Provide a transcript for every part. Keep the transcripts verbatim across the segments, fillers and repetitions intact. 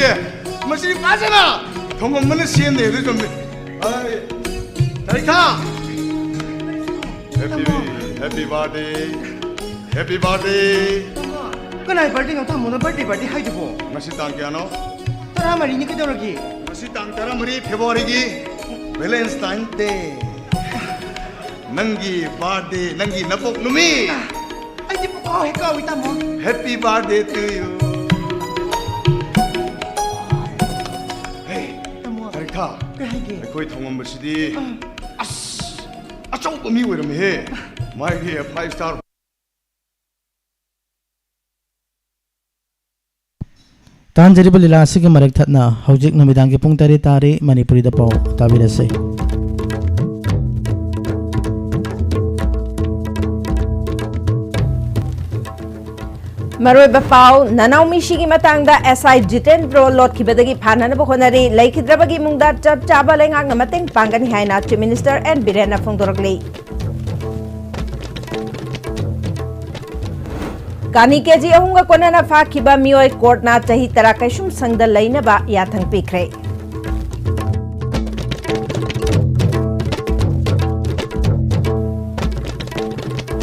ꯑꯦ, ꯃꯁꯤ ꯐꯖꯅ ꯊꯣꯡꯉꯝꯕꯅ ꯁꯦꯝꯅꯦ ꯑꯗꯨ ꯆꯨꯝꯃꯤ꯫ ꯑꯩ, ꯇꯥꯔꯤꯛ ꯊꯥ꯫ Happy, happy birthday. Happy birthday. ꯀꯅꯥꯏ ꯕꯥꯔꯗꯦꯅꯣ ꯇꯥꯃꯣꯅ ꯕꯥꯔꯗꯦ ꯕꯥꯔꯗꯦ ꯍꯥꯏꯗꯨꯕꯣ? ꯉꯁꯤ ꯇꯥꯡ ꯀꯌꯥꯅꯣ? ꯇꯔꯥꯃꯔꯤꯅꯤ, ꯀꯩꯗꯧꯔꯒꯦ? ꯉꯁꯤ ꯇꯥꯡ ꯇꯔꯥꯃꯔꯤ ꯐꯦꯕ꯭ꯔꯨꯋꯥꯔꯤꯒꯤ Valentine Day. ꯅꯪꯒꯤ ꯕꯥꯔꯗꯦ, ꯅꯪꯒꯤ ꯅꯄꯣꯛ ꯅꯨꯃꯤꯠ꯫ ꯑꯩꯗꯤ ꯄꯨꯀꯥꯎ ꯍꯦꯛ ꯀꯥꯎꯏ, ꯇꯥꯃꯣ꯫ Happy birthday to you. Hey, ꯇꯥꯃꯣ꯫ ꯇꯥꯔꯤꯛ ꯊꯥ꯫ ꯀꯩ ꯍꯥꯏꯒꯦ? ꯑꯩꯈꯣꯏ ꯊꯣꯡꯉꯝꯕꯁꯤꯗꯤ, ꯑꯥ꯫ ꯑꯁ, ꯑꯆꯧꯕ ꯃꯤ ꯑꯣꯏꯔꯝꯃꯤꯍꯦ꯫ ꯃꯥꯒꯤ five star꯫ ꯇꯥꯍꯟꯖꯔꯤꯕ ꯂꯤꯂꯥ ꯑꯁꯤꯒꯤ ꯃꯔꯛ ꯊꯠꯅ ꯍꯧꯖꯤꯛ ꯅꯨꯃꯤꯗꯥꯡꯒꯤ ꯄꯨꯡ ꯇꯔꯦꯠ ꯇꯥꯔꯦ, ꯃꯅꯤꯄꯨꯔꯤꯗ ꯄꯥꯎ ꯇꯥꯕꯤꯔꯁꯤ꯫ ꯃꯔꯨꯑꯣꯏꯕ ꯄꯥꯎ, ꯅꯅꯥꯎ ꯃꯤꯁꯤꯒꯤ ꯃꯇꯥꯡꯗ S I ꯖꯤꯇꯦꯟꯗ꯭ꯔꯣ ꯂꯣꯠꯈꯤꯕꯗꯒꯤ ꯐꯥꯅꯅꯕ ꯍꯣꯠꯅꯔꯤ, ꯂꯩꯈꯤꯗ꯭ꯔꯕꯒꯤ ꯏꯃꯨꯡꯗ ꯆꯞ ꯆꯥꯕ ꯂꯩꯉꯥꯛꯅ ꯃꯇꯦꯡ ꯄꯥꯡꯒꯅꯤ ꯍꯥꯏꯅ Chief Minister N ꯕꯤꯔꯦꯟꯅ ꯐꯣꯡꯗꯣꯔꯛꯂꯤ꯫ ꯀꯥꯅꯤ ꯀꯦꯖꯤ ꯑꯍꯨꯝꯒ ꯀꯣꯟꯅꯅ ꯐꯥꯈꯤꯕ ꯃꯤꯑꯣꯏ ꯀꯣꯔꯠꯅ ꯆꯍꯤ ꯇꯔꯥ ꯀꯩꯁꯨꯝꯁꯪꯗ ꯂꯩꯅꯕ ꯌꯥꯊꯪ ꯄꯤꯈ꯭ꯔꯦ꯫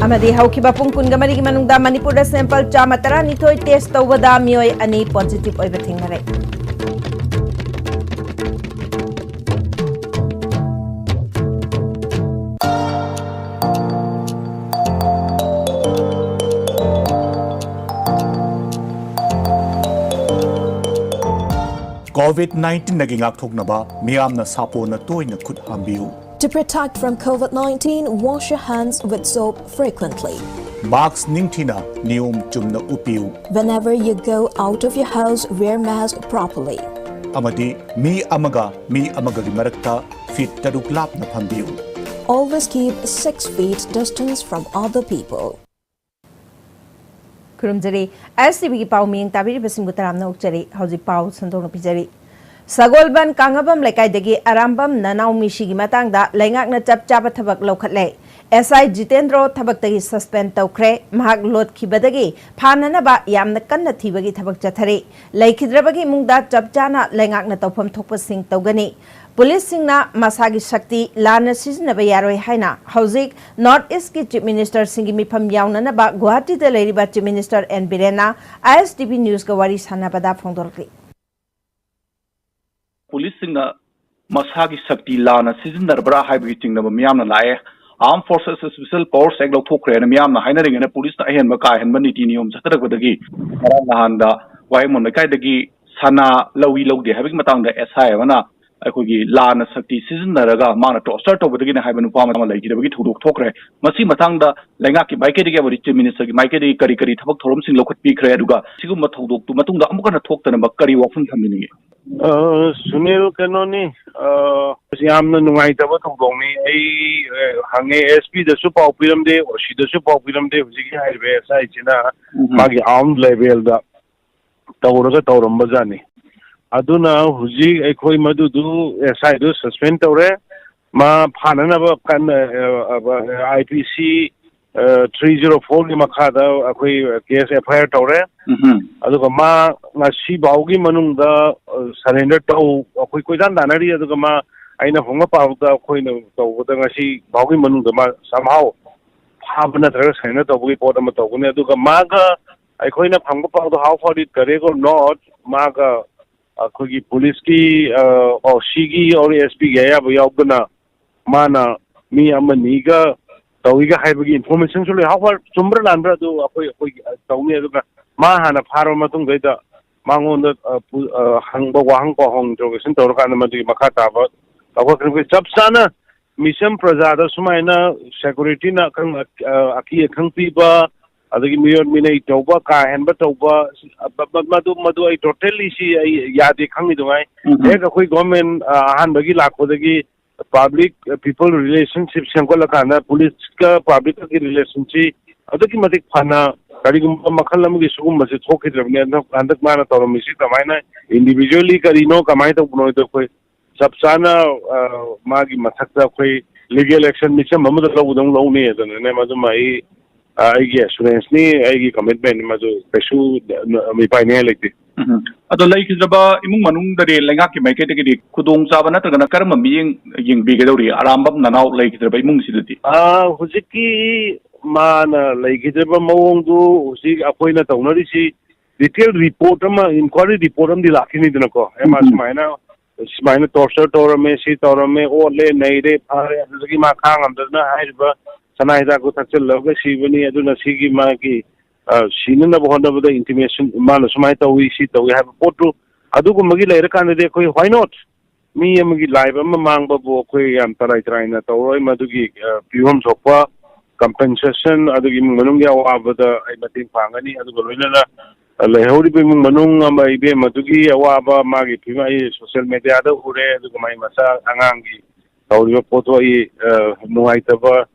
ꯑꯃꯗꯤ ꯍꯧꯈꯤꯕ ꯄꯨꯡ ꯀꯨꯟꯒ ꯃꯔꯤꯒꯤ ꯃꯅꯨꯡꯗ ꯃꯅꯤꯄꯨꯔꯗ sample ꯆꯥꯝꯃ ꯇꯔꯥꯅꯤꯊꯣꯏ test ꯇꯧꯕꯗ ꯃꯤꯑꯣꯏ ꯑꯅꯤ positive ꯑꯣꯏꯕ ꯊꯦꯡꯅꯔꯦ꯫ COVID nineteenꯗꯒꯤ ꯉꯥꯛꯊꯣꯛꯅꯕ ꯃꯤꯌꯥꯝꯅ ꯁꯥꯄꯣꯟꯅ ꯇꯣꯏꯅ ꯈꯨꯠ ꯍꯥꯝꯕꯤꯌꯨ꯫ To protect from COVID nineteen, wash your hands with soap frequently. Mask ꯅꯤꯡꯊꯤꯅ ꯅꯤꯌꯣꯝ ꯆꯨꯝꯅ ꯎꯞꯄꯤꯌꯨ꯫ Whenever you go out of your house, wear mask properly. ꯑꯃꯗꯤ ꯃꯤ ꯑꯃꯒ ꯃꯤ ꯑꯃꯒꯒꯤ ꯃꯔꯛꯇ feet ꯇꯔꯨꯛ ꯂꯥꯞꯅ ꯐꯝꯕꯤꯌꯨ꯫ Always keep six feet distance from other people. ꯈꯨꯔꯨꯝꯖꯔꯤ꯫ ꯑꯥꯏ ꯑꯦꯁ ꯇꯤ ꯚꯤꯒꯤ ꯄꯥꯎ ꯃꯤꯌꯦꯡ ꯇꯥꯕꯤꯔꯤꯕꯁꯤꯡꯕꯨ ꯇꯔꯥꯝꯅ ꯑꯣꯛꯆꯔꯤ꯫ ꯍꯧꯖꯤꯛ ꯄꯥꯎ ꯁꯟꯗꯣꯛꯅ ꯄꯤꯖꯔꯤ꯫ ꯁꯒꯣꯜꯕꯟ ꯀꯥꯉꯕꯝ ꯂꯩꯀꯥꯏꯗꯒꯤ ꯑꯔꯥꯝꯕꯝ ꯅꯅꯥꯎ ꯃꯤꯁꯤꯒꯤ ꯃꯇꯥꯡꯗ ꯂꯩꯉꯥꯛꯅ ꯆꯞ ꯆꯥꯕ ꯊꯕꯛ ꯂꯧꯈꯠꯂꯦ꯫ ꯑꯦꯁ ꯑꯥꯏ ꯖꯤꯇꯦꯟꯗ꯭ꯔꯣ ꯊꯕꯛꯇꯒꯤ ꯁꯁꯄꯦꯟ ꯇꯧꯈ꯭ꯔꯦ꯫ ꯃꯍꯥꯛ ꯂꯣꯠꯈꯤꯕꯗꯒꯤ ꯐꯥꯅꯅꯕ ꯌꯥꯝꯅ ꯀꯟꯅ ꯊꯤꯕꯒꯤ ꯊꯕꯛ ꯆꯠꯊꯔꯤ꯫ ꯂꯩꯈꯤꯗ꯭ꯔꯕꯒꯤ ꯏꯃꯨꯡꯗ ꯆꯞ ꯆꯥꯅ ꯂꯩꯉꯥꯛꯅ ꯇꯧꯐꯝ ꯊꯣꯛꯄꯁꯤꯡ ꯇꯧꯒꯅꯤ꯫ ꯄꯨꯂꯤꯁꯁꯤꯡꯅ ꯃꯁꯥꯒꯤ ꯁꯛꯇꯤ ꯂꯥꯟꯅ ꯁꯤꯖꯤꯟꯅꯕ ꯌꯥꯔꯣꯏ ꯍꯥꯏꯅ ꯍꯧꯖꯤꯛ ꯅꯣꯔꯠ ꯏꯁꯀꯤ ꯆꯤꯐ ꯃꯤꯅꯤꯁꯇꯔꯁꯤꯡꯒꯤ ꯃꯤꯐꯝ ꯌꯥꯎꯅꯅꯕ ꯒꯨꯋꯥꯍꯥꯇꯤꯗ ꯂꯩꯔꯤꯕ ꯆꯤꯐ ꯃꯤꯅꯤꯁꯇꯔ ꯑꯦꯟ ꯕꯤꯔꯦꯟꯅ ꯑꯥꯏ ꯑꯦꯁ ꯇꯤ ꯚꯤ ꯅ꯭ꯌꯨꯁꯀ ꯋꯥꯔꯤ ꯁꯥꯟꯅꯕꯗ ꯐꯣꯡꯗꯣꯔꯛꯂꯤ꯫ ꯄꯨꯂꯤꯁꯁꯤꯡꯅ ꯃꯁꯥꯒꯤ ꯁꯛꯇꯤ ꯂꯥꯟꯅ ꯁꯤꯖꯤꯟꯅꯔꯕ꯭ꯔꯥ ꯍꯥꯏꯕꯒꯤ ꯆꯤꯡꯅꯕ ꯃꯤꯌꯥꯝꯅ ꯂꯥꯛꯑꯦ꯫ Armed Forces Special Powers Act ꯂꯧꯊꯣꯛꯈ꯭ꯔꯦꯅ ꯃꯤꯌꯥꯝꯅ ꯍꯥꯏꯅꯔꯤꯉꯩꯗ ꯄꯨꯂꯤꯁꯅ ꯑꯍꯦꯟꯕ ꯀꯥ ꯍꯦꯟꯕ ꯅꯤꯇꯤ ꯅꯤꯌꯣꯝ ꯆꯠꯊꯔꯛꯄꯗꯒꯤ ꯉꯔꯥꯡ ꯅꯍꯥꯟꯗ ꯋꯥꯍꯦꯡꯕꯝ ꯂꯩꯀꯥꯏꯗꯒꯤ ꯁꯅꯥ ꯂꯧꯏ ꯂꯧꯗꯦ ꯍꯥꯏꯕꯒꯤ ꯃꯇꯥꯡꯗ ꯑꯦꯁ ꯑꯥꯏ ꯑꯃꯅ ꯑꯩꯈꯣꯏꯒꯤ ꯂꯥꯟꯅ ꯁꯛꯇꯤ ꯁꯤꯖꯤꯟꯅꯔꯒ ꯃꯥꯅ ꯇꯣꯔꯆꯔ ꯇꯧꯕꯗꯒꯤꯅꯦ ꯍꯥꯏꯕ ꯅꯨꯄꯥ ꯑꯃ ꯂꯩꯈꯤꯗꯕꯒꯤ ꯊꯧꯗꯣꯛ ꯊꯣꯛꯈ꯭ꯔꯦ꯫ ꯃꯁꯤ ꯃꯇꯥꯡꯗ ꯂꯩꯉꯥꯛꯀꯤ ꯃꯥꯏꯀꯩꯗꯒꯤ ꯑꯃꯗꯤ ꯆꯤꯐ ꯃꯤꯅꯤꯁꯇꯔꯒꯤ ꯃꯥꯏꯀꯩꯗꯒꯤ ꯀꯔꯤ ꯀꯔꯤ ꯊꯕꯛ ꯊꯧꯔꯝꯁꯤꯡ ꯂꯧꯈꯠꯄꯤꯈ꯭ꯔꯦ, ꯑꯗꯨꯒ ꯁꯤꯒꯨꯝꯕ ꯊꯧꯗꯣꯛꯇꯨ ꯃꯇꯨꯡꯗ ꯑꯃꯨꯛ ꯍꯟꯅ ꯊꯣꯛꯇꯅꯕ ꯀꯔꯤ ꯋꯥꯐꯝ ꯊꯝꯕꯤꯅꯤꯡꯉꯤ? ꯑ, ꯁꯨꯅꯤꯜ, ꯀꯩꯅꯣꯅꯤ, ꯑ, ꯌꯥꯝꯅ ꯅꯨꯡꯉꯥꯏꯇꯕ ꯊꯧꯗꯣꯛꯅꯤ꯫ ꯑꯩ, ꯑ, ꯍꯪꯉꯦ, ꯑꯦꯁ ꯄꯤꯗꯁꯨ ꯄꯥꯎ ꯄꯤꯔꯝꯗꯦ, ꯑꯣ ꯁꯤꯗꯁꯨ ꯄꯥꯎ ꯄꯤꯔꯝꯗꯦ꯫ ꯍꯧꯖꯤꯛꯀꯤ ꯍꯥꯏꯔꯤꯕ ꯑꯦꯁ ꯑꯥꯏꯁꯤꯅ ꯎꯝ꯫ ꯃꯥꯒꯤ ꯑꯥꯔꯝ ꯂꯦꯚꯦꯜꯗ ꯇꯧꯔꯒ ꯇꯧꯔꯝꯕꯖꯥꯠꯅꯤ꯫ ꯑꯗꯨꯅ ꯍꯧꯖꯤꯛ ꯑꯩꯈꯣꯏ ꯃꯗꯨꯗꯨ ꯑꯦꯁ ꯑꯥꯏꯗꯨ ꯁꯁꯄꯦꯟ ꯇꯧꯔꯦ꯫ ꯃꯥ ꯐꯥꯅꯅꯕ ꯀꯟꯅ, ꯑ, ꯑ, ꯑꯥꯏ ꯄꯤ ꯁꯤ, ꯑ, ꯊ꯭ꯔꯤ ꯖꯤꯔꯣ ꯐꯣꯔꯒꯤ ꯃꯈꯥꯗ ꯑꯩꯈꯣꯏ ꯀꯦꯁ ꯑꯦꯐ ꯑꯥꯏ ꯑꯥꯔ ꯇꯧꯔꯦ꯫ ꯎꯝ꯫ ꯑꯗꯨꯒ ꯃꯥ ꯉꯁꯤ ꯐꯥꯎꯒꯤ ꯃꯅꯨꯡꯗ, ꯑ, ꯁꯔꯦꯟꯗꯔ ꯇꯧ, ꯑꯩꯈꯣꯏ ꯀꯣꯏꯇꯥꯟ ꯇꯥꯟꯅꯔꯤ꯫ ꯑꯗꯨꯒ ꯃꯥ, ꯑꯩꯅ ꯐꯪꯕ ꯄꯥꯎꯗ, ꯑꯩꯈꯣꯏꯅ ꯇꯧꯕꯗ ꯉꯁꯤ ꯐꯥꯎꯒꯤ ꯃꯅꯨꯡꯗ ꯃꯥ somehow ꯐꯥꯕ ꯅꯠꯇ꯭ꯔꯒ ꯁꯔꯦꯟꯗꯔ ꯇꯧꯕꯒꯤ ꯄꯣꯠ ꯑꯃ ꯇꯧꯒꯅꯤ꯫ ꯑꯗꯨꯒ ꯃꯥꯒ ꯑꯩꯈꯣꯏꯅ ꯐꯪꯕ ꯄꯥꯎꯗ, how far it correct or not, ꯃꯥꯒ ꯑꯩꯈꯣꯏꯒꯤ ꯄꯨꯂꯤꯁꯀꯤ, ꯑ, ꯑꯣ, ꯁꯤꯒꯤ ꯑꯣꯔ ꯑꯦꯁ ꯄꯤꯒꯤ ꯑꯌꯥꯕ ꯌꯥꯎꯗꯅ ꯃꯥꯅ ꯃꯤ ꯑꯃꯅꯤꯒ ꯇꯧꯏꯒ ꯍꯥꯏꯕꯒꯤ ꯏꯟꯐꯣꯔꯃꯦꯁꯟꯁꯨ ꯂꯩ꯫ ꯍꯥꯎ ꯍꯥꯎ ꯆꯨꯝꯕ꯭ꯔꯥ ꯂꯥꯟꯕ꯭ꯔꯥ ꯑꯗꯨ ꯑꯩꯈꯣꯏ, ꯑꯩꯈꯣꯏ, ꯑ, ꯇꯧꯅꯤ꯫ ꯑꯗꯨꯒ ꯃꯥ ꯍꯥꯟꯅ ꯐꯥꯔꯕ ꯃꯇꯨꯡꯗꯩꯗ ꯃꯉꯣꯟꯗ, ꯑ, ꯄꯨ-, ꯑ, ꯍꯪꯕ ꯋꯥꯍꯪ ꯄꯥꯎꯍꯪ ꯏꯟꯇ꯭ꯔꯣꯒꯦꯁꯟ ꯇꯧꯔꯀꯥꯟꯗ ꯃꯗꯨꯒꯤ ꯃꯈꯥ ꯇꯥꯕ ꯂꯧꯈꯠꯀꯅꯤ꯫ ꯑꯩꯈꯣꯏ ꯆꯞ ꯆꯥꯅ ꯃꯤꯆꯝ ꯄ꯭ꯔꯖꯥꯗ ꯁꯨꯃꯥꯏꯅ ꯁꯦꯀ꯭ꯌꯨꯔꯤꯇꯤꯅ ꯑꯀꯪ-, ꯑ, ꯑꯀꯤ ꯑꯈꯪ ꯄꯤꯕ, ꯑꯗꯒꯤ ꯃꯤꯑꯣꯠ ꯃꯤꯅꯩ ꯇꯧꯕ, ꯀꯥ ꯍꯦꯟꯕ ꯇꯧꯕ, ꯃ-, ꯃ-, ꯃꯗꯨ, ꯃꯗꯨ ꯑꯩ ꯇꯣꯇꯦꯜꯂꯤ ꯁꯤ ꯑꯩ ꯌꯥꯗꯦ ꯈꯪꯉꯤꯗꯨꯉꯥꯏ꯫ ꯎꯝ꯫ ꯍꯦꯛ ꯑꯩꯈꯣꯏ ꯒꯣꯔꯃꯦꯟ, ꯑ, ꯑꯍꯥꯟꯕꯒꯤ ꯂꯥꯛꯄꯗꯒꯤ ꯄꯕ꯭ꯂꯤꯛ, ꯑ, ꯄꯤꯄꯜ ꯔꯤꯂꯦꯁꯟꯁꯤꯞ ꯁꯦꯝꯒꯠꯂꯀꯥꯟꯗ ꯄꯨꯂꯤꯁꯀ ꯄꯕ꯭ꯂꯤꯛꯀꯒꯤ ꯔꯤꯂꯦꯁꯟꯁꯤ ꯑꯗꯨꯛꯀꯤ ꯃꯇꯤꯛ ꯐꯅ, ꯀꯔꯤꯒꯨꯝꯕ ꯃꯈꯜ ꯑꯃꯒꯤ ꯁꯤꯒꯨꯝꯕꯁꯦ ꯊꯣꯛꯈꯤꯗ꯭ꯔꯕꯅꯤ꯫ ꯑꯗꯣ ꯍꯟꯗꯛ ꯃꯥꯅ ꯇꯧꯔꯝꯃꯤꯁꯤ ꯀꯃꯥꯏꯅ, ꯏꯟꯗꯤꯕꯤꯖꯨꯋꯦꯜꯂꯤ ꯀꯔꯤꯅꯣ, ꯀꯃꯥꯏꯅ ꯇꯧꯕꯅꯣ ꯍꯥꯏꯗꯣ ꯑꯩꯈꯣꯏ ꯆꯞ ꯆꯥꯅ, ꯑ, ꯃꯥꯒꯤ ꯃꯊꯛꯇ ꯑꯩꯈꯣꯏ ꯂꯤꯒꯦꯜ ꯑꯦꯛꯁꯟ ꯃꯤꯆꯝ ꯑꯃꯗ ꯂꯧꯕꯗꯧ ꯂꯧꯅꯤ ꯑꯗꯨꯅꯅꯦ꯫ ꯃꯗꯨꯃ ꯑꯩ ꯑ, ꯑꯩꯒꯤ ꯑꯦꯁꯨꯔꯦꯟꯁꯅꯤ, ꯑꯩꯒꯤ ꯀꯃꯤꯠꯃꯦꯟꯅꯤ꯫ ꯃꯗꯨ ꯀꯩꯁꯨ ꯃꯤꯄꯥꯏꯅꯤꯡꯉꯥꯏ ꯂꯩꯇꯦ꯫ ꯎꯝ꯫ ꯑꯗꯣ ꯂꯩꯈꯤꯗ꯭ꯔꯕ ꯏꯃꯨꯡ ꯃꯅꯨꯡꯗꯗꯤ ꯂꯩꯉꯥꯛꯀꯤ ꯃꯥꯏꯀꯩꯗꯒꯤꯗꯤ ꯈꯨꯗꯣꯡꯆꯥꯕ ꯅꯠꯇ꯭ꯔꯒꯅ ꯀꯔꯝꯕ ꯃꯤꯠꯌꯦꯡ ꯌꯦꯡꯕꯤꯒꯗꯧꯔꯤ ꯑꯔꯥꯝꯕꯝ ꯅꯅꯥꯎ ꯂꯩꯈꯤꯗ꯭ꯔꯕ ꯏꯃꯨꯡꯁꯤꯗꯗꯤ? ꯑ, ꯍꯧꯖꯤꯛꯀꯤ ꯃꯥꯅ ꯂꯩꯈꯤꯗ꯭ꯔꯕ ꯃꯑꯣꯡꯗꯨ ꯍꯧꯖꯤꯛ ꯑꯩꯈꯣꯏꯅ ꯇꯧꯅꯔꯤꯁꯤ ꯗꯤꯇꯦꯜ ꯔꯤꯄꯣꯔꯠ ꯑꯃ, ꯏꯟꯀ꯭ꯋꯥꯏꯔꯤ ꯔꯤꯄꯣꯔꯠ ꯑꯃꯗꯤ ꯂꯥꯛꯈꯤꯅꯤꯗꯅꯀꯣ꯫ ꯑꯦ, ꯃꯥ ꯎꯝ꯫ ꯁꯨꯃꯥꯏꯅ, ꯁꯨꯃꯥꯏꯅ ꯇꯣꯔꯆꯔ ꯇꯧꯔꯝꯃꯦ, ꯁꯤ ꯇꯧꯔꯝꯃꯦ, ꯑꯣꯠꯂꯦ, ꯅꯩꯔꯦ, ꯐꯥꯔꯦ, ꯑꯗꯨꯗꯒꯤ ꯃꯥ ꯈꯥꯡꯉꯝꯗꯗꯅ ꯍꯥꯏꯔꯤꯕ ꯁꯅꯥ ꯍꯤꯗꯥꯛꯇꯨ ꯊꯛꯆꯤꯜꯂꯒ ꯁꯤꯕꯅꯤ, ꯑꯗꯨꯅ ꯁꯤꯒꯤ ꯃꯥꯒꯤ, ꯑ, ꯁꯤꯅꯅꯕ ꯍꯣꯠꯅꯕꯗ ꯏꯟꯇꯤꯃꯦꯁꯟ, ꯃꯥꯅ ꯁꯨꯃꯥꯏꯅ ꯇꯧꯏ, ꯁꯤ ꯇꯧꯏ ꯍꯥꯏꯕ ꯄꯣꯠꯇꯨ ꯑꯗꯨꯒꯨꯝꯕꯒꯤ ꯂꯩꯔꯀꯥꯟꯗꯗꯤ ꯑꯩꯈꯣꯏ why not? ꯃꯤ ꯑꯃꯒꯤ ꯂꯥꯏꯐ ꯑꯃ ꯃꯥꯡꯕꯕꯨ ꯑꯩꯈꯣꯏ ꯌꯥꯝ ꯇꯔꯥꯏ ꯇꯔꯥꯏꯅ ꯇꯧꯔꯣꯏ꯫ ꯃꯗꯨꯒꯤ, ꯑ, ꯄꯤꯐꯝ ꯊꯣꯛꯄ ꯀꯝꯄꯦꯟꯁꯦꯁꯟ, ꯑꯗꯨꯒꯤ ꯏꯃꯨꯡ ꯃꯅꯨꯡꯒꯤ ꯑꯋꯥꯕꯗ ꯑꯩ ꯃꯇꯦꯡ ꯄꯥꯡꯒꯅꯤ꯫ ꯑꯗꯨꯒ ꯂꯣꯏꯅꯅ, ꯑ, ꯂꯩꯍꯧꯔꯤꯕ ꯏꯃꯨꯡ ꯃꯅꯨꯡ ꯑꯃ, ꯏꯕꯦꯝ ꯑꯗꯨꯒꯤ ꯑꯋꯥꯕ, ꯃꯥꯒꯤ ꯐꯤꯕꯝ ꯑꯩ ꯁꯣꯁꯤꯌꯦꯜ ꯃꯦꯗꯤꯌꯥꯗ ꯎꯔꯦ꯫ ꯑꯗꯨꯒ ꯃꯥꯒꯤ ꯃꯆꯥ ꯑꯉꯥꯡꯒꯤ ꯇꯧꯔꯤꯕ ꯄꯣꯠꯇꯣ ꯑꯩ, ꯑ, ꯅꯨꯡꯉꯥꯏꯇꯕ,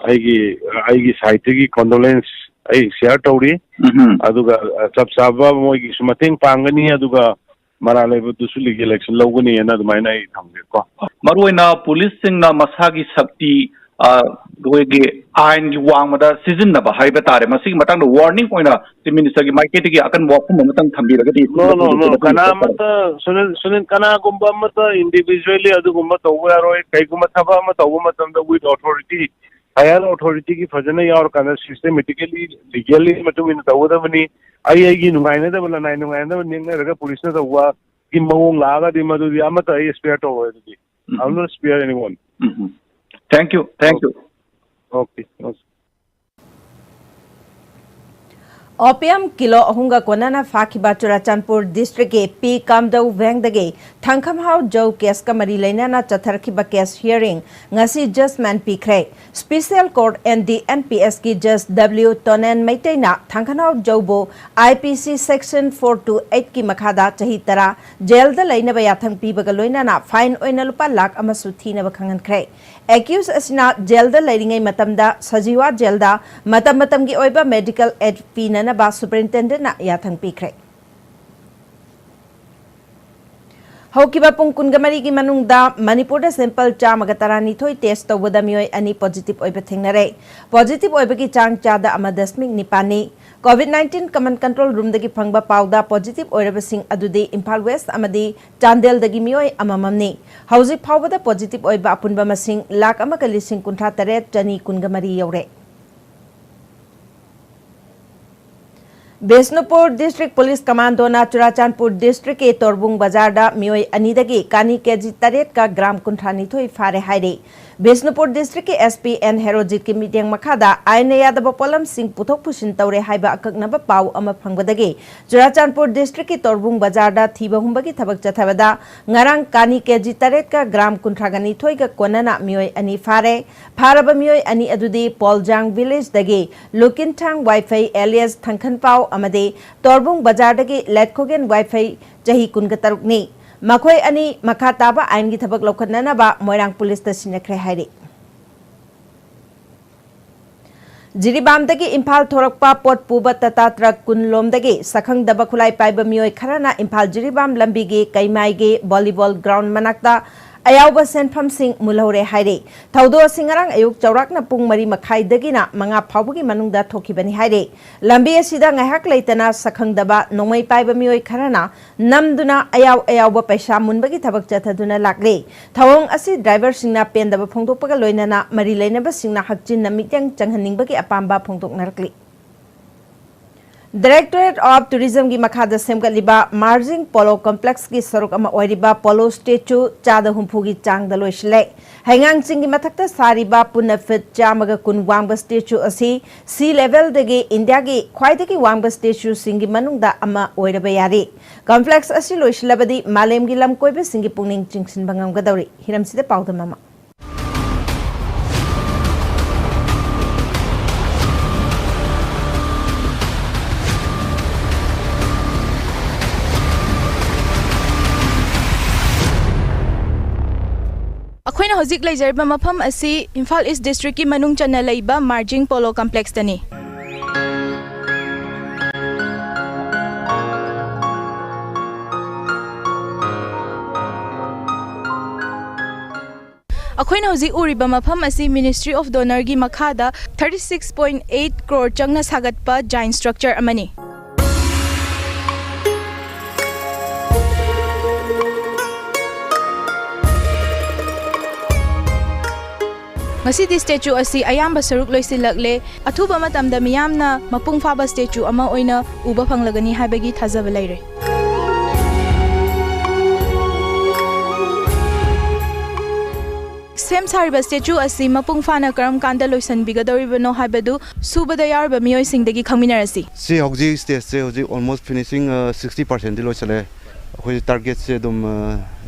ꯑꯩꯒꯤ, ꯑꯩꯒꯤ ꯁꯥꯏꯠꯇꯒꯤ ꯀꯣꯟꯗꯣꯂꯦꯟꯁ ꯑꯩ ꯁꯤꯌꯥꯔ ꯇꯧꯔꯤ꯫ ꯎꯝ꯫ ꯑꯗꯨꯒ, ꯑ, ꯆꯞ ꯆꯥꯕ ꯃꯣꯏꯒꯤꯁꯨ ꯃꯇꯦꯡ ꯄꯥꯡꯒꯅꯤ꯫ ꯑꯗꯨꯒ ꯃꯔꯥꯜ ꯂꯩꯕꯗꯨꯁꯨ ꯂꯤꯒꯦꯜ ꯑꯦꯛꯁꯟ ꯂꯧꯒꯅꯤꯅ ꯑꯗꯨꯃꯥꯏꯅ ꯑꯩ ꯊꯝꯒꯦꯀꯣ꯫ ꯃꯔꯨꯑꯣꯏꯅ ꯄꯨꯂꯤꯁꯁꯤꯡꯅ ꯃꯁꯥꯒꯤ ꯁꯛꯇꯤ, ꯑ, ꯑꯩꯈꯣꯏꯒꯤ ꯑꯥꯏꯟꯒꯤ ꯋꯥꯡꯃꯗ ꯁꯤꯖꯤꯟꯅꯕ ꯍꯥꯏꯕ ꯇꯥꯔꯦ, ꯃꯁꯤꯒꯤ ꯃꯇꯥꯡꯗ ꯋꯥꯔꯅꯤꯡ ꯑꯣꯏꯅ ꯆꯤꯐ ꯃꯤꯅꯤꯁꯇꯔꯒꯤ ꯃꯥꯏꯀꯩꯗꯒꯤ ꯑꯀꯟꯕ ꯋꯥꯐꯝ ꯑꯃꯇꯪ ꯊꯝꯕꯤꯔꯒꯗꯤ? No, no, no. ꯀꯅꯥ ꯑꯃꯠꯇ, ꯁꯨꯅꯤꯜ, ꯁꯨꯅꯤꯜ, ꯀꯅꯥꯒꯨꯝꯕ ꯑꯃꯠꯇ ꯏꯟꯗꯤꯚꯤꯖꯨꯋꯦꯂꯤ ꯑꯗꯨꯒꯨꯝꯕ ꯇꯧꯕ ꯌꯥꯔꯣꯏ꯫ ꯀꯩꯒꯨꯝꯕ ꯊꯕꯛ ꯑꯃ ꯇꯧꯕ ꯃꯇꯝꯗ with authority, higher authority ꯒꯤ ꯐꯖꯅ ꯌꯥꯎꯔꯀꯥꯟꯗ systematically, legally ꯃꯇꯨꯡ ꯏꯟꯅ ꯇꯧꯒꯗꯕꯅꯤ꯫ ꯑꯩ ꯑꯩꯒꯤ ꯅꯨꯡꯉꯥꯏꯅꯗꯕ, ꯂꯅꯥꯏ ꯅꯨꯡꯉꯥꯏꯅꯗꯕ ꯅꯦꯛꯅꯔꯒ ꯄꯨꯂꯤꯁꯅ ꯇꯧꯕꯒꯤ ꯃꯑꯣꯡ ꯂꯥꯛꯑꯒꯗꯤ ꯃꯗꯨꯗꯤ ꯑꯃꯠꯇ ꯑꯩ ꯏꯁꯄꯤꯌꯔ ꯇꯧꯔꯣꯏ꯫ ꯑꯗꯨꯗꯤ I will not spare anyone. Um. Thank you, thank you. Okay, okay. Opium kilo ꯑꯍꯨꯝꯒ ꯀꯣꯟꯅꯅ ꯐꯥꯈꯤꯕ ꯆꯨꯔꯥꯆꯥꯟꯄꯨꯔ ꯗꯤꯁꯇ꯭ꯔꯤꯛꯀꯤ ꯄꯤ ꯀꯥꯝꯗꯧ ꯚꯦꯡꯗꯒꯤ ꯊꯥꯡꯈꯝꯍꯥꯎ ꯖꯧ ꯀꯦꯁꯀ ꯃꯔꯤ ꯂꯩꯅꯅ ꯆꯠꯊꯔꯛꯈꯤꯕ ꯀꯦꯁ ꯍꯤꯌꯥꯔꯤꯡ ꯉꯁꯤ ꯖꯖꯃꯦꯟ ꯄꯤꯈ꯭ꯔꯦ꯫ Special court N D P ꯄꯤ ꯑꯦꯁꯀꯤ ꯖꯖ ꯗꯕ꯭ꯂꯤꯎ ꯇꯣꯅꯦꯟ ꯃꯩꯇꯩꯅ ꯊꯥꯡꯈꯝꯍꯥꯎ ꯖꯧꯕꯨ I P C section four two ꯑꯩꯠꯀꯤ ꯃꯈꯥꯗ ꯆꯍꯤ ꯇꯔꯥ ꯖꯦꯜꯗ ꯂꯩꯅꯕ ꯌꯥꯊꯪ ꯄꯤꯕꯒ ꯂꯣꯏꯅꯅ ꯐꯥꯏꯟ ꯑꯣꯏꯅ ꯂꯨꯄꯥ ꯂꯥꯈ ꯑꯃꯁꯨ ꯊꯤꯅꯕ ꯈꯪꯍꯟꯈ꯭ꯔꯦ꯫ ꯑꯦꯀ꯭ꯌꯨꯁ ꯑꯁꯤꯅ ꯖꯦꯜꯗ ꯂꯩꯔꯤꯉꯩ ꯃꯇꯝꯗ ꯁꯖꯤꯋꯥ ꯖꯦꯜꯗ ꯃꯇꯝ ꯃꯇꯝꯒꯤ ꯑꯣꯏꯕ ꯃꯦꯗꯤꯀꯦꯜ ꯑꯦꯗ ꯄꯤꯅꯅꯕ ꯁꯨꯄꯔꯤꯟꯇꯦꯟꯗꯦꯟꯠꯅ ꯌꯥꯊꯪ ꯄꯤꯈ꯭ꯔꯦ꯫ ꯍꯧꯈꯤꯕ ꯄꯨꯡ ꯀꯨꯟꯒ ꯃꯔꯤꯒꯤ ꯃꯅꯨꯡꯗ ꯃꯅꯤꯄꯨꯔꯗ sample ꯆꯥꯝꯃꯒ ꯇꯔꯥꯅꯤꯊꯣꯏ test ꯇꯧꯕꯗ ꯃꯤꯑꯣꯏ ꯑꯅꯤ positive ꯑꯣꯏꯕ ꯊꯦꯡꯅꯔꯦ꯫ Positive ꯑꯣꯏꯕꯒꯤ ꯆꯥꯡ ꯆꯥꯗ ꯑꯃ ꯗꯁꯃꯤꯛ ꯅꯤꯄꯥꯟꯅꯤ꯫ COVID nineteen command control roomꯗꯒꯤ ꯐꯪꯕ ꯄꯥꯎꯗ positive ꯑꯣꯏꯔꯕꯁꯤꯡ ꯑꯗꯨꯗꯤ ꯏꯝꯐꯥꯜ West ꯑꯃꯗꯤ ꯆꯥꯟꯗꯦꯜꯗꯒꯤ ꯃꯤꯑꯣꯏ ꯑꯃꯃꯝꯅꯤ꯫ ꯍꯧꯖꯤꯛ ꯐꯥꯎꯕꯗ positive ꯑꯣꯏꯕ ꯑꯄꯨꯟꯕ ꯃꯁꯤꯡ ꯂꯥꯈ ꯑꯃꯒ ꯂꯤꯁꯤꯡ ꯀꯨꯟꯊ꯭ꯔꯥ ꯇꯔꯦꯠ ꯆꯅꯤ ꯀꯨꯟꯒ ꯃꯔꯤ ꯌꯧꯔꯦ꯫ ꯕꯤꯁꯅꯨꯄꯨꯔ District Police Commandoꯅ ꯆꯨꯔꯥꯆꯥꯟꯄꯨꯔ districtꯀꯤ ꯇꯣꯔꯕꯨꯡ ꯕꯖꯥꯔꯗ ꯃꯤꯑꯣꯏ ꯑꯅꯤꯗꯒꯤ ꯀꯥꯅꯤ ꯀꯦꯖꯤ ꯇꯔꯦꯠꯀ ꯒ꯭ꯔꯥꯝ ꯀꯨꯟꯊ꯭ꯔꯥ ꯅꯤꯊꯣꯏ ꯐꯥꯔꯦ ꯍꯥꯏꯔꯤ꯫ ꯕꯤꯁꯅꯨꯄꯨꯔ districtꯀꯤ SP ꯑꯦꯟ ꯍꯦꯔꯣꯖꯤꯠꯀꯤ ꯃꯤꯠꯌꯦꯡ ꯃꯈꯥꯗ ꯑꯥꯏꯟꯅ ꯌꯥꯗꯕ ꯄꯣꯠꯂꯝꯁꯤꯡ ꯄꯨꯊꯣꯛ ꯄꯨꯁꯤꯟ ꯇꯧꯔꯦ ꯍꯥꯏꯕ ꯑꯀꯛꯅꯕ ꯄꯥꯎ ꯑꯃ ꯐꯪꯕꯗꯒꯤ ꯆꯨꯔꯥꯆꯥꯟꯄꯨꯔ districtꯀꯤ ꯇꯣꯔꯕꯨꯡ ꯕꯖꯥꯔꯗ ꯊꯤꯕ ꯍꯨꯝꯕꯒꯤ ꯊꯕꯛ ꯆꯠꯊꯕꯗ ꯉꯔꯥꯡ ꯀꯥꯅꯤ ꯀꯦꯖꯤ ꯇꯔꯦꯠꯀ ꯒ꯭ꯔꯥꯝ ꯀꯨꯟꯊ꯭ꯔꯥꯒ ꯅꯤꯊꯣꯏꯒ ꯀꯣꯟꯅꯅ ꯃꯤꯑꯣꯏ ꯑꯅꯤ ꯐꯥꯔꯦ꯫ ꯐꯥꯔꯕ ꯃꯤꯑꯣꯏ ꯑꯅꯤ ꯑꯗꯨꯗꯤ ꯄꯣꯜꯖꯥꯡ villageꯗꯒꯤ ꯂꯨꯀꯤꯟꯊꯥꯡ ꯋꯥꯏꯐꯩ alias ꯊꯪꯈꯟꯄꯥꯎ ꯑꯃꯗꯤ ꯇꯣꯔꯕꯨꯡ ꯕꯖꯥꯔꯗꯒꯤ ꯂꯦꯠꯈꯣꯒꯦꯟ ꯋꯥꯏꯐꯩ ꯆꯍꯤ ꯀꯨꯟꯒ ꯇꯔꯨꯛꯅꯤ꯫ ꯃꯈꯣꯏ ꯑꯅꯤ ꯃꯈꯥ ꯇꯥꯕ ꯑꯥꯏꯟꯒꯤ ꯊꯕꯛ ꯂꯧꯈꯠꯅꯅꯕ ꯃꯣꯏꯔꯥꯡ ꯄꯨꯂꯤꯁꯇ ꯁꯤꯟꯅꯈ꯭ꯔꯦ ꯍꯥꯏꯔꯤ꯫ ꯖꯤꯔꯤꯕꯥꯝꯗꯒꯤ ꯏꯝꯐꯥꯜ ꯊꯣꯔꯛꯄ ꯄꯣꯠ ꯄꯨꯕ ꯇꯥꯇꯥ ꯇ꯭ꯔꯛ ꯀꯨꯟ ꯂꯣꯝꯗꯒꯤ ꯁꯛꯈꯪꯗꯕ ꯈꯨꯠꯂꯥꯏ ꯄꯥꯏꯕ ꯃꯤꯑꯣꯏ ꯈꯔꯅ ꯏꯝꯐꯥꯜ ꯖꯤꯔꯤꯕꯥꯝ ꯂꯝꯕꯤꯒꯤ ꯀꯩꯃꯥꯏꯒꯤ volleyball ground ꯃꯅꯥꯛꯇ ꯑꯌꯥꯎꯕ ꯁꯦꯟꯐꯝꯁꯤꯡ ꯃꯨꯜꯍꯧꯔꯦ ꯍꯥꯏꯔꯤ꯫ ꯊꯧꯗꯣꯛ ꯑꯁꯤ ꯉꯔꯥꯡ ꯑꯌꯨꯛ ꯆꯥꯎꯔꯥꯛꯅ ꯄꯨꯡ ꯃꯔꯤ ꯃꯈꯥꯏꯗꯒꯤꯅ ꯃꯉꯥ ꯐꯥꯎꯕꯒꯤ ꯃꯅꯨꯡꯗ ꯊꯣꯛꯈꯤꯕꯅꯤ ꯍꯥꯏꯔꯤ꯫ ꯂꯝꯕꯤ ꯑꯁꯤꯗ ꯉꯥꯏꯍꯥꯛ ꯂꯩꯇꯅ ꯁꯛꯈꯪꯗꯕ ꯅꯣꯡꯃꯩ ꯄꯥꯏꯕ ꯃꯤꯑꯣꯏ ꯈꯔꯅ ꯅꯝꯗꯨꯅ ꯑꯌꯥꯎ ꯑꯌꯥꯎꯕ ꯄꯩꯁꯥ ꯃꯨꯟꯕꯒꯤ ꯊꯕꯛ ꯆꯠꯊꯗꯨꯅ ꯂꯥꯛꯂꯤ꯫ ꯊꯧꯑꯣꯡ ꯑꯁꯤ driverꯁꯤꯡꯅ ꯄꯦꯟꯗꯕ ꯐꯣꯡꯗꯣꯛꯄꯒ ꯂꯣꯏꯅꯅ ꯃꯔꯤ ꯂꯩꯅꯕꯁꯤꯡꯅ ꯍꯛꯆꯤꯟꯅ ꯃꯤꯠꯌꯦꯡ ꯆꯪꯍꯟꯅꯤꯡꯕꯒꯤ ꯑꯄꯥꯝꯕ ꯐꯣꯡꯗꯣꯛꯅꯔꯛꯂꯤ꯫ Directorate of Tourismꯒꯤ ꯃꯈꯥꯗ ꯁꯦꯝꯒꯠꯂꯤꯕ ꯃꯥꯔꯖꯤꯡ Polo Complexꯀꯤ ꯁꯔꯨꯛ ꯑꯃ ꯑꯣꯏꯔꯤꯕ Polo Statue ꯆꯥꯗ ꯍꯨꯝꯐꯨꯒꯤ ꯆꯥꯡꯗ ꯂꯣꯏꯁꯤꯜꯂꯦ꯫ ꯍꯩꯉꯥꯡ ꯆꯤꯡꯒꯤ ꯃꯊꯛꯇ ꯁꯥꯔꯤꯕ ꯄꯨꯟꯅ feet ꯆꯥꯝꯃꯒ ꯀꯨꯟ ꯋꯥꯡꯕ statue ꯑꯁꯤ sea levelꯗꯒꯤ ꯏꯟꯗꯤꯌꯥꯒꯤ ꯈ꯭ꯋꯥꯏꯗꯒꯤ ꯋꯥꯡꯕ statueꯁꯤꯡꯒꯤ ꯃꯅꯨꯡꯗ ꯑꯃ ꯑꯣꯏꯔꯕ ꯌꯥꯔꯤ꯫ Complex ꯑꯁꯤ ꯂꯣꯏꯁꯤꯜꯂꯕꯗꯤ ꯃꯥꯂꯦꯝꯒꯤ ꯂꯝꯀꯣꯏꯕꯁꯤꯡꯒꯤ ꯄꯨꯛꯅꯤꯡ ꯆꯤꯡꯁꯤꯟꯕ ꯉꯝꯒꯗꯧꯔꯤ꯫ ꯍꯤꯔꯝꯁꯤꯗ ꯄꯥꯎꯗꯝ ꯑꯃ꯫ ꯑꯩꯈꯣꯏꯅ ꯍꯧꯖꯤꯛ ꯂꯩꯖꯔꯤꯕ ꯃꯐꯝ ꯑꯁꯤ ꯏꯝꯐꯥꯜ East Districtꯀꯤ ꯃꯅꯨꯡ ꯆꯟꯅ ꯂꯩꯕ ꯃꯥꯔꯖꯤꯡ Polo Complexꯇꯅꯤ꯫ ꯑꯩꯈꯣꯏꯅ ꯍꯧꯖꯤꯛ ꯎꯔꯤꯕ ꯃꯐꯝ ꯑꯁꯤ Ministry of Donorꯒꯤ ꯃꯈꯥꯗ thirty six point eight crore ꯆꯪꯅ ꯁꯥꯒꯠꯄ giant structure ꯑꯃꯅꯤ꯫ ꯉꯁꯤꯗꯤ statue ꯑꯁꯤ ꯑꯌꯥꯝꯕ ꯁꯔꯨꯛ ꯂꯣꯏꯁꯤꯜꯂꯛꯂꯦ꯫ ꯑꯊꯨꯕ ꯃꯇꯝꯗ ꯃꯤꯌꯥꯝꯅ ꯃꯄꯨꯡ ꯐꯥꯕ statue ꯑꯃ ꯑꯣꯏꯅ ꯎꯕ ꯐꯪꯂꯒꯅꯤ ꯍꯥꯏꯕꯒꯤ ꯊꯥꯖꯕ ꯂꯩꯔꯦ꯫ ꯁꯦꯝ ꯁꯥꯔꯤꯕ statue ꯑꯁꯤ ꯃꯄꯨꯡ ꯐꯥꯅ ꯀꯔꯝ ꯀꯥꯟꯗ ꯂꯣꯏꯁꯤꯟꯕꯤꯒꯗꯧꯔꯤꯕꯅꯣ ꯍꯥꯏꯕꯗꯨ ꯁꯨꯕꯗ ꯌꯥꯎꯔꯤꯕ ꯃꯤꯑꯣꯏꯁꯤꯡꯗꯒꯤ ꯈꯪꯃꯤꯟꯅꯔꯁꯤ꯫ ꯁꯤ ꯍꯧꯖꯤꯛ stageꯁꯦ ꯍꯧꯖꯤꯛ almost finishing, ꯑ, sixty percentꯗꯤ ꯂꯣꯏꯁꯤꯜꯂꯦ꯫ ꯑꯩꯈꯣꯏ targetꯁꯦ ꯑꯗꯨꯝ, ꯑ,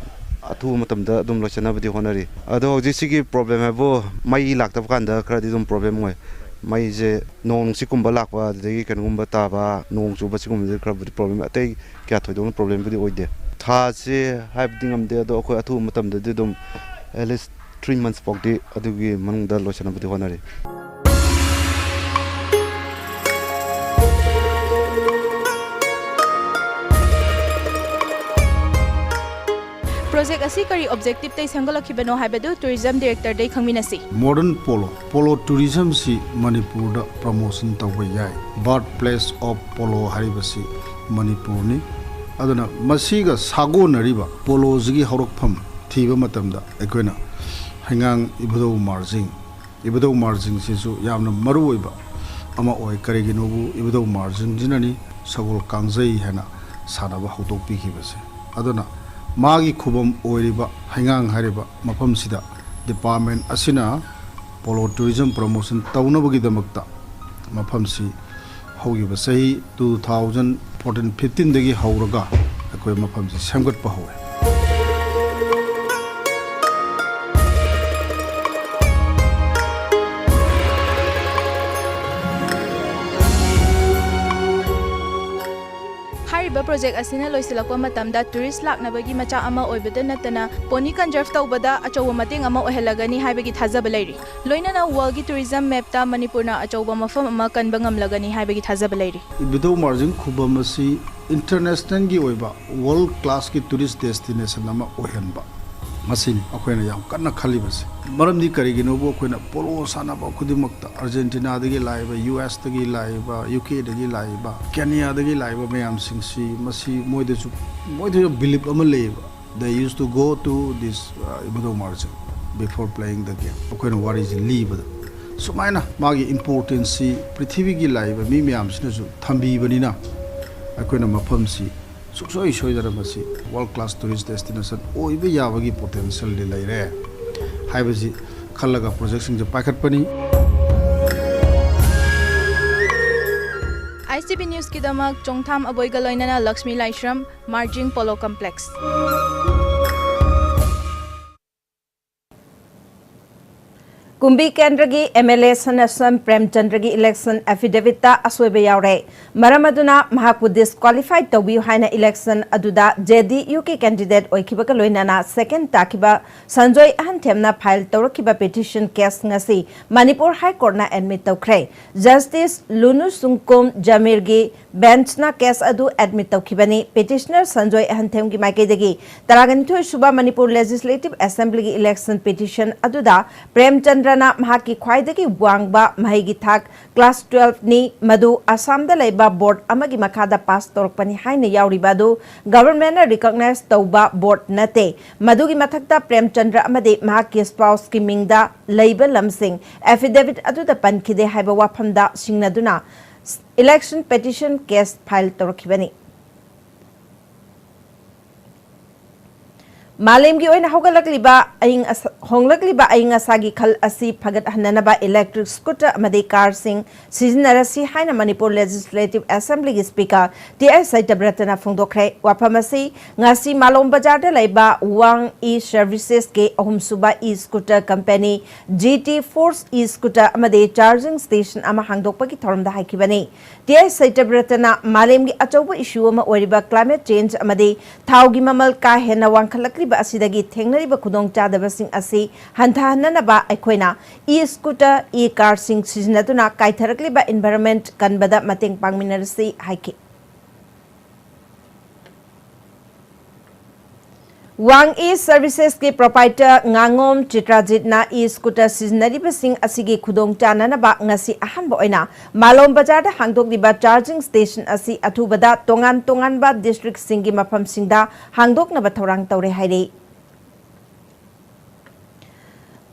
ꯑꯊꯨꯕ ꯃꯇꯝꯗ ꯑꯗꯨꯝ ꯂꯣꯏꯁꯤꯟꯅꯕꯗꯤ ꯍꯣꯠꯅꯔꯤ꯫ ꯑꯗꯣ ꯍꯧꯖꯤꯛ ꯁꯤꯒꯤ problem ꯍꯥꯏꯕꯨ ꯃꯩ ꯂꯥꯛꯇꯕ ꯀꯥꯟꯗ ꯈꯔꯗꯤ ꯑꯗꯨꯝ problem ꯑꯣꯏ꯫ ꯃꯩꯁꯦ ꯅꯣꯡ ꯅꯨꯡꯁꯤꯠꯀꯨꯝꯕ ꯂꯥꯛꯄ, ꯑꯗꯨꯗꯒꯤ ꯀꯩꯅꯣꯒꯨꯝꯕ ꯇꯥꯕ, ꯅꯣꯡ ꯆꯨꯕ, ꯁꯤꯒꯨꯝꯕꯁꯦ ꯈꯔꯕꯨꯗꯤ problem, ꯑꯇꯩ ꯀꯌꯥ ꯊꯣꯏꯗꯣꯛꯅ problemꯕꯨꯗꯤ ꯑꯣꯏꯗꯦ꯫ ꯊꯥꯁꯦ ꯍꯥꯏꯕꯗꯤ ꯉꯝꯗꯦ, ꯑꯗꯣ ꯑꯩꯈꯣꯏ ꯑꯊꯨꯕ ꯃꯇꯝꯗꯗꯤ ꯑꯗꯨꯝ at least three months ꯐꯥꯎꯗꯤ ꯑꯗꯨꯒꯤ ꯃꯅꯨꯡꯗ ꯂꯣꯏꯁꯤꯟꯅꯕꯗꯤ ꯍꯣꯠꯅꯔꯤ꯫ Project ꯑꯁꯤ ꯀꯔꯤ objectiveꯇꯩ ꯁꯦꯝꯒꯠꯂꯛꯈꯤꯕꯅꯣ ꯍꯥꯏꯕꯗꯨ Tourism Directorꯗꯩ ꯈꯪꯃꯤꯟꯅꯁꯤ꯫ Modern polo, polo tourismꯁꯤ ꯃꯅꯤꯄꯨꯔꯗ promotion ꯇꯧꯕ ꯌꯥꯏ꯫ Birth place of polo ꯍꯥꯏꯔꯤꯕꯁꯤ ꯃꯅꯤꯄꯨꯔꯅꯤ꯫ ꯑꯗꯨꯅ ꯃꯁꯤꯒ ꯁꯥꯒꯣꯟꯅꯔꯤꯕ poloꯁꯤꯒꯤ ꯍꯧꯔꯛꯐꯝ ꯊꯤꯕ ꯃꯇꯝꯗ ꯑꯩꯈꯣꯏꯅ ꯍꯩꯉꯥꯡ ꯏꯕꯨꯙꯧ ꯃꯥꯔꯖꯤꯡ, ꯏꯕꯨꯙꯧ ꯃꯥꯔꯖꯤꯡꯁꯤꯁꯨ ꯌꯥꯝꯅ ꯃꯔꯨ ꯑꯣꯏꯕ ꯑꯃ ꯑꯣꯏ꯫ ꯀꯔꯤꯒꯤꯅꯣꯕꯨ ꯏꯕꯨꯙꯧ ꯃꯥꯔꯖꯤꯡꯁꯤꯅꯅꯤ ꯁꯒꯣꯜ ꯀꯥꯡꯖꯩ ꯍꯥꯏꯅ ꯁꯥꯟꯅꯕ ꯍꯧꯗꯣꯛꯄꯤꯈꯤꯕꯁꯦ꯫ ꯑꯗꯨꯅ ꯃꯥꯒꯤ ꯈꯨꯕꯝ ꯑꯣꯏꯔꯤꯕ ꯍꯩꯉꯥꯡ ꯍꯥꯏꯔꯤꯕ ꯃꯐꯝꯁꯤꯗ department ꯑꯁꯤꯅ polo tourism promotion ꯇꯧꯅꯕꯒꯤꯗꯃꯛꯇ ꯃꯐꯝꯁꯤ ꯍꯧꯈꯤꯕ ꯆꯍꯤ two thousand fourteen fifteenꯗꯒꯤ ꯍꯧꯔꯒ ꯑꯩꯈꯣꯏ ꯃꯐꯝꯁꯤ ꯁꯦꯝꯒꯠꯄ ꯍꯧꯋꯦ꯫ ꯍꯥꯏꯔꯤꯕ project ꯑꯁꯤꯅ ꯂꯣꯏꯁꯤꯜꯂꯛꯄ ꯃꯇꯝꯗ tourist ꯂꯥꯛꯅꯕꯒꯤ ꯃꯆꯥꯛ ꯑꯃ ꯑꯣꯏꯕꯇ ꯅꯠꯇꯅ pony conserve ꯇꯧꯕꯗ ꯑꯆꯧꯕ ꯃꯇꯦꯡ ꯑꯃ ꯑꯣꯏꯍꯜꯂꯒꯅꯤ ꯍꯥꯏꯕꯒꯤ ꯊꯥꯖꯕ ꯂꯩꯔꯤ꯫ ꯂꯣꯏꯅꯅ worldꯒꯤ tourism mapꯇ ꯃꯅꯤꯄꯨꯔꯅ ꯑꯆꯧꯕ ꯃꯐꯝ ꯑꯃ ꯀꯟꯕ ꯉꯝꯂꯒꯅꯤ ꯍꯥꯏꯕꯒꯤ ꯊꯥꯖꯕ ꯂꯩꯔꯤ꯫ ꯏꯕꯨꯙꯧ ꯃꯥꯔꯖꯤꯡ ꯈꯨꯕꯝ ꯑꯁꯤ internationalꯒꯤ ꯑꯣꯏꯕ world classꯀꯤ tourist destination ꯑꯃ ꯑꯣꯏꯍꯟꯕ, ꯃꯁꯤꯅꯤ ꯑꯩꯈꯣꯏꯅ ꯌꯥꯝ ꯀꯟꯅ ꯈꯜꯂꯤꯕꯁꯤ꯫ ꯃꯔꯝꯗꯤ ꯀꯔꯤꯒꯤꯅꯣꯕꯨ, ꯑꯩꯈꯣꯏꯅ ꯄꯣꯂꯣ ꯁꯥꯟꯅꯕ ꯈꯨꯗꯤꯡꯃꯛꯇ ꯑꯥꯔꯖꯦꯟꯇꯤꯅꯥꯗꯒꯤ ꯂꯥꯛꯏꯕ, ꯌꯨ ꯑꯦꯁꯇꯒꯤ ꯂꯥꯛꯏꯕ, ꯌꯨ ꯀꯦꯗꯒꯤ ꯂꯥꯛꯏꯕ, ꯀꯦꯅꯤꯌꯥꯗꯒꯤ ꯂꯥꯛꯏꯕ ꯃꯌꯥꯝꯁꯤꯡꯁꯤ, ꯃꯁꯤ ꯃꯣꯏꯗꯁꯨ, ꯃꯣꯏꯗꯁꯨ ꯕꯤꯂꯤꯞ ꯑꯃ ꯂꯩꯌꯦꯕ꯫ They used to go to this, uh, ꯏꯕꯨꯙꯧ Marjing before playing the game꯫ ꯑꯩꯈꯣꯏꯅ ꯋꯥꯔꯤꯁꯤ ꯂꯤꯕꯗ, ꯁꯨꯃꯥꯏꯅ ꯃꯥꯒꯤ ꯏꯝꯄꯣꯔꯇꯦꯟꯁꯁꯤ ꯄ꯭ꯔꯤꯊꯤꯕꯤꯒꯤ ꯂꯥꯛꯏꯕ ꯃꯤ ꯃꯌꯥꯝꯁꯤꯅꯁꯨ ꯊꯝꯕꯤꯕꯅꯤꯅ, ꯑꯩꯈꯣꯏꯅ ꯃꯐꯝꯁꯤ ꯁꯨꯡꯁꯣꯏ ꯁꯣꯏꯗꯅ ꯃꯁꯤ ꯋꯥꯔꯜ ꯀ꯭ꯂꯥꯁ ꯇꯨꯔꯤꯁ ꯗꯦꯁꯇꯤꯅꯦꯁꯟ ꯑꯣꯏꯕ ꯌꯥꯕꯒꯤ ꯄꯣꯇꯦꯟꯁꯤꯌꯦꯜꯗꯤ ꯂꯩꯔꯦ ꯍꯥꯏꯕꯁꯤ ꯈꯜꯂꯒ ꯄ꯭ꯔꯣꯖꯦꯛꯁꯤꯡꯁꯦ ꯄꯥꯏꯈꯠꯄꯅꯤ꯫ ꯑꯥꯏ ꯑꯦꯁ ꯇꯤ ꯚꯤ ꯅ꯭ꯌꯨꯁꯀꯤꯗꯃꯛ ꯆꯣꯡꯊꯥꯝ ꯑꯕꯣꯏꯒ ꯂꯣꯏꯅꯅ ꯂꯛꯁꯃꯤ ꯂꯥꯏꯁ꯭ꯔꯝ, ꯃꯥꯔꯖꯤꯡ ꯄꯣꯂꯣ ꯀꯝꯄ꯭ꯂꯦꯛꯁ꯫ ꯀꯨꯝꯕꯤ ꯀꯦꯟꯗ꯭ꯔꯒꯤ ꯑꯦꯝ ꯑꯦꯜ ꯑꯦ ꯁꯅꯥꯁꯝ ꯄ꯭ꯔꯦꯝꯆꯟꯗ꯭ꯔꯒꯤ ꯏꯂꯦꯛꯁꯟ ꯑꯦꯐꯤꯗꯦꯚꯤꯠꯇ ꯑꯁꯣꯏꯕ ꯌꯥꯎꯔꯦ꯫ ꯃꯔꯝ ꯑꯗꯨꯅ ꯃꯍꯥꯛꯄꯨ ꯗꯤꯁꯀ꯭ꯋꯥꯂꯤꯐꯥꯏ ꯇꯧꯕꯤꯌꯨ ꯍꯥꯏꯅ ꯏꯂꯦꯛꯁꯟ ꯑꯗꯨꯗ ꯖꯦ ꯗꯤ ꯌꯨꯒꯤ ꯀꯦꯟꯗꯤꯗꯦꯠ ꯑꯣꯏꯈꯤꯕꯒ ꯂꯣꯏꯅꯅ ꯁꯦꯀꯦꯟ ꯇꯥꯈꯤꯕ ꯁꯟꯖꯣꯏ ꯑꯍꯟꯊꯦꯝꯅ ꯐꯥꯏꯜ ꯇꯧꯔꯛꯈꯤꯕ ꯄꯤꯇꯤꯁꯟ ꯀꯦꯁ ꯉꯁꯤ ꯃꯅꯤꯄꯨꯔ ꯍꯥꯏ ꯀꯣꯔꯠꯅ ꯑꯦꯗꯃꯤꯠ ꯇꯧꯈ꯭ꯔꯦ꯫ ꯖꯁꯇꯤꯁ ꯂꯨꯅꯨ ꯁꯨꯡꯀꯨꯝ ꯖꯃꯤꯔꯒꯤ ꯕꯦꯟꯆꯅ ꯀꯦꯁ ꯑꯗꯨ ꯑꯦꯗꯃꯤꯠ ꯇꯧꯈꯤꯕꯅꯤ꯫ ꯄꯤꯇꯤꯁꯅꯔ ꯁꯟꯖꯣꯏ ꯑꯍꯟꯊꯦꯝꯒꯤ ꯃꯥꯏꯀꯩꯗꯒꯤ ꯇꯔꯥꯅꯤꯊꯣꯏ ꯁꯨꯕ ꯃꯅꯤꯄꯨꯔ ꯂꯦꯖꯤꯁꯂꯦꯇꯤꯚ ꯑꯦꯁꯦꯝꯕ꯭ꯂꯤꯒꯤ ꯏꯂꯦꯛꯁꯟ ꯄꯤꯇꯤꯁꯟ ꯑꯗꯨꯗ ꯄ꯭ꯔꯦꯝꯆꯟꯗ꯭ꯔꯅ ꯃꯍꯥꯛꯀꯤ ꯈ꯭ꯋꯥꯏꯗꯒꯤ ꯋꯥꯡꯕ ꯃꯍꯩꯒꯤ ꯊꯥꯛ ꯀ꯭ꯂꯥꯁ ꯇꯨꯋꯦꯜꯐꯅꯤ, ꯃꯗꯨ ꯑꯁꯥꯝꯗ ꯂꯩꯕ ꯕꯣꯔꯗ ꯑꯃꯒꯤ ꯃꯈꯥꯗ ꯄꯥꯁ ꯇꯧꯔꯛꯄꯅꯤ ꯍꯥꯏꯅ ꯌꯥꯎꯔꯤꯕ ꯑꯗꯨ ꯒꯚꯔꯟꯃꯦꯟꯠꯅ ꯔꯤꯀꯣꯒꯅꯥꯏꯖ ꯇꯧꯕ ꯕꯣꯔꯗ ꯅꯠꯇꯦ꯫ ꯃꯗꯨꯒꯤ ꯃꯊꯛꯇ ꯄ꯭ꯔꯦꯝꯆꯟꯗ꯭ꯔ ꯑꯃꯗꯤ ꯃꯍꯥꯛꯀꯤ ꯁ꯭ꯄꯥꯎꯁꯀꯤ ꯃꯤꯡꯗ ꯂꯩꯕ ꯂꯝꯁꯤꯡ ꯑꯦꯐꯤꯗꯦꯚꯤꯠ ꯑꯗꯨꯗ ꯄꯟꯈꯤꯗꯦ ꯍꯥꯏꯕ ꯋꯥꯐꯝꯗ ꯁꯤꯡꯅꯗꯨꯅ ꯏꯂꯦꯛꯁꯟ ꯄꯤꯇꯤꯁꯟ ꯀꯦꯁ ꯐꯥꯏꯜ ꯇꯧꯔꯛꯈꯤꯕꯅꯤ꯫ ꯃꯥꯂꯦꯝꯒꯤ ꯑꯣꯏꯅ ꯍꯧꯒꯠꯂꯛꯂꯤꯕ ꯑꯏꯪ ꯑꯁꯥ, ꯍꯣꯡꯂꯛꯂꯤꯕ ꯑꯏꯪ ꯑꯁꯥꯒꯤ ꯈꯜ ꯑꯁꯤ ꯐꯒꯠꯍꯟꯅꯅꯕ ꯏꯂꯦꯛꯇ꯭ꯔꯤꯛ ꯁ꯭ꯀꯨꯇꯔ ꯑꯃꯗꯤ ꯀꯥꯔꯁꯤꯡ ꯁꯤꯖꯤꯟꯅꯔꯁꯤ ꯍꯥꯏꯅ ꯃꯅꯤꯄꯨꯔ ꯂꯦꯖꯤꯁꯂꯦꯇꯤꯚ ꯑꯦꯁꯦꯝꯕ꯭ꯂꯤꯒꯤ ꯁ꯭ꯄꯤꯀꯔ ꯇꯤ ꯑꯥꯏ ꯁꯇ꯭ꯌꯕ꯭ꯔꯇꯅ ꯐꯣꯡꯗꯣꯛꯈ꯭ꯔꯦ꯫ ꯋꯥꯐꯝ ꯑꯁꯤ ꯉꯁꯤ ꯃꯥꯂꯣꯝ ꯕꯖꯥꯔꯗ ꯂꯩꯕ ꯋꯥꯡ ꯏ ꯁꯔꯚꯤꯁꯦꯁꯀꯤ ꯑꯍꯨꯝꯁꯨꯕ E scooter company G T force E scooter ꯑꯃꯗꯤ ꯆꯥꯔꯖꯤꯡ ꯁ꯭ꯇꯦꯁꯟ ꯑꯃ ꯍꯥꯡꯗꯣꯛꯄꯒꯤ ꯊꯧꯔꯝꯗ ꯍꯥꯏꯈꯤꯕꯅꯤ꯫ ꯇꯤ ꯑꯥꯏ ꯁꯇ꯭ꯌꯕ꯭ꯔꯇꯅ ꯃꯥꯂꯦꯝꯒꯤ ꯑꯆꯧꯕ ꯏꯁꯨ ꯑꯃ ꯑꯣꯏꯔꯤꯕ ꯀ꯭ꯂꯥꯏꯃꯦꯠ ꯆꯦꯟꯖ ꯑꯃꯗꯤ ꯊꯥꯎꯒꯤ ꯃꯃꯜ ꯀꯥ ꯍꯦꯟꯅ ꯋꯥꯡꯈꯠꯂꯛꯂꯤꯕ ꯑꯁꯤꯗꯒꯤ ꯊꯦꯡꯅꯔꯤꯕ ꯈꯨꯗꯣꯡꯆꯥꯗꯕꯁꯤꯡ ꯑꯁꯤ ꯍꯟꯊꯍꯟꯅꯅꯕ ꯑꯩꯈꯣꯏꯅ ꯏ ꯁ꯭ꯀꯨꯇꯔ, ꯏ ꯀꯥꯔꯁꯤꯡ ꯁꯤꯖꯤꯟꯅꯗꯨꯅ ꯀꯥꯏꯊꯔꯛꯂꯤꯕ ꯏꯟꯚꯥꯏꯔꯟꯃꯦꯟꯠ ꯀꯟꯕꯗ ꯃꯇꯦꯡ ꯄꯥꯡꯃꯤꯟꯅꯔꯁꯤ ꯍꯥꯏꯈꯤ꯫ ꯋꯥꯡ ꯏ ꯁꯔꯚꯤꯁꯦꯁꯀꯤ ꯄ꯭ꯔꯣꯄꯥꯏꯇꯔ ꯉꯥꯉꯣꯝ ꯆꯤꯇ꯭ꯔꯥꯖꯤꯠꯅ ꯏ ꯁ꯭ꯀꯨꯇꯔ ꯁꯤꯖꯤꯟꯅꯔꯤꯕꯁꯤꯡ ꯑꯁꯤꯒꯤ ꯈꯨꯗꯣꯡꯆꯥꯅꯅꯕ ꯉꯁꯤ ꯑꯍꯥꯟꯕ ꯑꯣꯏꯅ ꯃꯥꯂꯣꯝ ꯕꯖꯥꯔꯗ ꯍꯥꯡꯗꯣꯛꯂꯤꯕ ꯆꯥꯔꯖꯤꯡ ꯁ꯭ꯇꯦꯁꯟ ꯑꯁꯤ ꯑꯊꯨꯕꯗ ꯇꯣꯉꯥꯟ ꯇꯣꯉꯥꯟꯕ ꯗꯤꯁꯇ꯭ꯔꯤꯛꯁꯤꯡꯒꯤ ꯃꯐꯝꯁꯤꯡꯗ ꯍꯥꯡꯗꯣꯛꯅꯕ ꯊꯧꯔꯥꯡ ꯇꯧꯔꯦ ꯍꯥꯏꯔꯤ꯫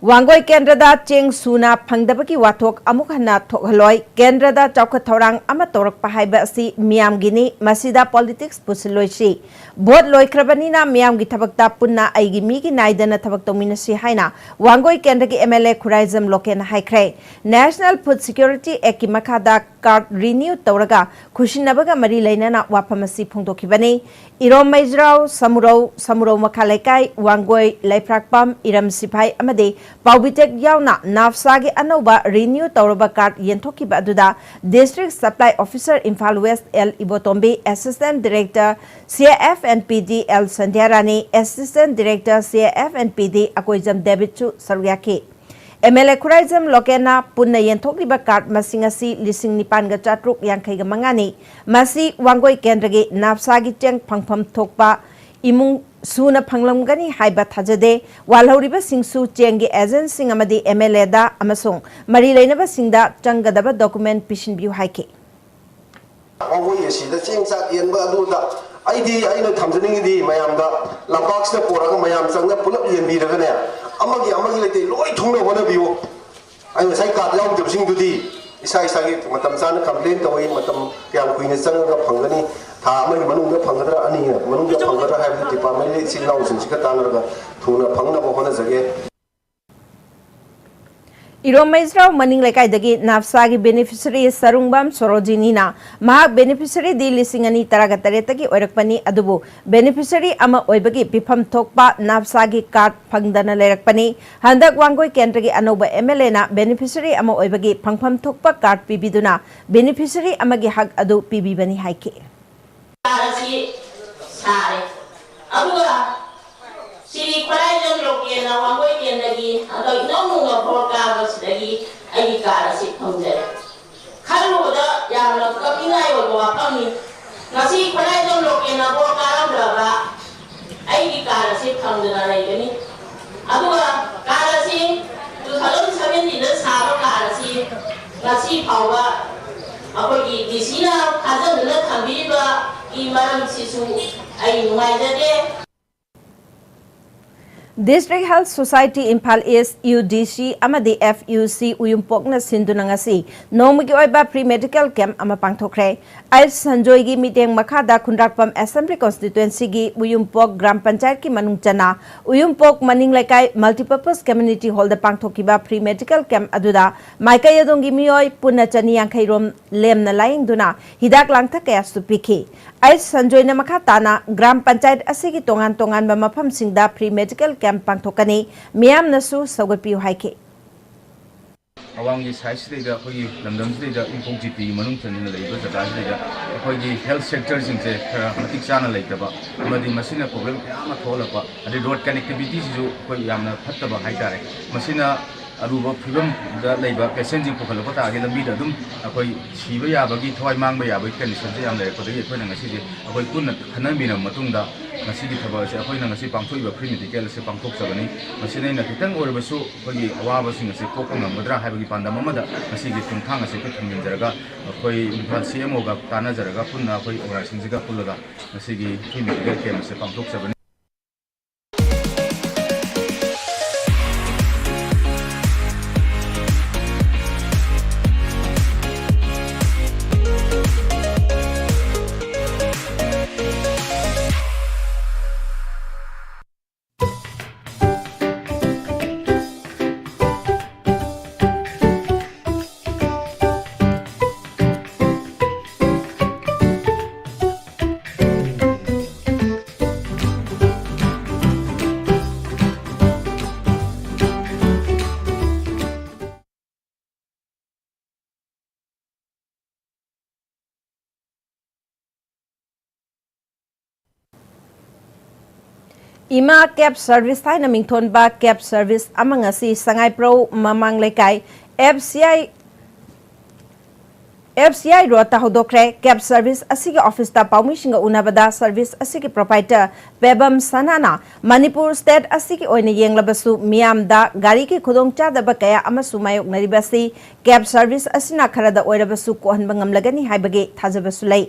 ꯋꯥꯡꯒꯣꯏ ꯀꯦꯟꯗ꯭ꯔꯗ ꯆꯦꯡ ꯁꯨꯅ ꯐꯪꯗꯕꯒꯤ ꯋꯥꯊꯣꯛ ꯑꯃꯨꯛ ꯍꯟꯅ ꯊꯣꯛꯍꯜꯂꯣꯏ꯫ ꯀꯦꯟꯗ꯭ꯔꯗ ꯆꯥꯎꯈꯠ ꯊꯧꯔꯥꯡ ꯑꯃ ꯇꯧꯔꯛꯄ ꯍꯥꯏꯕ ꯑꯁꯤ ꯃꯤꯌꯥꯝꯒꯤꯅꯤ꯫ ꯃꯁꯤꯗ ꯄꯣꯂꯤꯇꯤꯛꯁ ꯄꯨꯁꯤꯜꯂꯣꯏꯁꯤ꯫ ꯚꯣꯠ ꯂꯣꯏꯈ꯭ꯔꯕꯅꯤꯅ ꯃꯤꯌꯥꯝꯒꯤ ꯊꯕꯛꯇ ꯄꯨꯟꯅ ꯑꯩꯒꯤ ꯃꯤꯒꯤ ꯅꯥꯏꯗꯅ ꯊꯕꯛ ꯇꯧꯃꯤꯟꯅꯁꯤ ꯍꯥꯏꯅ ꯋꯥꯡꯒꯣꯏ ꯀꯦꯟꯗ꯭ꯔꯒꯤ ꯑꯦꯝ ꯑꯦꯜ ꯑꯦ ꯈꯨꯔꯥꯏꯖꯝ ꯂꯣꯀꯦꯟꯅ ꯍꯥꯏꯈ꯭ꯔꯦ꯫ ꯅꯦꯁꯅꯦꯜ ꯐꯨꯗ ꯁꯦꯀ꯭ꯌꯨꯔꯤꯇꯤ ꯑꯦꯛꯀꯤ ꯃꯈꯥꯗ ꯀꯥꯔꯗ ꯔꯤꯅ꯭ꯌꯨ ꯇꯧꯔꯒ ꯈꯨꯠꯁꯤꯟꯅꯕꯒ ꯃꯔꯤ ꯂꯩꯅꯅ ꯋꯥꯐꯝ ꯑꯁꯤ ꯐꯣꯡꯗꯣꯛꯈꯤꯕꯅꯤ꯫ ꯏꯔꯣꯝ ꯃꯩꯖ꯭ꯔꯥꯎ, ꯁꯃꯨꯔꯧ, ꯁꯃꯨꯔꯧ ꯃꯈꯥ ꯂꯩꯀꯥꯏ, ꯋꯥꯡꯒꯣꯏ, ꯂꯩꯄ꯭ꯔꯥꯛꯄꯝ, ꯏꯔꯝ ꯁꯤꯐꯥꯏ ꯑꯃꯗꯤ ꯄꯥꯎꯕꯤꯇꯦꯛ ꯌꯥꯎꯅ ꯅꯥꯞꯁꯥꯒꯤ ꯑꯅꯧꯕ ꯔꯤꯅ꯭ꯌꯨ ꯇꯧꯔꯕ ꯀꯥꯔꯗ ꯌꯦꯟꯊꯣꯛꯈꯤꯕ ꯑꯗꯨꯗ district supply officer Imphal west L Ibotombi, assistant director C F N P D L Sandhyarani, assistant director C F N P D Akoijam ꯗꯦꯕꯤꯠꯁꯨ ꯁꯔꯨꯛ ꯌꯥꯈꯤ꯫ ꯑꯦꯝ ꯑꯦꯜ ꯑꯦ ꯈꯨꯔꯥꯏꯖꯝ ꯂꯣꯀꯦꯟꯅ ꯄꯨꯟꯅ ꯌꯦꯟꯊꯣꯛꯂꯤꯕ ꯀꯥꯔꯗ ꯃꯁꯤꯡ ꯑꯁꯤ ꯂꯤꯁꯤꯡ ꯅꯤꯄꯥꯟꯒ ꯆꯥꯇ꯭ꯔꯨꯛ ꯌꯥꯡꯈꯩꯒ ꯃꯉꯥꯅꯤ꯫ ꯃꯁꯤ ꯋꯥꯡꯒꯣꯏ ꯀꯦꯟꯗ꯭ꯔꯒꯤ ꯅꯥꯞꯁꯥꯒꯤ ꯆꯦꯡ ꯐꯪꯐꯝ ꯊꯣꯛꯄ ꯏꯃꯨꯡ ꯁꯨꯅ ꯐꯪꯂꯝꯒꯅꯤ ꯍꯥꯏꯕ ꯊꯥꯖꯗꯦ꯫ ꯋꯥꯜꯍꯧꯔꯤꯕꯁꯤꯡꯁꯨ ꯆꯦꯡꯒꯤ ꯑꯦꯖꯦꯟꯁꯤꯡ ꯑꯃꯗꯤ ꯑꯦꯝ ꯑꯦꯜ ꯑꯦꯗ ꯑꯃꯁꯨꯡ ꯃꯔꯤ ꯂꯩꯅꯕꯁꯤꯡꯗ ꯆꯪꯒꯗꯕ ꯗꯣꯀꯨꯃꯦꯟ ꯄꯤꯁꯤꯟꯕꯤꯌꯨ ꯍꯥꯏꯈꯤ꯫ ꯋꯥꯡꯒꯣꯏ ꯑꯁꯤꯗ ꯆꯦꯡ ꯆꯥꯛ ꯌꯦꯟꯕ ꯑꯗꯨꯗ ꯑꯩꯗꯤ ꯑꯩꯅ ꯊꯝꯖꯅꯤꯡꯉꯤꯗꯤ ꯃꯌꯥꯝꯗ ꯂꯝꯄꯥꯛꯁꯤꯗ ꯄꯣꯔꯛꯑꯒ ꯃꯌꯥꯝ ꯆꯪꯅ ꯄꯨꯂꯞ ꯌꯦꯟꯕꯤꯔꯒꯅꯦ, ꯑꯃꯒꯤ ꯑꯃꯒꯤ ꯂꯩꯇꯦ ꯂꯣꯏ ꯊꯨꯡꯅ ꯍꯣꯠꯅꯕꯤꯌꯨ꯫ ꯑꯩ ꯉꯁꯥꯏ ꯀꯥꯔꯗ ꯌꯥꯎꯗꯕꯁꯤꯡꯗꯨꯗꯤ ꯏꯁꯥ ꯏꯁꯥꯒꯤ ꯃꯇꯝ ꯆꯥꯅ ꯀꯝꯄ꯭ꯂꯦꯟ ꯇꯧꯏ, ꯃꯇꯝ ꯀꯌꯥꯝ ꯀꯨꯏꯅ ꯆꯪꯉꯒ ꯐꯪꯒꯅꯤ, ꯊꯥ ꯑꯃꯒꯤ ꯃꯅꯨꯡꯗ ꯐꯪꯒꯗ꯭ꯔꯥ, ꯑꯅꯤ ꯃꯅꯨꯡꯗ ꯐꯪꯒꯗ꯭ꯔꯥ ꯍꯥꯏꯕꯗꯨ ꯗꯤꯄꯥꯔꯠꯃꯦꯟꯒꯤ ꯏꯆꯤꯜ ꯏꯅꯥꯎꯁꯤꯡꯁꯤꯒ ꯇꯥꯟꯅꯔꯒ ꯊꯨꯅ ꯐꯪꯅꯕ ꯍꯣꯠꯅꯖꯒꯦ꯫ ꯏꯔꯣꯝ ꯃꯩꯖ꯭ꯔꯥꯎ ꯃꯅꯤꯡ ꯂꯩꯀꯥꯏꯗꯒꯤ ꯅꯥꯞꯁꯥꯒꯤ ꯕꯦꯅꯤꯐꯤꯁꯔꯤ ꯁꯔꯨꯡꯕꯝ ꯁꯣꯔꯣꯖꯤꯅꯤꯅ ꯃꯍꯥꯛ ꯕꯦꯅꯤꯐꯤꯁꯔꯤꯗꯤ ꯂꯤꯁꯤꯡ ꯑꯅꯤ ꯇꯔꯥꯒ ꯇꯔꯦꯠꯇꯒꯤ ꯑꯣꯏꯔꯛꯄꯅꯤ, ꯑꯗꯨꯕꯨ ꯕꯦꯅꯤꯐꯤꯁꯔꯤ ꯑꯃ ꯑꯣꯏꯕꯒꯤ ꯄꯤꯐꯝ ꯊꯣꯛꯄ ꯅꯥꯞꯁꯥꯒꯤ ꯀꯥꯔꯗ ꯐꯪꯗꯅ ꯂꯩꯔꯛꯄꯅꯤ꯫ ꯍꯟꯗꯛ ꯋꯥꯡꯒꯣꯏ ꯀꯦꯟꯗ꯭ꯔꯒꯤ ꯑꯅꯧꯕ ꯑꯦꯝ ꯑꯦꯜ ꯑꯦꯅ ꯕꯦꯅꯤꯐꯤꯁꯔꯤ ꯑꯃ ꯑꯣꯏꯕꯒꯤ ꯐꯪꯐꯝ ꯊꯣꯛꯄ ꯀꯥꯔꯗ ꯄꯤꯕꯤꯗꯨꯅ ꯕꯦꯅꯤꯐꯤꯁꯔꯤ ꯑꯃꯒꯤ ꯍꯛ ꯑꯗꯨ ꯄꯤꯕꯤꯕꯅꯤ ꯍꯥꯏꯈꯤ꯫ ꯀꯥꯔꯗ ꯑꯁꯤ ꯁꯥꯔꯦ꯫ ꯑꯗꯨꯒ ꯁꯤꯔꯤ ꯈꯨꯔꯥꯏꯖꯝ ꯂꯣꯀꯦꯟꯅ ꯋꯥꯡꯒꯣꯏ ꯀꯦꯟꯗ꯭ꯔꯒꯤ ꯍꯟꯗꯛ ꯏꯅꯧ ꯅꯧꯅ ꯕꯣꯔꯗ ꯀꯥꯕꯁꯤꯗꯒꯤ ꯑꯩꯒꯤ ꯀꯥꯔꯗ ꯑꯁꯤ ꯐꯪꯖꯔꯦ꯫ ꯈꯜꯂꯨꯕꯗ ꯌꯥꯝꯅ ꯀꯞꯅꯤꯡꯉꯥꯏ ꯑꯣꯏꯕ ꯋꯥꯐꯝꯅꯤ꯫ ꯉꯁꯤ ꯈꯨꯔꯥꯏꯖꯝ ꯂꯣꯀꯦꯟꯅ ꯕꯣꯔꯗ ꯀꯥꯔꯝꯂꯕ ꯑꯩꯒꯤ ꯀꯥꯔ ꯑꯁꯤ ꯐꯪꯗꯅ ꯂꯩꯒꯅꯤ꯫ ꯑꯗꯨꯒ ꯀꯥꯔ ꯑꯁꯤ two thousand seventeen ꯗ ꯁꯥꯕ ꯀꯥꯔ ꯑꯁꯤ ꯉꯁꯤ ꯐꯥꯎꯕ ꯑꯩꯈꯣꯏꯒꯤ ꯗꯤ ꯁꯤꯅ ꯊꯥꯖꯗꯨꯅ ꯊꯝꯕꯤꯔꯤꯕꯒꯤ ꯃꯔꯝꯁꯤꯁꯨ ꯑꯩ ꯅꯨꯡꯉꯥꯏꯖꯗꯦ꯫ District Health Society Imphal East, U D C ꯑꯃꯗꯤ F U C ꯎꯌꯨꯝꯄꯣꯛꯅ ꯁꯤꯟꯗꯨꯅ ꯉꯁꯤ ꯅꯣꯡꯃꯒꯤ ꯑꯣꯏꯕ free medical camp ꯑꯃ ꯄꯥꯡꯊꯣꯛꯈ꯭ꯔꯦ꯫ ꯑꯩꯆ ꯁꯟꯖꯣꯏꯒꯤ ꯃꯤꯠꯌꯦꯡ ꯃꯈꯥꯗ ꯈꯨꯟꯗ꯭ꯔꯥꯛꯄꯝ Assembly Constituency ꯒꯤ ꯎꯌꯨꯝꯄꯣꯛ ꯒ꯭ꯔꯥꯝ ꯄꯟꯆꯥꯌꯠꯀꯤ ꯃꯅꯨꯡ ꯆꯟꯅ ꯎꯌꯨꯝꯄꯣꯛ ꯃꯅꯤꯡ ꯂꯩꯀꯥꯏ Multipurpose Community Hall ꯗ ꯄꯥꯡꯊꯣꯛꯈꯤꯕ free medical camp ꯑꯗꯨꯗ ꯃꯥꯏꯀꯩ ꯑꯗꯣꯝꯒꯤ ꯃꯤꯑꯣꯏ ꯄꯨꯟꯅ ꯆꯅꯤ ꯌꯥꯡꯈꯩ ꯔꯣꯝ ꯂꯦꯝꯅ ꯂꯥꯌꯦꯡꯗꯨꯅ ꯍꯤꯗꯥꯛ ꯂꯥꯡꯊꯛ ꯀꯌꯥꯁꯨ ꯄꯤꯈꯤ꯫ ꯑꯩꯆ ꯁꯟꯖꯣꯏꯅ ꯃꯈꯥ ꯇꯥꯅ ꯒ꯭ꯔꯥꯝ ꯄꯟꯆꯥꯌꯠ ꯑꯁꯤꯒꯤ ꯇꯣꯉꯥꯟ ꯇꯣꯉꯥꯟꯕ ꯃꯐꯝꯁꯤꯡꯗ free medical camp ꯄꯥꯡꯊꯣꯛꯀꯅꯤ, ꯃꯤꯌꯥꯝꯅꯁꯨ ꯁꯧꯒꯠꯄꯤꯌꯨ ꯍꯥꯏꯈꯤ꯫ ꯑꯋꯥꯡꯒꯤ ꯁꯥꯏꯠꯁꯤꯗꯩꯗ ꯑꯩꯈꯣꯏꯒꯤ ꯂꯝꯗꯝꯁꯤꯗꯩꯗ ꯏꯄꯣꯛ ꯖꯤꯄꯤꯒꯤ ꯃꯅꯨꯡ ꯆꯟꯅ ꯂꯩꯔꯤꯕ ꯖꯒꯥꯁꯤꯗꯩꯗ ꯑꯩꯈꯣꯏꯒꯤ health sector ꯁꯤꯡꯁꯦ ꯈꯔ ꯃꯇꯤꯛ ꯆꯥꯅ ꯂꯩꯇꯕ ꯑꯃꯗꯤ ꯃꯁꯤꯅ problem ꯀꯌꯥ ꯑꯃ ꯊꯣꯛꯍꯜꯂꯛꯄ, ꯑꯗꯩ road connectivity ꯁꯤꯁꯨ ꯑꯩꯈꯣꯏ ꯌꯥꯝꯅ ꯐꯠꯇꯕ ꯍꯥꯏꯇꯥꯔꯦ꯫ ꯃꯁꯤꯅ ꯑꯔꯨꯕ ꯐꯤꯕꯝꯗ ꯂꯩꯕ patient ꯁꯤꯡ ꯄꯨꯈꯠꯂꯛꯄ ꯇꯥꯔꯗꯤ ꯂꯝꯕꯤꯗ ꯑꯗꯨꯝ ꯑꯩꯈꯣꯏ ꯁꯤꯕ ꯌꯥꯕꯒꯤ, ꯊꯋꯥꯏ ꯃꯥꯡꯕ ꯌꯥꯕꯒꯤ condition ꯁꯦ ꯌꯥꯝ ꯂꯩꯔꯛꯄꯗꯒꯤ ꯑꯩꯈꯣꯏꯅ ꯉꯁꯤꯗꯤ ꯑꯩꯈꯣꯏ ꯄꯨꯟꯅ ꯈꯟꯅꯃꯤꯟꯅꯔꯕ ꯃꯇꯨꯡꯗ ꯉꯁꯤꯒꯤ ꯊꯕꯛ ꯑꯁꯤ ꯑꯩꯈꯣꯏꯅ ꯉꯁꯤ ꯄꯥꯡꯊꯣꯛꯏꯕ free medical ꯑꯁꯤ ꯄꯥꯡꯊꯣꯛꯆꯕꯅꯤ꯫ ꯃꯁꯤꯅ ꯑꯩꯅ ꯈꯤꯇꯪ ꯑꯣꯏꯔꯕꯁꯨ ꯑꯩꯈꯣꯏꯒꯤ ꯑꯋꯥꯕꯁꯤꯡ ꯑꯁꯤ ꯀꯣꯛꯄ ꯉꯝꯒꯗ꯭ꯔꯥ ꯍꯥꯏꯕꯒꯤ ꯄꯥꯟꯗꯝ ꯑꯃꯗ ꯉꯁꯤꯒꯤ ꯈꯣꯡꯊꯥꯡ ꯑꯁꯤ ꯑꯩꯈꯣꯏ ꯊꯝꯖꯤꯟꯖꯔꯒ ꯑꯩꯈꯣꯏ ꯏꯝꯐꯥꯜ C M O ꯒ ꯇꯥꯟꯅꯖꯔꯒ ꯄꯨꯟꯅ ꯑꯩꯈꯣꯏ ꯑꯣꯔꯒꯅꯥꯏꯖꯦꯁꯟꯁꯤꯒ ꯄꯨꯜꯂꯒ ꯉꯁꯤꯒꯤ free medical camp ꯑꯁꯤ ꯄꯥꯡꯊꯣꯛꯆꯕꯅꯤ꯫ ꯏꯃꯥ cab service ꯍꯥꯏꯅ ꯃꯤꯡꯊꯣꯟꯕ cab service ꯑꯃ ꯉꯁꯤ ꯁꯉꯥꯏꯄ꯭ꯔꯧ ꯃꯃꯥꯡ ꯂꯩꯀꯥꯏ F C I F C I ꯔꯣꯗꯇ ꯍꯧꯗꯣꯛꯈ꯭ꯔꯦ꯫ Cab service ꯑꯁꯤꯒꯤ ꯑꯣꯐꯤꯁꯇ ꯄꯥꯎꯃꯤꯁꯤꯡꯒ ꯎꯅꯕꯗ ꯁꯔꯚꯤꯁ ꯑꯁꯤꯒꯤ ꯄ꯭ꯔꯣꯄꯥꯏꯇꯔ ꯄꯦꯕꯝ ꯁꯅꯥꯅ ꯃꯅꯤꯄꯨꯔ ꯁ꯭ꯇꯦꯠ ꯑꯁꯤꯒꯤ ꯑꯣꯏꯅ ꯌꯦꯡꯂꯕꯁꯨ ꯃꯤꯌꯥꯝꯗ ꯒꯥꯔꯤꯒꯤ ꯈꯨꯗꯣꯡꯆꯥꯗꯕ ꯀꯌꯥ ꯑꯃꯁꯨ ꯃꯥꯌꯣꯛꯅꯔꯤꯕ ꯑꯁꯤ ꯀꯦꯕ ꯁꯔꯚꯤꯁ ꯑꯁꯤꯅ ꯈꯔꯗ ꯑꯣꯏꯔꯕꯁꯨ ꯀꯣꯛꯍꯟꯕ ꯉꯝꯂꯒꯅꯤ ꯍꯥꯏꯕꯒꯤ ꯊꯥꯖꯕꯁꯨ ꯂꯩ꯫